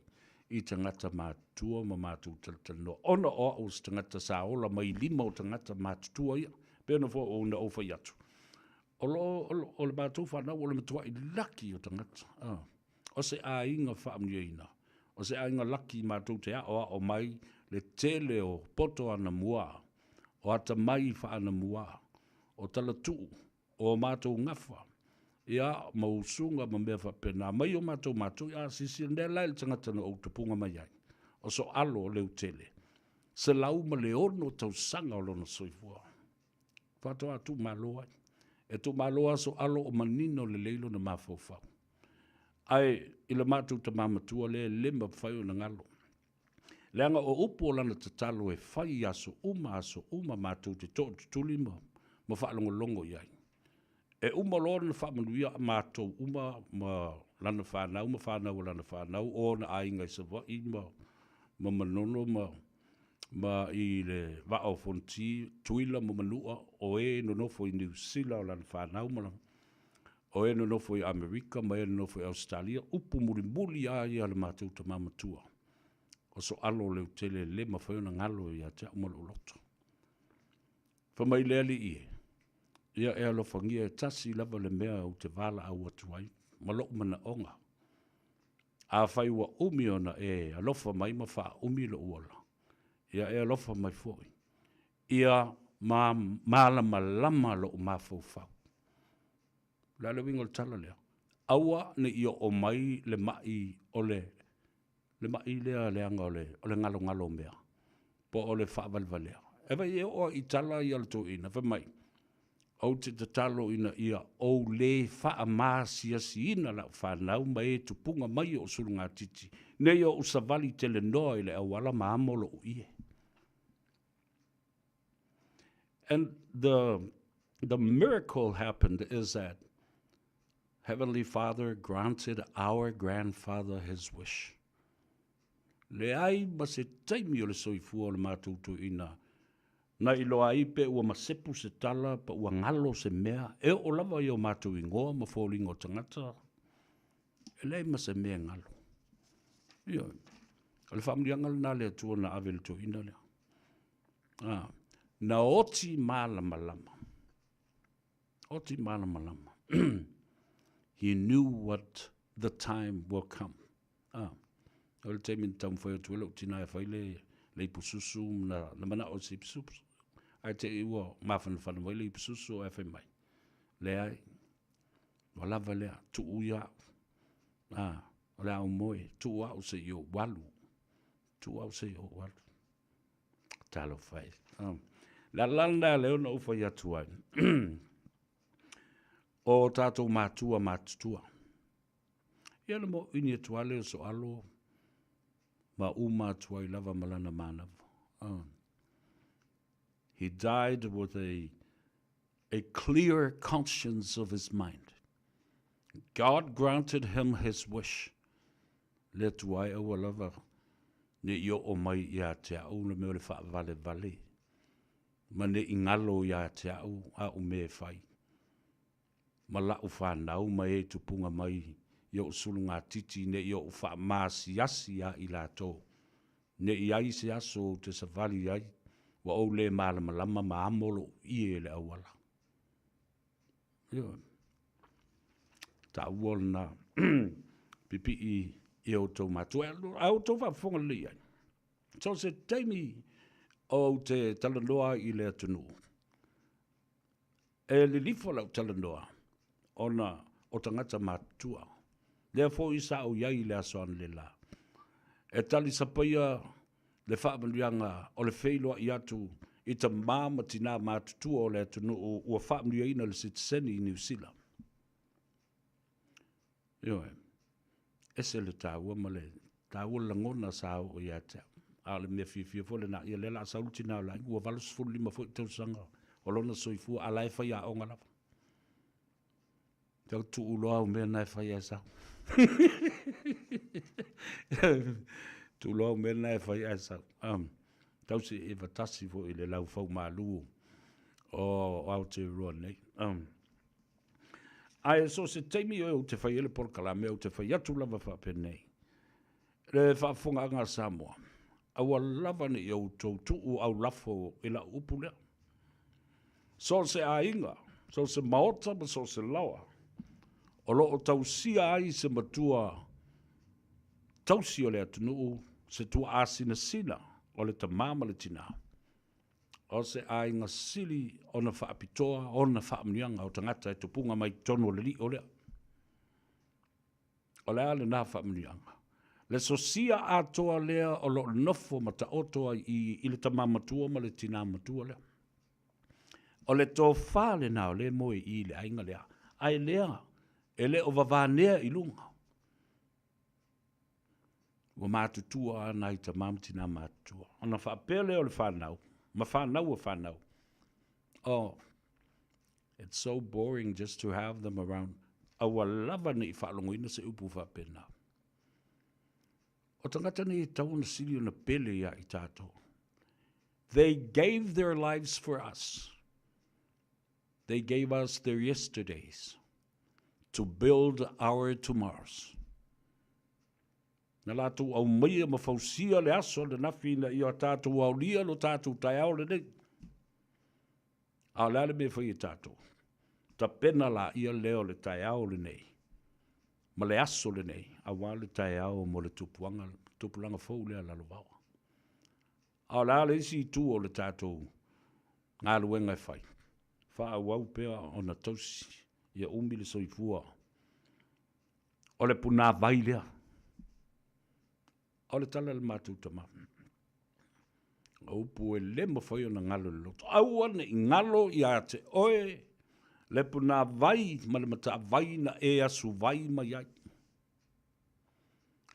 i tagata matutua ma matou talatalanoa, ona o au o se tagata sa ola mai i lima o tagata matutua ia, pei ona foi ona ou fai atu, o lo, o, o le matou fanau o le matuai laki o tagata. Ah. O se aiga faamanuiaina, o se aiga laki matou te aoao mai le tele o poto anamua, o atamai faanamua, o talatuu, o o matou gafa, ia, ma usuga ma mea faapena, mai o matou matou, a silasila nei la i le tagata na ou tupuga mai ai, o Soalo o Leutele, 106 tausaga o lona soifua. Faatoa tuumalo ai. E tuumalo lava Soalo o manino lelei lona mafaufau. Ae i le matou tama matua lea e le mafai ona galo. Leaga o upu o lana tatalo e fai i aso uma aso uma matou te tootutuli ma, ma faalogologo i ai. E uma loa ona faamanuia matou uma ma lana fanau ma fanau a lana fanau, o ona aiga i Savaii ma, ma Manono ma, ma i le Vaa o Fonoti, Tuila ma Manua, o e nonofo i Niu Sila o lana fanau ma lana, o e nonofo i Amerika ma e nonofo i Ausetalia, upu mulimuli lava ia a le matou tama matua, o Soalo Leutele le mafai ona galo ia te au ma lou loto. Fai mai le Alii e, Ia e alofagia e tasi lava le mea ou te valaau atu ai ma lou manaoga. Afai ua umi ona e alofa mai ma faaumi lou ola, ia e alofa mai foi, ia ma malamalama lou mafaufau. O le a le uiga o le tala lea? Aua ne i oo mai le maʻi o le le maʻi lea leaga o le o le galogalo o mea, po o le faavalevalea. E vaai e oo i tala ia le toeaina, fai mai, Ou te tatalo ina ia ou lē faamaasiasiina lau fanau ma e tupuga mai o sulugatiti, nei ou savali telenoa i le auala ma amo loʻu ie. And the, the miracle happened is that Heavenly Father granted our grandfather his wish. Leai ma se taimi o le soifua o le matou toeaina na iloa ai pe ua masepu se tala pa ua galo se mea e oo lava i o matou igoa ma foliga o tagata, e leai ma se mea e galo. Ioe. O le faamanuiaga lena a le Atua na ave i le toeaina lea. Ah, na oti malamalama. Oti malamalama. He knew what the time will come. Ah, o le taimi na taumafai atu ai lou tina e fai le, le ipu susu, na, na manao i se ipu susu. Ae te i ua mafanafana mai le ipu susu ae fai mai. Leai, ua lava lea, tuu ia au. Ah, o le a ou moe, tuu au se i ou alu. Tuu au se i ou alu. Talofa e. Oh. Le ala lena lea ona ou fai atu ai. o tātou mātua matutua. Ia na mo ini atu ale o soalo ma uma atu ai lava ma lana mānawa. Oh. He died with a, a clear conscience of his mind. God granted him his wish. Le Atua e aua lava ne i oo mai ia te au le mea o le faavalevale, ma ne i galo ia te au aʻu mea e fai, ma laʻu fanau ma e tupuga mai i oʻu sulugatiti ne i oʻu faamaasiasi ia i latou, ne i ai se aso ou te savali ai, ua ou le malamalama ma amo loʻu ʻie i le auala. Ioe. Taua lena pipii i outou matua. A outou faafofoga lelei ai. So se taimi ou te talanoa ai i le atunuu, e lilifa lau talanoa ona o tagata matutua. Lea foi sa ou i ai i le aso analeila e talisapaia le faamanuiaga o le feiloai atu i tamā ma tinā matutua o le atunuu ua faamanuiaina le sitiseni i Niu Sila. Ioe, ese le taua ma le taua le lagona sa oo ia te au. A o le mea fiafia foi lena, ia lea o le a sau le tina o le aiga, ua 85 foi tausaga o lona soifua, a o la e faiaoga lava. Tau tuu loa au mea na e fai ae sau. Tuu loa au mea na e fai ae sau. Um, tau se e vatasi foi i le laufau malu o Aotearoa nei. Um, ae so se taimi oe ou te fai ai le polokalame, ou te fai atu lava faapenei. Le faafofogaaga a Samoa, aua lava ne i outou tuu aulafo i lau upu lea. So o se aiga, so o se maota ma so o se laoa, o lo o tausia ai se matua tausi o le atunuu, se tuaasinasina o le tamā ma le tinā, o se aiga sili ona faapitoa ona faamanuiaga o tagata e tupuga mai totonu o le lio lea. O le a lena faamanuiaga? Le sosia atoa lea o lo o nofo ma taoto ai i i le tama matua ma le tinā matua lea. O le tofa lena o lea e moe i i le aiga lea, ae lea e le o vavanea i luga. Ua matutua lava nai tama ma tinā matutua. Ona faapea lea o le fanau, ma fanau a fanau, oh, It's so boring just to have them around. Aua lava ne i faalogoina se upu faapena. O tagata nei e tatau ona sili ona pele ia i tatou. They gave their lives for us. They gave us their yesterdays to build our tomorrows. Na latou aumaia ma fausia le aso ananafi ina ia tatou aolia lo tatou taeao lenei. A o le a le mea e fai e tatou? Tapena laia lea o le taeao lenei ma le aso lenei aua le taeao mo le tupuaga, tupulaga fou lea lalovaoa. A o le a le isi itu o le tatou galuega e fai? Faaauau pea ona tausi ia umi le soifua o le punāvai lea. O le tala a le matou tama, o upu e le mafai ona galo i le loto. Aua ne i galo ia te oe le punāvai ma le matavai na e asuvai mai ai.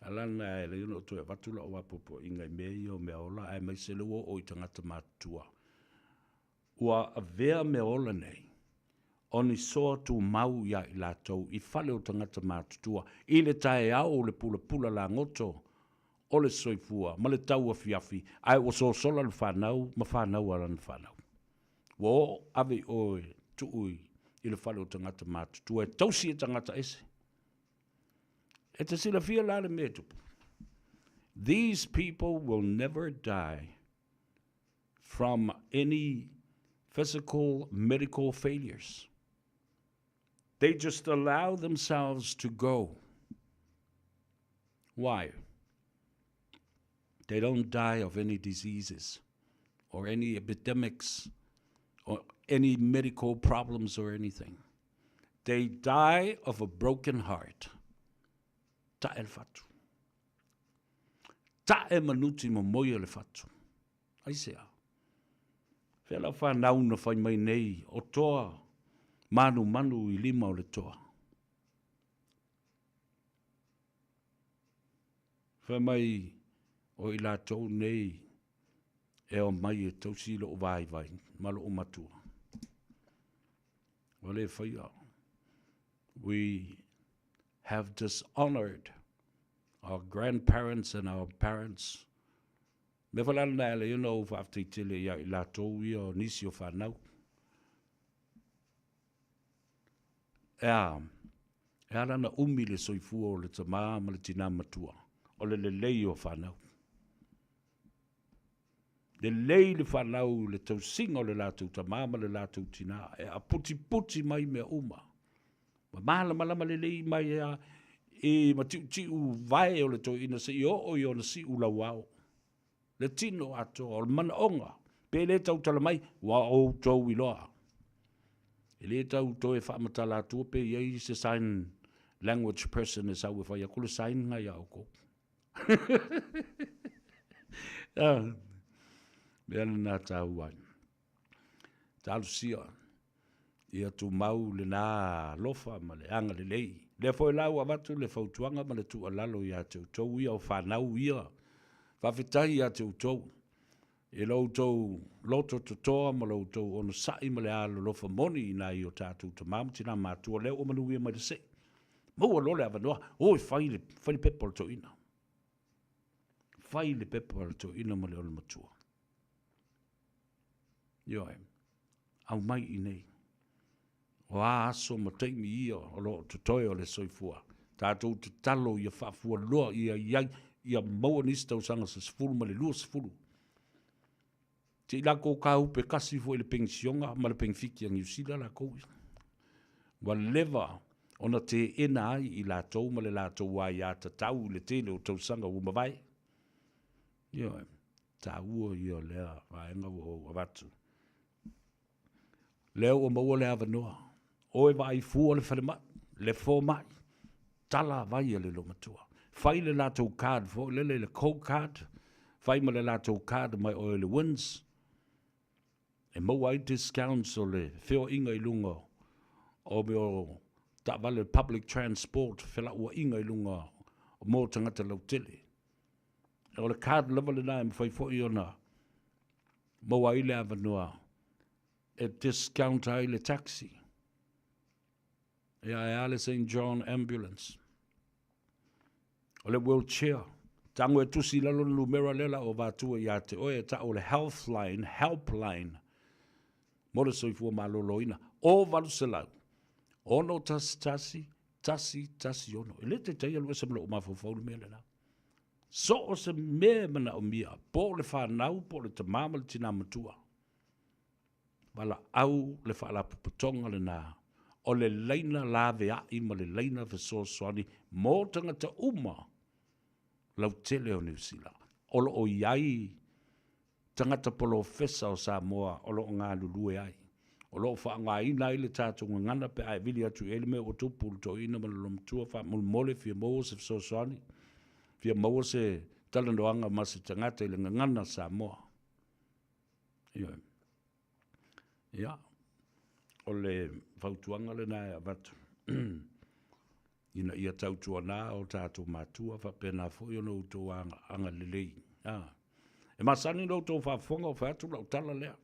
Ala na e lei ona ou toe avatu lau apoapoaiga i mea ia o mea ola, aemaise le ua oo i tagata matutua. Ua avea mea ola nei o ni soa tumau iā i latou i fale o tagata matutua i le taeao o le pulapula lagoto o le soifua ma le tauafiafi, ae ua sosola le fanau ma fanau a lana fanau. Ua oo ave i o e tuu i le fale o tagata matutua e tausi e tagata ese. E te silafia la le mea e tupu? These people will never die from any physical medical failures. They just allow themselves to go. Why? They don't die of any diseases or any epidemics or any medical problems or anything. They die of a broken heart. Ta'e le fatu. Ta'e manuti momoia le fatu. Aisea? Fea lau fanau na fai mai nei o toa manumanu i lima o le toa? Fai mai o i latou nei e omai e tausi lo'u vaivai ma lo'u matua. Ua le faia. We have dishonored. Our grandparents and our parents. Mea foi la lena e ala ai ona ou faafetai tele ia i latou ia o nisi o fanau. E a, e ala ona umi le soifua o le tamā ma le tinā matua, o le lelei o fanau. Lelei le fanau i le tausiga o le latou tamā ma le latou tinā, e aputiputi mai mea uma. Ma malamalama lelei mai a i matiutiu vae o le toeaina seia oo i ona siu lauao. Le tino atoa, o le manaoga, pe le tautala mai, ua outou iloa. E le tau toe faamatala atua pe i ai se sign language person e sau e fai atu le sign na ia outou. Mea lena taua ai. Talosia ia tumau lena alofa ma le agalelei. Lea foi la ua avatu le fautuaga ma le tuualalo ia te outou ia o fanau ia. Faafetai ia te outou i lo outou loto totoa ma lo outou onosai ma le alolofa moni i nai o tatou tama ma tina matua lea ua manuia mai le sei. Maua loa le avanoa, o e fai le, fai le pepa o le toeaina. Fai le pepa o le toeaina ma le olomatua. Ioe, aumai i inei. O a aso ma taimi ia o lo o totoe o le soifua, tatou tatalo ia faafualoa ia i ai, ia maua nisi tausaga se 10 ma le 20. Se i lakou kaupe kasi foi i le penisiona ma le penefiti a Niu Sila lakou ia. Ua leva ona teena ai i latou ma le latou aiatatau i le tele o tausaga ua mavae. Ioe, taua ia o lea vaega ua ou avatu. Lea ua maua le avanoa, o e vaai fua le falemai, le fomai, tala vai a le loomatua. Fai le latou card foi lele, le code card, fai ma le latou card mai oe le WINZ, e maua ai discounts o le feoaiga i luga o mea o taavale public transport, felauaiga i luga mo tagata lautele. O le card lava lena e mafai foi ona maua ai le avanoa e discount ai le taxi. Ia e a le St. John Ambulance. O le wheelchair. Tago e tusi i lalo le numera lea la o avatua ia te oe e tau o le healthline, helpline, mo le soifua maloloina. O 800 611 116. E le taitai alu ese ma lou mafaufau le mea lena. So o se mea e manaomia, po o le fanau, po o le tamā ma le tinā matua, valaau le faalapotopotoga lena o le laina laveai ma le laina fesoasoani mo tagata uma lautele o Niu Sila. O lo o i ai tagata polofesa o Samoa o lo o galulue ai, o lo o faaaogaina ai le tatou gagana pe a e vili atu i ai le mea ua tupu i le toeaina ma le loomatua, faamolemole fia maua se fesoasoani, fia maua se talanoaga ma se tagata i le gagana Samoa. Ioe. Ia, o le fautuaga lena e avatu ina ia tautuana o tatou matua faapena foi ona outou agalelei. A. E masani ona outou faafofoga o fai atu lau tala lea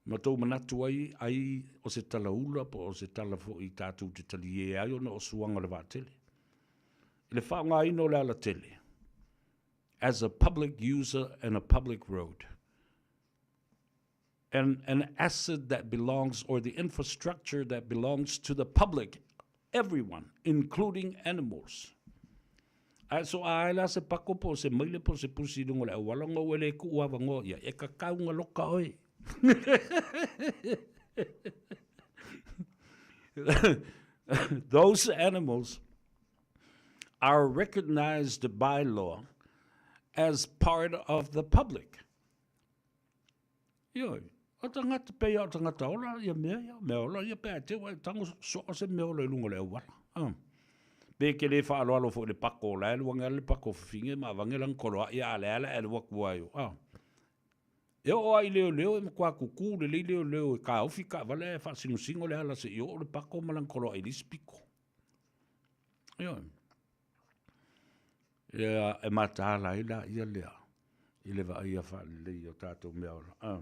ma tou manatu ai, ai o se tala ula po o se tala foi tatou te talie ai ona o suaga o le vaatele. I le faaaogaina o le alatele as a public user and a public road and an asset that belongs or the infrastructure that belongs to the public, everyone, including animals. Ae so a ai la se pako po o se maile po o se pusi i luga o le auala ona ua le tuu avanoa i ai, e kakau galoka oe. Those animals are recognized by law as part of the public. Ioe, o tagata, pei lava o tagata ola ia mea ia, mea ola ia pe a te ua e tago so o se mea ola i luga o le auala. Ah. Pe ke le faaaloalo foi i le pako o la e alu ane lava le pako fafine ma avange lana koloai a le ala e alu atu ai. Ah. E oo lava i leoleo e matua kuku lelei leoleo e taofi taavale ae faasinosino le ala seia oo le pako ma lana koloai i le isi pito. Ioe. Ia, e mataala ai laia lea i le vaaia faalelei o tatou mea ola. Ah.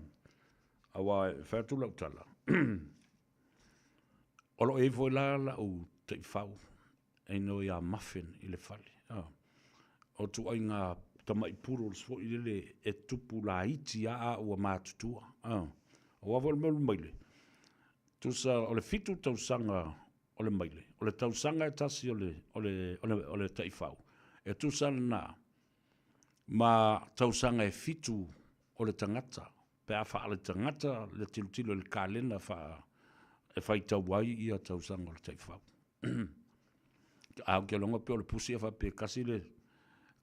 Aua e fai atu lau tala, o lo o i ai foi la lau taifau e igoa ia Muffin i le fale. Ah. O ituaiga tamai poodles foi lele e tupu laiti lava a ua matutua. Aua foi o le mea o le maile, tusa o le fitu tausaga o le maile, o le tausaga e tasi o le, o le, o le, o le taifau, e tusa lena ma tausaga e fitu o le tagata, pe a faaletagata le tilotilo i le kalena faa, e faitau ai ia tausaga o le taifau. A ou te iloa pei o le pusi e faapea e kasi le,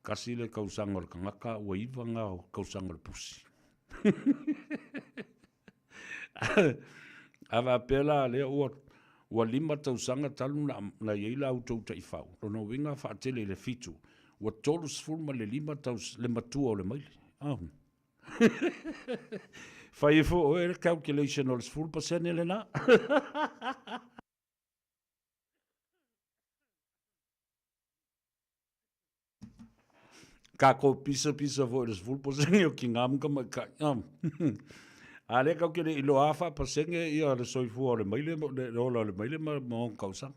kasi le kausaga o le tagata a ua iva na o kausaga o le pusi. A faapea la lea ua, ua lima tausaga talu na, na i ai la outou taifau, lona uiga faatele i le fitu, ua 35 taus, le matua o le maile. Oh. Fai ai foi oe le calculation o le 10% lena. Kākou pisapisa foi i le 10% o kinā ma tamaitai. A lea kau ke le iloa a faapasene ia le soifua o le maile, le ola o le maile ma ma ona tausaga.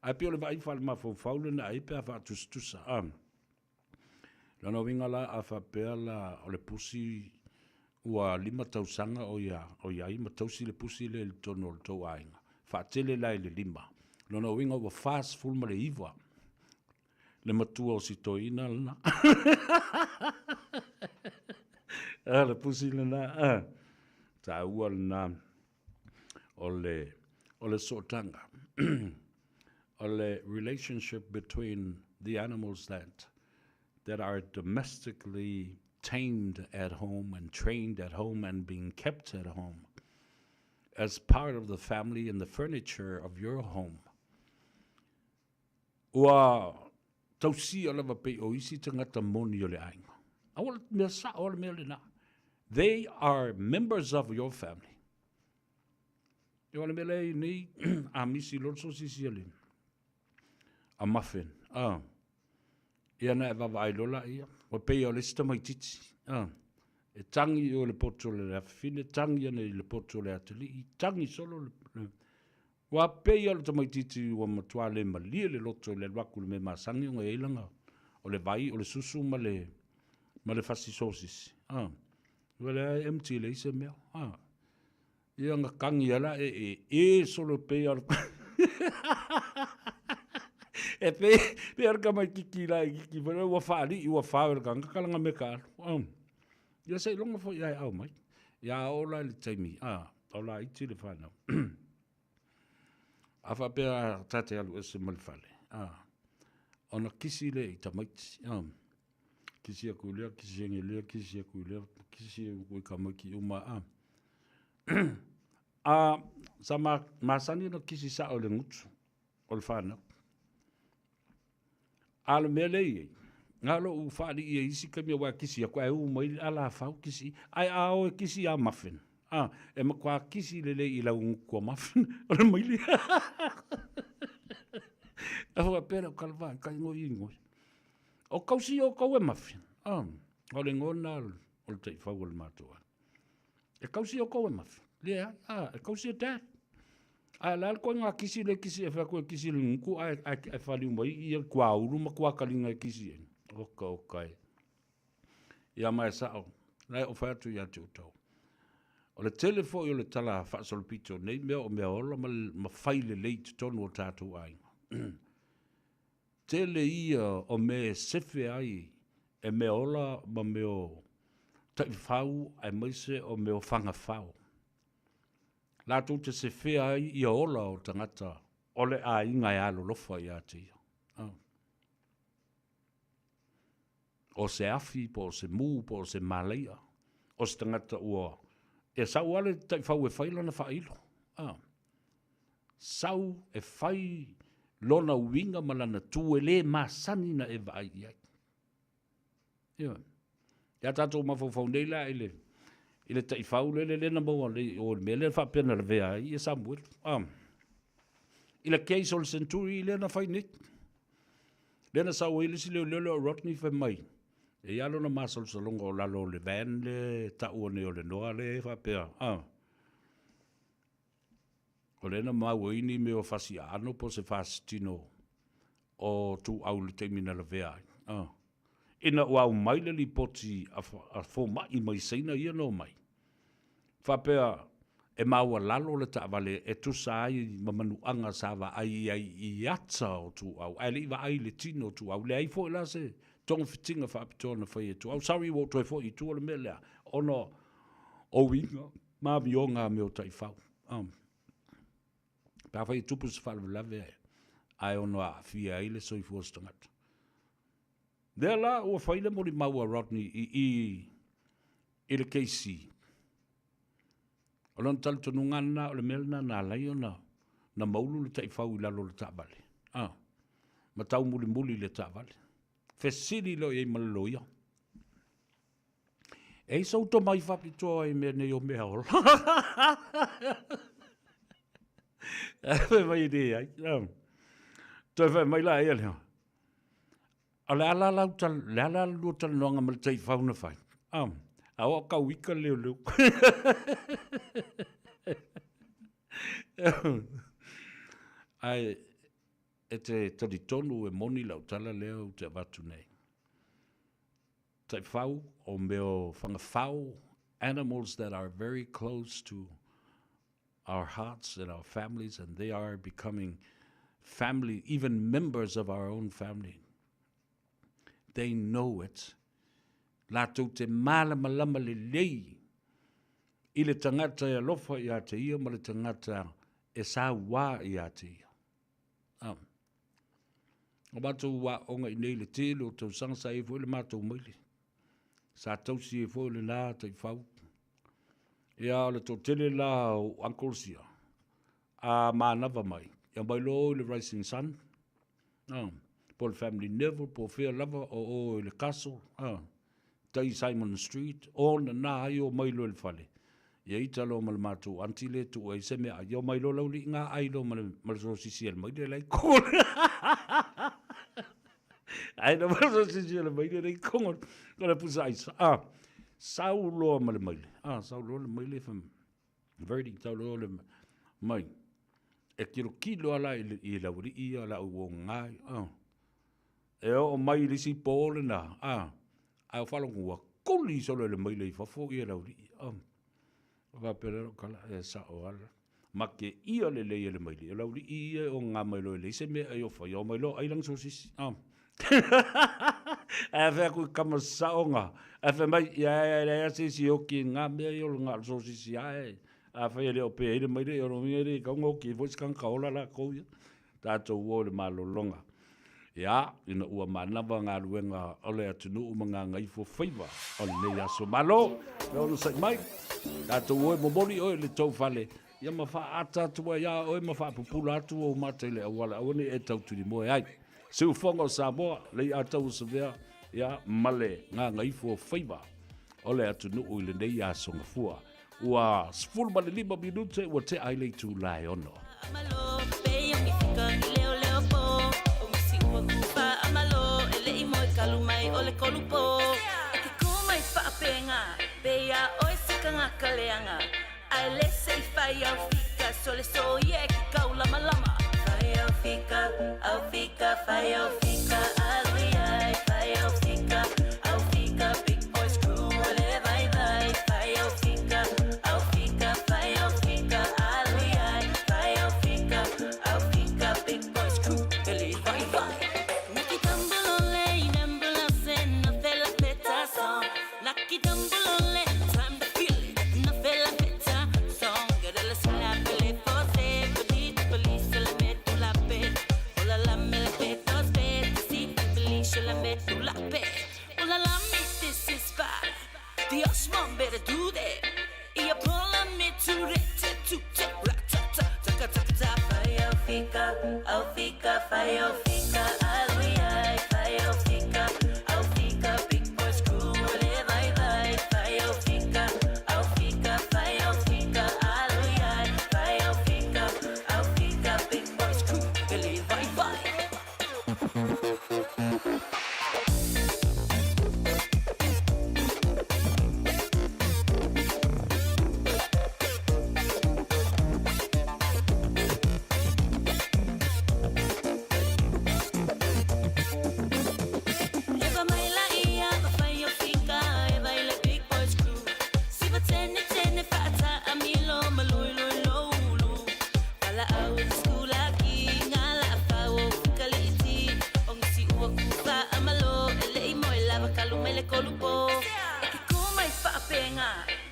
Ae pei o le vaai faale-mafaufau lena ai pe a faatusatusa. Lona uiga la, a faapea la o le pusi ua lima tausaga o ia, o i ai ma tausi le pusi lea i totonu o le tou aiga, faatele la i le lima. Lona uiga ua 49 le matua o si toeaina lena. A, le pusi lena, a, taua lena o le, o le sootaga. O le relationship between the animals that that are domestically tamed at home and trained at home and being kept at home as part of the family and the furniture of your home. Ua tausia lava pei o isi tagata moni o le aiga. Aua le mea sao le mea lena. They are members of your family. E o le mea lea i nei a misi loa le sosisi a le a muffin. Ah. Ia na e vaavaai loa laia, ua pei o le isi tamaitiiti. Ah. E tagi i o i le poto o le afafine, tagi ane i le poto o le atalii, tagi solo le, le Ua pei o le tamaitiiti ua matua le malie le loto i le alu atu i le mea masani ona e i ai lana, o le vai, o le susu ma le, ma le fasi sosisi. Ah. Ua leai e empty leai se mea. Ah. Ia na tagi a la e e e solo pei a E pei pei a le tamaititi la i kiki foi ua faalii ua fao e le tagata lana mea taalo. Ah. Ia seiloga foi ae ao mai. Ia a oo la i le taimi, ah, o laiti le fanau. A faapea ta te alu ese ma le fale, ah, ona kisi lea i tamaiti. Ah. Kisi aku i lea, kisi ane i lea, kisi aku i lea, kisi aku i tamaiti uma, ah. A sa masani ona kisi sao i le gutu o le fanau. A o le mea lea e i ai, na o lou faalii ai isi taimi aua e kisi atu ae u mai le alafau kisi, ae a o e kisi ia Muffin, a, e matua kisi lelei i lau gutu a Muffin, o le maile. E faapea lau tala, kai ngoi ngoi. O kausi o kau e Muffin, a, o le igoa lena o le taifau o le matou aiga. E kausi oukou e mafi. Leai, a, e kausi e dad. Ae o le a le koiga kisi le kisi e fai atu e kisi i le gutu ae, ae, ae faliu mai ia le tuaulu ma tuakaliga e kisi ai. Oka, oka e. Ia ma e sao, la e ou fai atu ia te outou. O le tele foi o le tala faasolopito o nei mea o mea ola ma, ma fai lelei i totonu o tatou aiga. Tele ia o mea e sefe ai e mea ola ma mea o taifau aemaise o mea o fagafao. Latou te sefea ai ia ola o tagata o le aiga e alolofa ia te ia. Oh. O se afi po o se mu po o se malaia o se tagata ua e sau lava le taifau e fai lana faailo. Ah. Sau e fai lona uiga ma lana tu e le masani na e vaai i ai. Ioe. Ia tatou mafaufau nei la i le i le taifau lele lea na maua nei o le mea lea faapea na lavea ai ia Samuelu. Ah. I le case o le Century lea na fai nei. Lea na sau ai le isi leoleo lea o Rodney fai mai, e i ai lona masalosaloga o lalo o le van lea e taua nei o le Noa lea e faapea, ah. O lea na mau ai ni mea o fasi aano po o se fasi tino o Tuuau i le taimi na lavea ai. Ah. Ina ua aumai le lipoti a fomai mai Saina ia na omai, faapea e maualalo le taavale e tusa ai ma manuaga sa vaai i ai i ata o Tuuau, ae le i vaai i le tino o Tuuau. Leai foi la se togafitiga faapitoa na fai e Tuuau. Sorry ua ou toe foi i tua le mea lea, ona o uiga ma amioga a mea o taifau. Pe afai e tupu se faalavelave ae ono aafia ai le soifua o se tagata. Lea la ua fai le molimau a Rodney i i i le KC. O lona talitonuga lena o le mea lena na ala ai ona na maulu le taifau i lalo o le taavale, a, ma taumulimuli i le taavale. Fesili loa i ai ma le loia. E i sou tomai faapitoa i mea nei o mea ola. Ae fai mai e leai. Toe fai mai la ia lea. O le a la lau tal, le a la le lua talanoaga ma le taifau na fai? Ah, a o kau ika leoleo. Ae e te talitonu e moni lau tala lea ou te avatu nei. Taifau o mea o fagafao, animals that are very close to our hearts and our families and they are becoming family, even members of our own family. They know it. Latou te mālamalama lelei i le tagata e alofa ia te ia ma le tagata e sauā ia te ia. Ah. O matou aoga i nei le tele o tausaga sa i ai foi le matou maile. Sa tausi ai foi lena taifau. Ia o le toatele la o uncles ia, a manava mai, ia mai loa o i le Rising Sun, ah, po o le Family Neville, po o fea lava o o i le Castle, ah, tai Simon Street, ona na ai o mai loa i le fale. Ia ita loa ma le matou aunty lea e tuu ai se meaai, ia omai loa le aualii ga ai loa ma le, ma le sosisi a le maile la e i kogo. Ai loa ma le sosisi a le maile la i kogo, o le pusa aisa. Ah, sau loa ma le maile. Ah, sau loa le maile fa Verdi, sau loa le mai. E kilokilo ala i le, i le aualii ia la au o ngai. Ah. E oo mai i le isi po lena, a, ae o faalogo ua kuli solo e le maile i fafo ia le aualii, a. Ona faapea lea o lou tala, e sao lava. Make ia lelei e le maile, o le aualii ia e ogaga mai loa e leai se mea e o faia, omai loa ai lana sosisi, a. Ae fai atu i kama saoga, ae fai mai, ia e leai lava se isi e oti i na mea ia o le na o le sosisi lava e, afai e le o pe ai le maile, ia o lona uiga e le tatau ona oti ai foi se tagata ola latou ia. Tatou o i le malologa. Ia, ina ua manava galuega o le atunuu ma gagaifo faiva o lenei aso. Malo le onosai mai. Tatou o e momoli oe i le tou fale, ia ma faaata atu ai ia oe ma faapupula atu ou mata i le auala, aua ne i e tau tulimoe ai. Siufogo o Samoa, Leiataua Savea, ia, ma le gagaifo faiva o le atunuu i lenei aso Gafua. Ua 15 minute ua tea ai le itula e 6.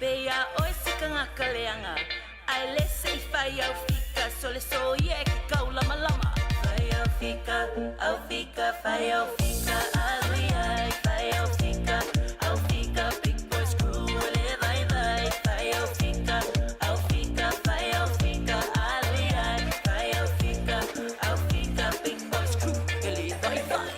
Pe iā ʻoe se kanaka leaga, a e lē se i fai au fika, sole soia e ke kaulamalama. Fai au fika, au fika, fai au fika, alu ai. Fai au fika, au fika, big boys crew, e le vaivai. Fai au fika, au fika, fai au fika, alu ai. Fai au fika, au fika, big boys crew, e le vaivai.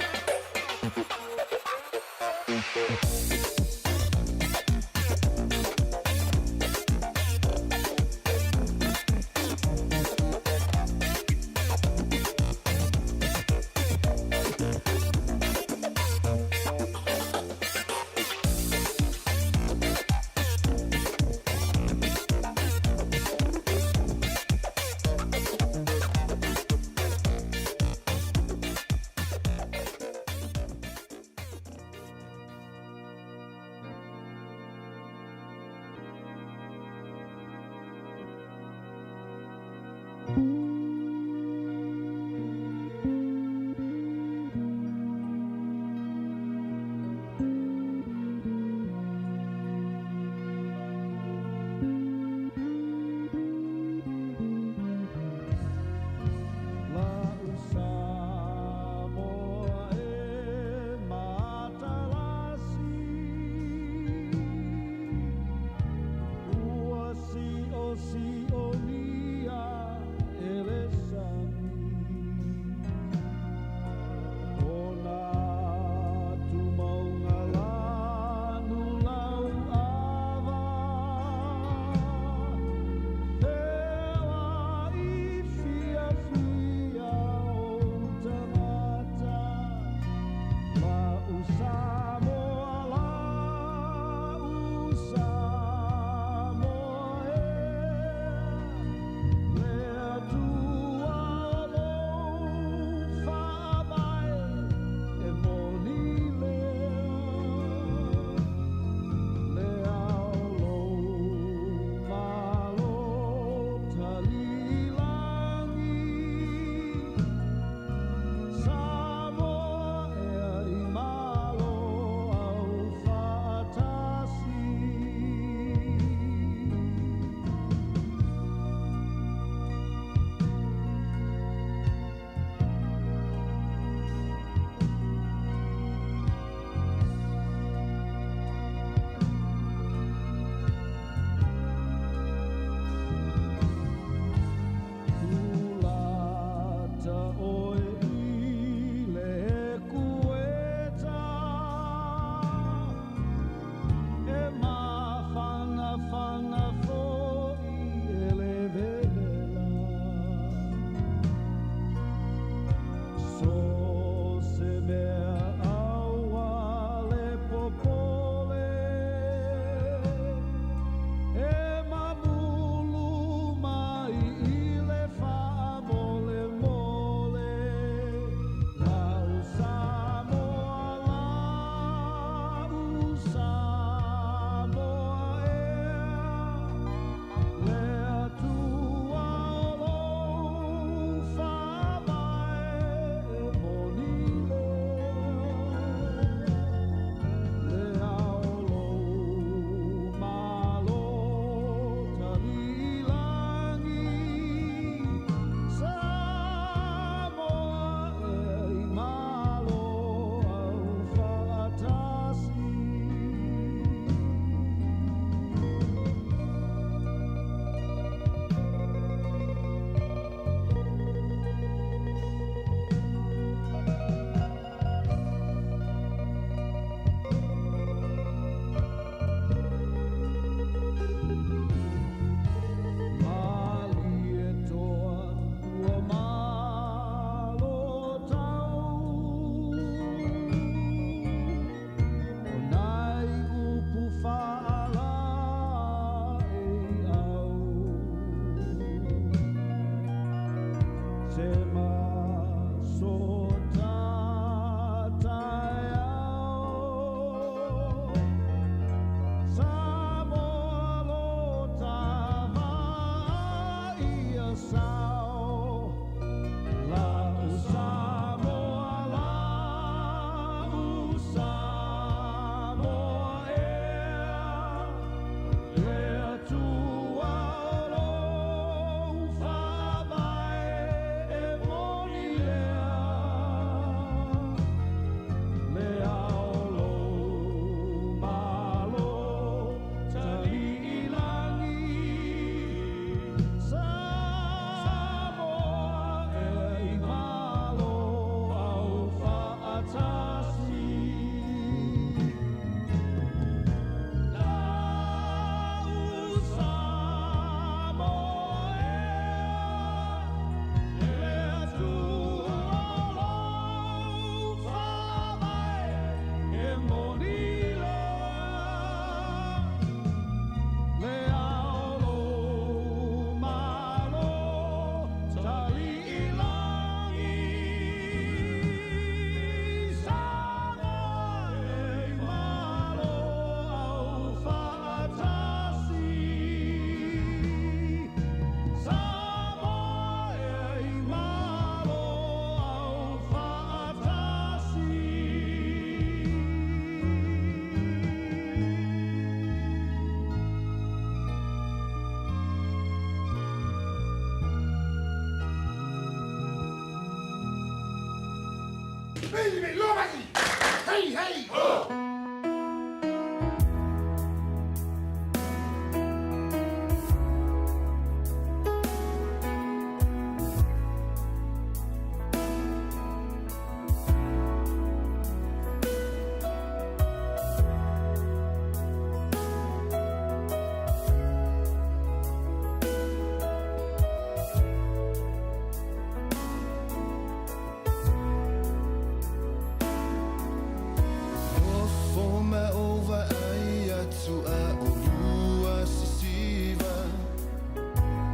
Nofo ma ou vaai atu a olua sisiva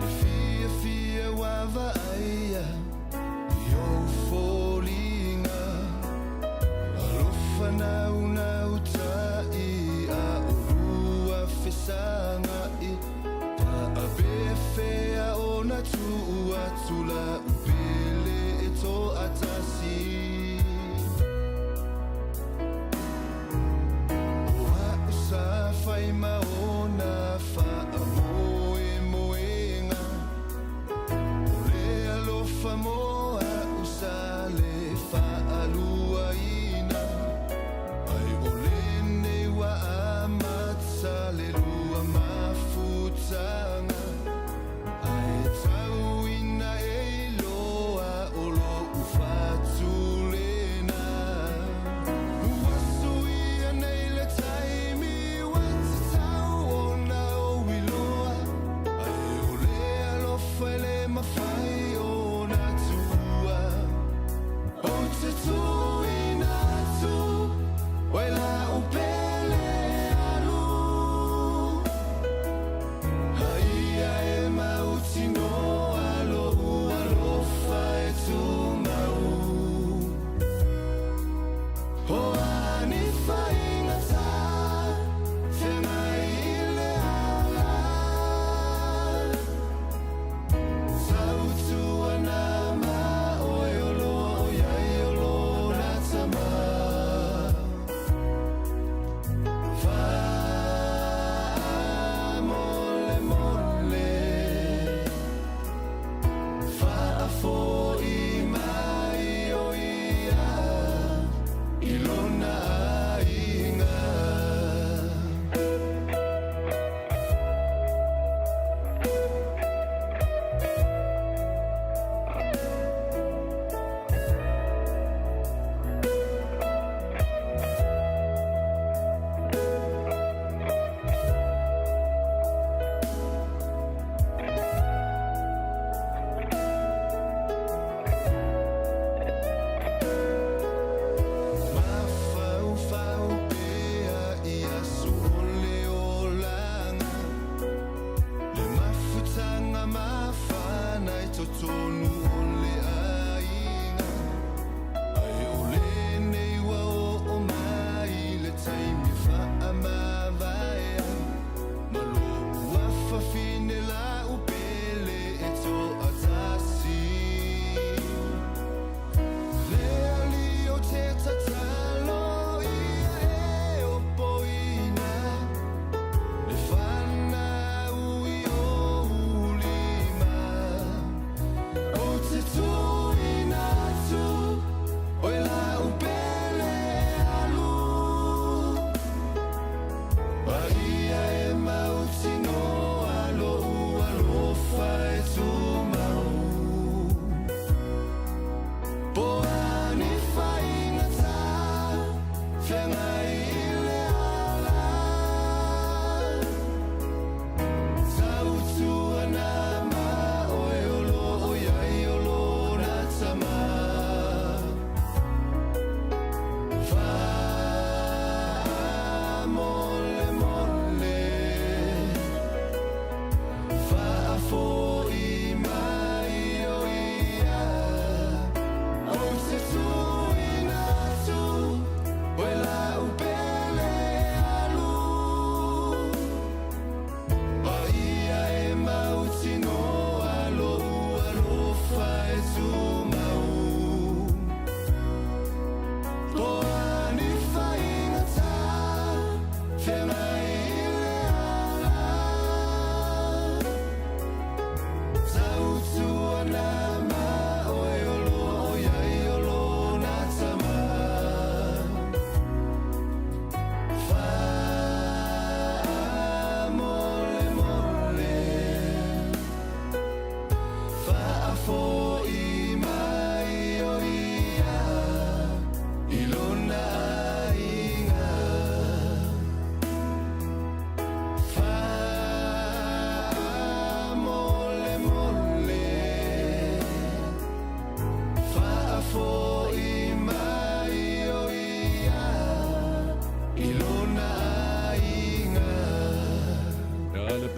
E fiafia ua vaaia i ou foliga Alofa naunautai a olua fesagai Paapefea ona tuu atu lau pele e toatasi O a'u sa fai ma ona faamoemoega O le alofa mo a'u sa le faaluaina Ai o lenei ua amata le lua mafutaga Ae tau ina e iloa o lo'u fatu lena Ua suia nei le taimi ua tatau.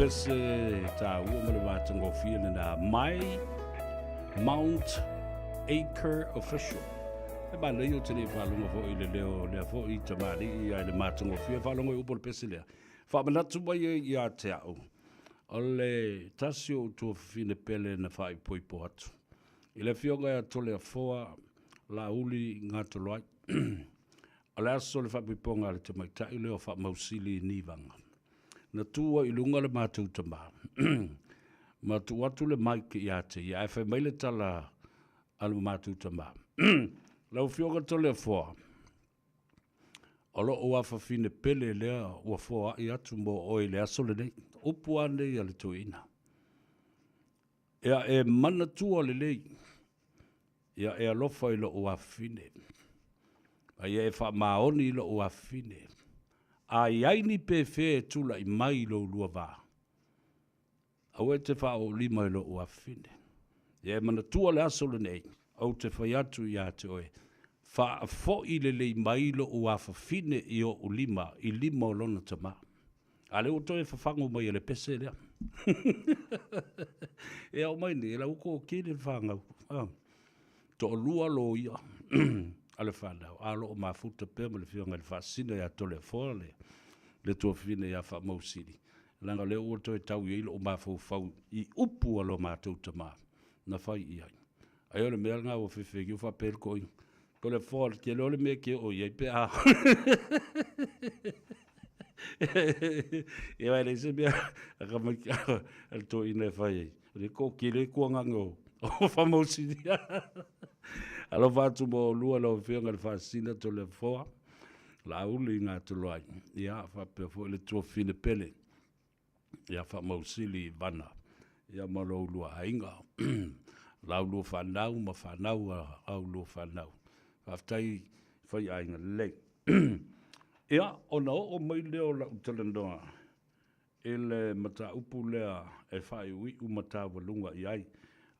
pese tāua ma le matagofie lena My Mount Acre Official. E manaia ou te le i faalogo foi i le leo o lea foi tamalii ae le matagofie faalogo i upu o le pese lea. Faamanatu mai ai ia te au, o le tasi o ou tuafafine pele na faaipoipo atu i le afioga ia Toleafoa Laauli Gatoloai. O le aso o le faapoipoga a le tamaitai lea o Faamausili Nivaga. Na tu ai i luga le matou tama ma tuu atu le mic ia te ia, ae fai mai le tala a le matou tama, Lau Afioga Toleafoa, o lou afafine pele lea ua foai atu mo oe i le aso lenei. Upu lava nei a le toeaina. Ia e manatua lelei, ia e alofa i lou afafine, a ia e faamaoni i lou afafine. A i ai ni pefea e tulai mai i lo lua va, aua e te faaoolima i lou afafine. Ia e manatua le aso lenei, ou te fai atu ia te oe, faafoi lelei mai lou afafine i ou lima, i lima o lona tama. A lea ua toe fafago mai e le pese lea. E ao mai nei, e lau ko kele le whanau. Ah. Toalua loia a le whanau. A loo mafuta pea ma le fionga i le faasina ia Toleafoa le, le tuafafine ia Faamausili. Leaga o lea ua toe tau i ai lou mafaufau i upu a lo matou tama na fai i ai. Ai o le mea lena ua fefegiu faapea le toeaina. Toleafoa, e te iloa le mea e te oo i ai pe a. Ia e leai se mea a tamaiti a le toeaina e fai ai. O le toatele tuagaga o Faamausili. Alofa atu mo oulua lau Afioga i le Faasisina Toleafoa Laauli Gatoloai, ia faapea foi le tuafafine pele ia Faamausili Vana, ia ma lo oulua aiga, la oulua fanau ma fanau a oulua fanau. Faafetai faiaiga lelei. Ia, ona oo mai lea o lau talanoa i le mataupu lea e faaiuiu ma taualuga i ai,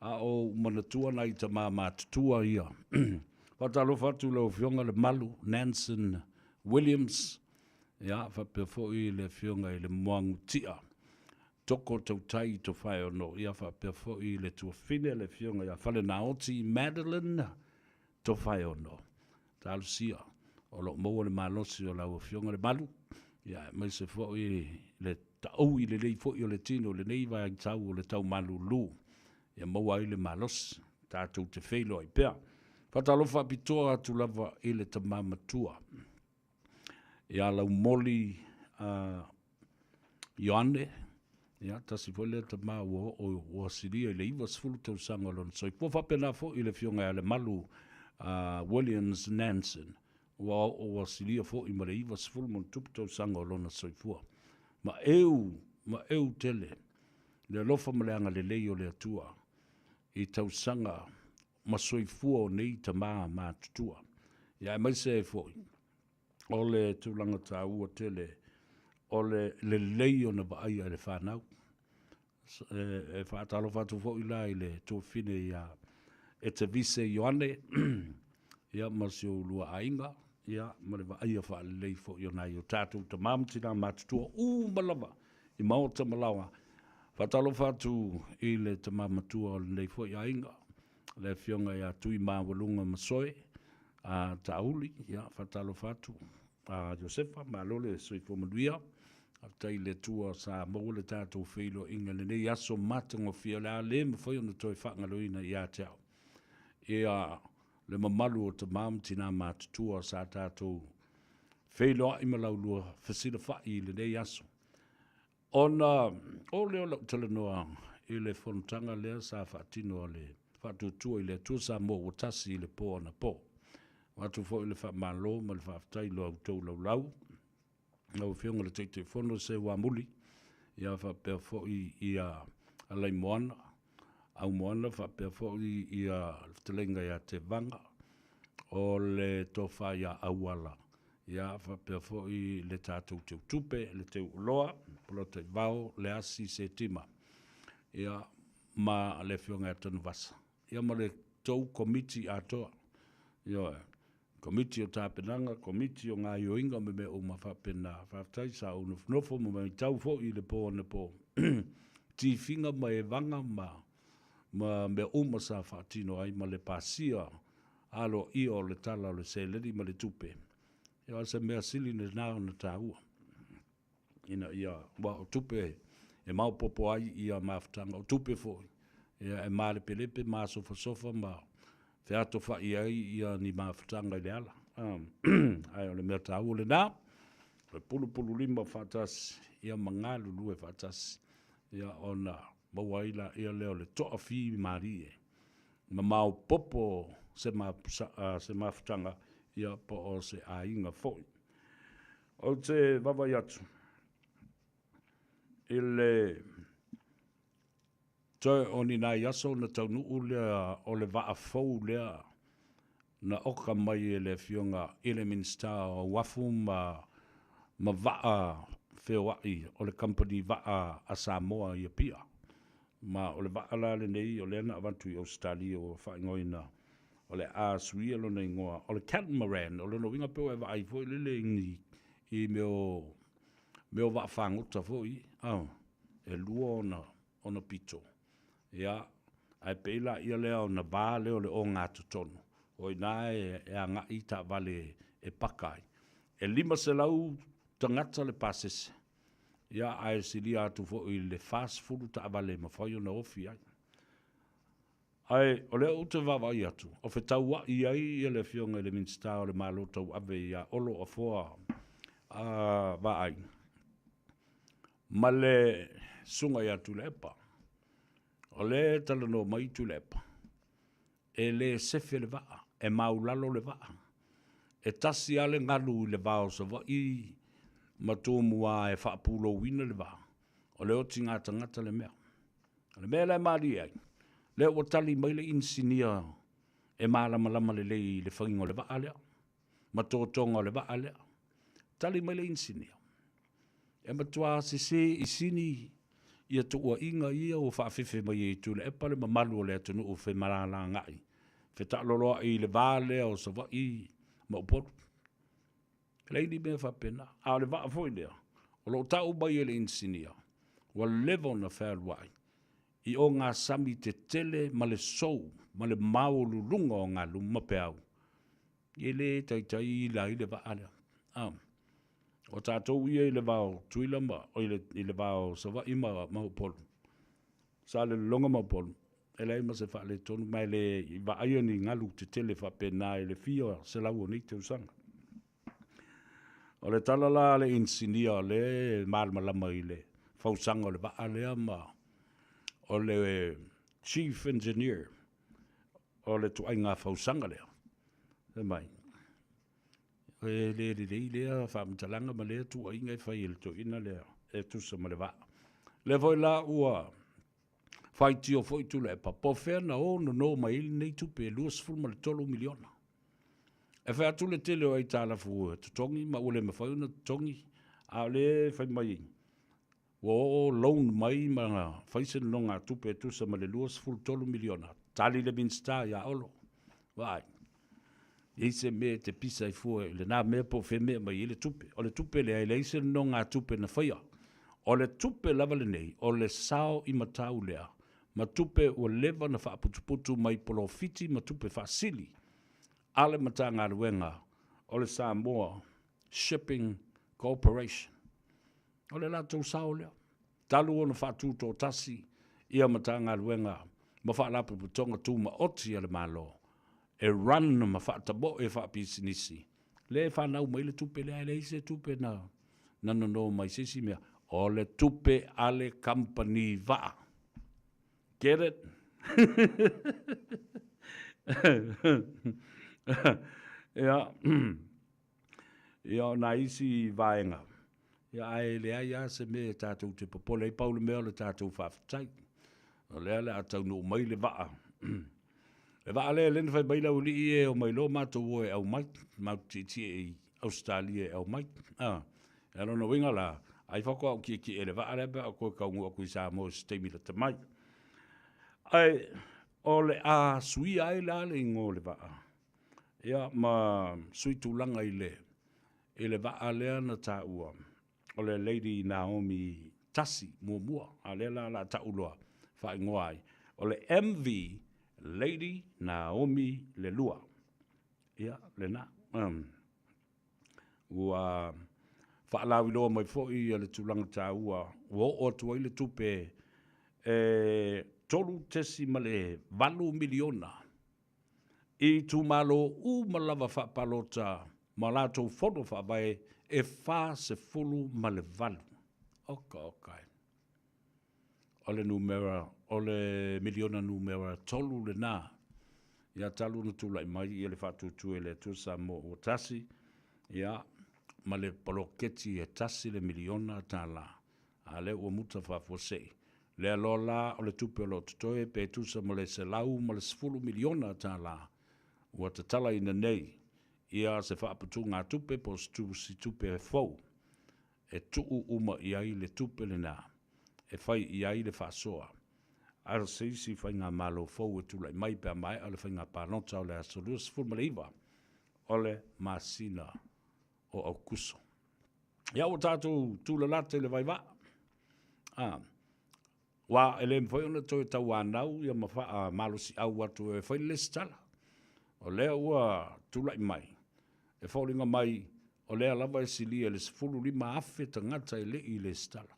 a o ou manatua nai tama matutua ia. Faatalofa atu i lau Afioga Lemalu Nanson Williams, ia, faapea foi le Afioga i le Moagutia Toko Tautai Tofaeono, ia, faapea foi le tuafafine le Afioga ia Falenaoti Madeline Tofaeono. Talosia o lo o maua le malosi o lau Afioga Lemalu, ia, aemaise foi le taui lelei foi o le tino i lenei vaitau o le tau malulu, ia maua ai le malosi tatou te feiloai pea. Faatalofa faapitoa atu lava i le tama matua ia Laumoli Ioane, ia, tasi foi lea tama ua oo ua silia i le 90 tausaga o lona soifua. Faapena foi i le Afioga ia Lemalu Williams Nansen, ua oo ua silia foi ma le 90 ma ona tupu tausaga o lona soifua. Ma eu, ma eu tele le alofa ma le agalelei o le Atua i tausaga ma soifua o nei tama matutua. Ia aemaise ai foi o le tulaga taua tele o le lelei ona vaaia e le fanau. E faatalofa atu foi la i le tuafafine ia Etevise Ioane, ia ma si ou lua aiga, ia ma le vaaia faalelei foi o nai o tatou tama ma tina matutua uma lava i maota ma laoa. Faatalofa atu i le tama matua o lenei foi aiga, le Afioga ia Tuimaualuga Masoe a Tauli, ia, faatalofa atu a Iosefa, malo le soifua manuia. Faafetai i le Atua sa maua le tatou feiloaiga i lenei aso matagofie o le a le mafai ona toe faagaloina ia te au. Ia, le mamalu o tama ma tina matutua sa tatou feiloai ma laulua fesilafai i lenei aso. Ona oo lea o lau talanoa i le fonotaga lea sa faatino a le Faatuatua i le Atua Samoa ua tasi i le po anapo. Avatu foi le faamalo ma le faafetai i lo outou laulau, lau Afioga i le Taitaifono Seuamuli, ia faapea foi ia Alaimoana, Aumoana faapea foi ia le fetalaiga ia Tevaga, o le tofa ia Auala, ia faapea foi le tatou teutupe, le teuoloa, Polataivao, Leasi Setima, ia ma le Afioga ia Tanuvasa, ia ma le tou Komiti atoa. Ioe. Komiti o Tapenaga, Komiti o Gaoioiga ma mea uma faapena. Faafetai sa ou nofonofo ma matau foi i le po anapo, tifiga ma evaga ma ma mea uma sa faatino ai ma le pasia aloaia o le Tala o le Seleni ma le Tupe. Ia o se mea sili lena ona taua ina ia, aua o tupe e maopoopo ai ia mafutaga, o tupe foi ia e malepelepe ma sofasofa ma featofai ai ia ni mafutaga i le ala. Ae o le mea taua lena, o le pulupululima faatasi ia ma galulue faatasi ia ona maua ai laia lea o le toafimalie ma maopoopo se se mafutaga ia po o se aiga foi. Ou te vaavaai atu i le toe o ni nai aso ona taunuu lea o le vaa fou lea na oka mai e le Afioga i le Minisita o Uafu ma ma Vaa Feoai o le Kamupani Vaa a Samoa i Apia. Ma o le vaa la lenei o lea na avatu i Ausetalia ua faaigoaina o le a suia lona igoa o le catamaran. O lona uiga pe ua e vaai foi lele i ni i mea o mea o vaafagota foi, a, e lua ona ona pito. Ia, ae pei laia lea ona va lea o le ogatotonu, o i ina e agai taavale e paka ai. E 500 tagata le pasese, ia ae silia atu foi i le 40 taavale e mafai ona ofi ai. Ae o lea ou te vaavaai atu, o fetauai ai le Afioga i le Minisita o le Malo Tauave ia Olo Afoa Vaai ma le Susuga ia Tuilaepa. O lea e talanoa mai Tuilaepa, e le sefe le vaa, e maulalo le vaa. E tasi lava le galu i le va o Savaii ma Tumua e faapulouina le va, o le otiga tagata le mea. O le mea la e malie ai, lea ua tali mai le inisinia e malamalama lelei i le faiga o le vaa lea, ma totoga o le vaa lea. Tali mai le inisinia, e matua sese i sini ia tuuaiga ia ua faafefe mai ai e Tuilaepa le mamalu o le atunuu femalalagai, fetaaloloai i le va lea o Savaii ma Upolu. E leai ni mea faapena. A o le vaa foi lea, o lo o tau mai e le inisinia, ua leva ona fealuai i ogasami tetele ma le sou ma le maualuluga o galu ma peau, e le taitai ila ai le vaa lea. A, o tatou ia i le va o Tutuila ma, i le, i le va o Savaii ma, ma Upolu, Salelologa ma Upolu, e leai ma se faaletonu, ma e le i vaaia ni galu tetele faapena i le fia selau o nei tausaga. O le tala la a le inisinia o lea e malamalama i le fausaga o le vaa lea ma o le chief engineer o le ituaiga fausaga lea, fai mai, e le lelei lea faamatalaga ma lea tuuaiga e fai e le toeaina lea e tusa ma le vaa. Lea foi la ua faitio foi Tuilaepa, po o fea na o nono mai ai lenei tupe e $23 miliona. E fai atu le tele o aitalafu e totogi ma ua le mafai ona totogi, a o lea e fai mai ua oo loan mai ma fai se nonogatupe e tusa ma le $23 miliona. Tali le Minisita ia Olo, vaai, e i ai se mea e te pisa ai fua i lena mea po o fea mea e aumai ai le tupe. O le tupe lea, e leai se nonogatupe na faia. O le tupe lava lenei, o le sao i matau lea, ma tupe ua leva ona faaputuputu mai polofiti ma tupe faasili a le Matagaluega o le Samoa Shipping Corporation. O le latou sao lea, talu ona faatutoatasi ia Matagaluega ma Faalapotopotoga Tumaoti a le Malo e run ma faatamoe faapisinisi, lea e fanau mai le tupe lea, ae leai se tupe na na nono mai se isi mea. O le tupe a le kamupani vaa. Get it? Ia, ia o nai isi vaega, ia ae leai lava se mea e tatou te popole ai, pau le mea o le tatou faafetai. O lea o le a taunuu mai le vaa. Le vaa lea lea na fai mai le aualii e omai loa matou o e aumai, matou tietie i Ausetalia e aumai. A, o lona uiga la, ai faatoa ou tietie i le vaa lea pe a ou toe taunuu atu i Samoa i se taimi lata mai. Ae o le a suia ai la le igoa o le vaa. Ia, ma sui tulaga i le, i le vaa lea na taua, o le Lady Naomi tasi muamua, a lea la la tau loa faaigoa ai, o le MV Lady Naomi le lua. Ia, lena. Um, ua faalauiloa mai foi ia le tulaga taua ua oo atu ai le tupe e $3.8 miliona i itumalo uma lava faapalota ma latou fono faavae e 48. Oka oka e. O le numera, o le miliona numera 3 lena. Ia talu ona tulai mai ia le faatuatua i le Atua Samoa ua tasi, ia, ma le poloketi e tasi le miliona tala. A lea ua muta faafuasei. Lea loa la o le tupe o lo o totoe pe tusa ma le $110 miliona tala ua tatalaina nei ia se faaputugatupe po o se tusitupe fou e tuu uma i ai le tupe lena e fai i ai le faasoa a se isi faigamalo fou e tulai mai pe a maea le faiga palota o le aso 29 o le masina o Aokuso. Ia ua tatou tulalata i le vaivaa. A, ua e le mafai ona toe tauanau ia ma faamalosiau atu e fai le lesitala. O lea ua tulai mai, e foliga mai o lea lava e silia i le 15,000 tagata e le i lesitala.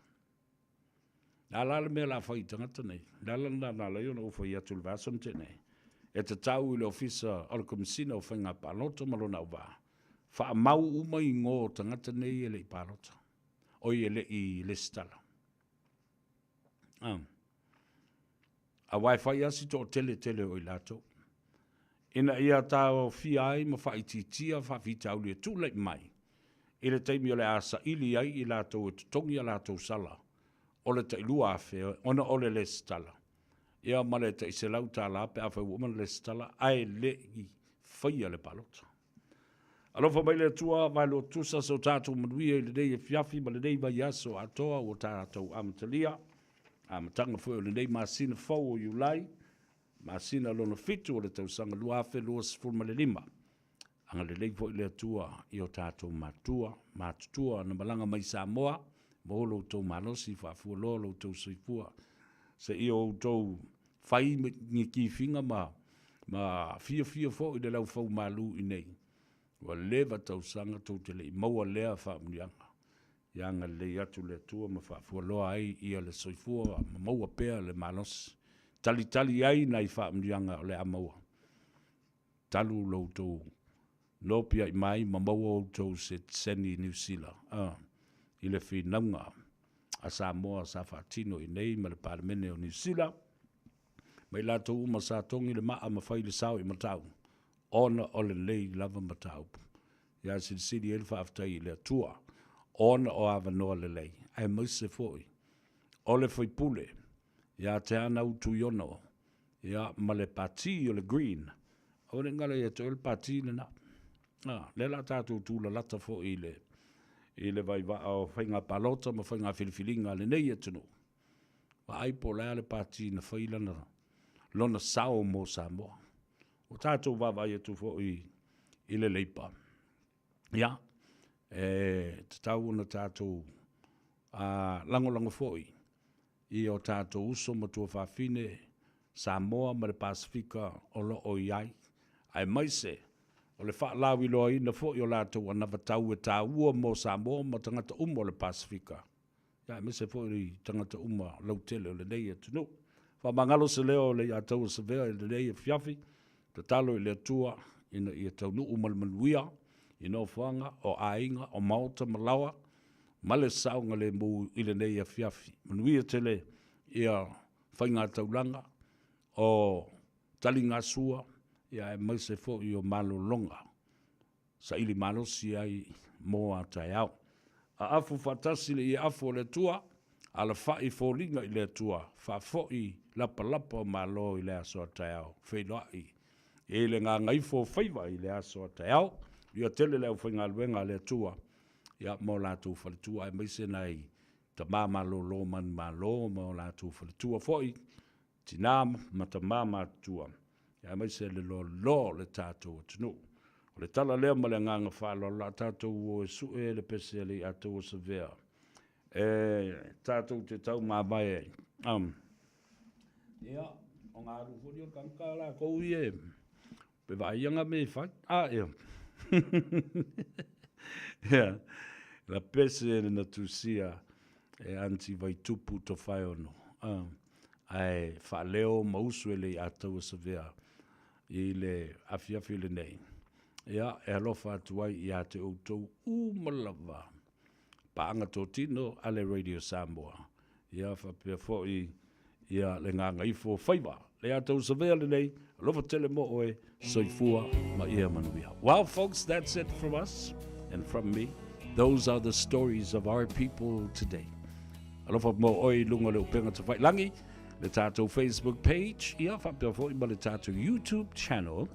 A la le mea o le a fai i tagata nei? Le ala lena na ala ai ona ou fai atu i le vaiaso na tea nei, e tatau i le Ofisa o le Komesina o Faiga Palota ma lona auvaa, faamau uma igoa o tagata nei e le i palota, oi e le i lesitala. Ah. Aua e fai lava si toatele tele o i latou. Ina ia taofia ai ma faaitiitia faafitauli e tulai mai i le taimi o le a saili ai i latou e totogi a latou sala o le tai $2,000 ona o le lesitala, ia ma le tai $100 pe afai ua uma ona lesitala ae le i faia le palota. Alofa mai le Atua, vaeloa tusa so tatou manuia i lenei afiafi ma lenei vaiaso atoa ua tatou amatalia, amataga foi o lenei masina fou o Iulai, masina lona fitu o le tausaga 2025. Agalelei foi le Atua i o tatou matua, matutua na malaga mai Samoa, maua lo outou malosi, faafualoa lo outou soifua, seia outou fai ni kifiga ma, ma fiafia foi i le laufaumalu i nei. Ua leva tausaga tou te le i maua lea faamanuiaga. Ia agalelei atu le Atua ma faafualoa ai ia le soifua ma maua pea le malosi. Talitali ai nai faamanuiaga o le a maua. Talu lo outou nopiai mai ma maua outou setiseni Niu Sila i le finauga a Samoa sa faatino i nei ma le Palemene o Niu Sila, ma i latou uma sa togi le maa ma fai le sao i Matau, ona o lenei lava mataupu. Ia silisili ai le faafetai i le Atua, ona o avanoa lelei, aemaise foi o le faipule ia Teanau Tuiono, ia, ma le Pati o le Green. Aua ne i galo ia te oe le Pati lena. A, lea la tatou tulalata foi i le, i le vaivaa o faiga palota ma faiga filifiliga a lenei atunuu. Vaai po o le a le pati na fai lana, lona sao mo Samoa. Ua tatou vaavaai atu foi i le Leipa. Ia, e tatau ona tatou a, lagolago foi i o tatou uso ma tuafafine Samoa ma le Pasefika o lo o i ai, aemaise o le faalauiloaina foi o latou anavatau e taua mo Samoa ma tagata uma o le Pasefika, aemaise foi i tagata uma lautele o lenei atunuu. Faamagalo se leo o Leiataua Savea i lenei afiafi, tatalo i le Atua ina ia taunuu ma le manuia i nofoaga o aiga, o maota ma laoa, ma le saogalemu i lenei afiafi. Manuia tele ia faigataulaga o taligasua, ia aemaise foi o malologa saili malosi ai mo a taeao. Aafu faatasi le ieafu o le Atua, alafai foliga i le Atua, faafoi lapalapa o Malo i le aso a taeao, feiloai i le gagaifo o faiva i le aso a taeao. Ia tele le aufaigaluega a le Atua ia ma o latou faletua, aemaise nai tama malolo manumalo ma o latou faletua foi, tina ma tama matutua, aemaise le loaloa o le tatou atunuu. O le tala lea ma le agaga faaaloalo la tatou o e sue le pese a le Iataua Savea e tatou te tau mavae ai. Um, ia, o ngā alu foi o le tangata lakou ia e pe vaai anga me i fai. Ah, ia. Ia, la pese le na tusia e Aunty Vaitupu Tofaeono. Um, ae faaleo ma usu e le Iataua Savea i le afiafi lenei, ia, e alofa atu ai ia te outou uma lava, paaga totino a le Radio Samoa, ia faapea foi ia le gagaifo faiva. Le a tou savea lenei, alofa tele mo oe, soifua ma ia manuia. Well, folks, that's it from us and from me. Those are the stories of our people today. Alofa mo oe i lunga o le upega tawhailangi, le tātou Facebook page, ia faapea foi ma le tātou YouTube channel.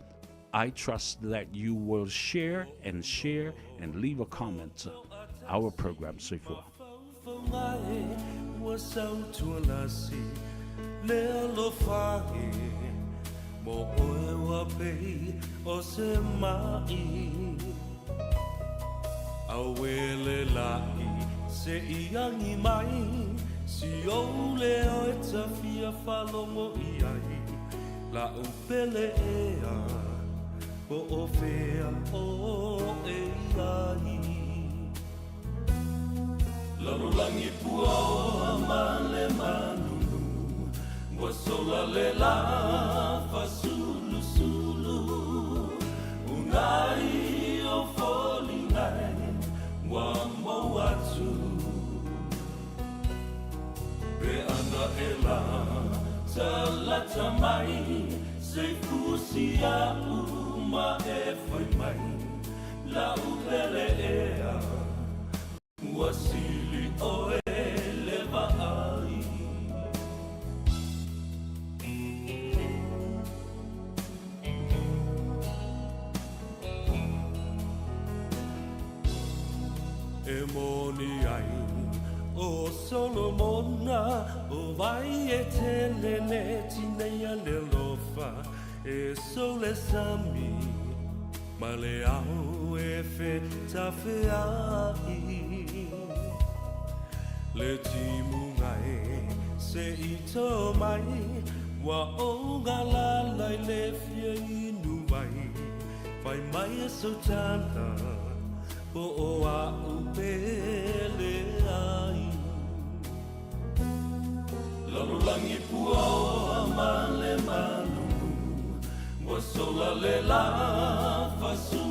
I trust that you will share and share and leave a comment our program soifua. Auele laʻi se i agi mai Si ou leo e ta fia faalogo i ai La'u pele ea Po o fea oe i ai Lalolagi puaoa ma le manunu Ua sola le la fasulusulu Unai o foliga e ua mou atu Pe ana e la talata mai Se fusi a'u ma e fai mai La'u pele ea Ua sili ʻoe le vaai. E moni ai ʻo Solomona, ʻO wai e tele le tineia le alofa, E sou le sami ma le ao e fetafeai. Le timuga e se i tō mai, Ua ou galala i le fia inu wai, Fai mai e sou tala, po o a'u pele ai. Lalolagi puaoa ma le malulu, Ua sola le la fasulusulu.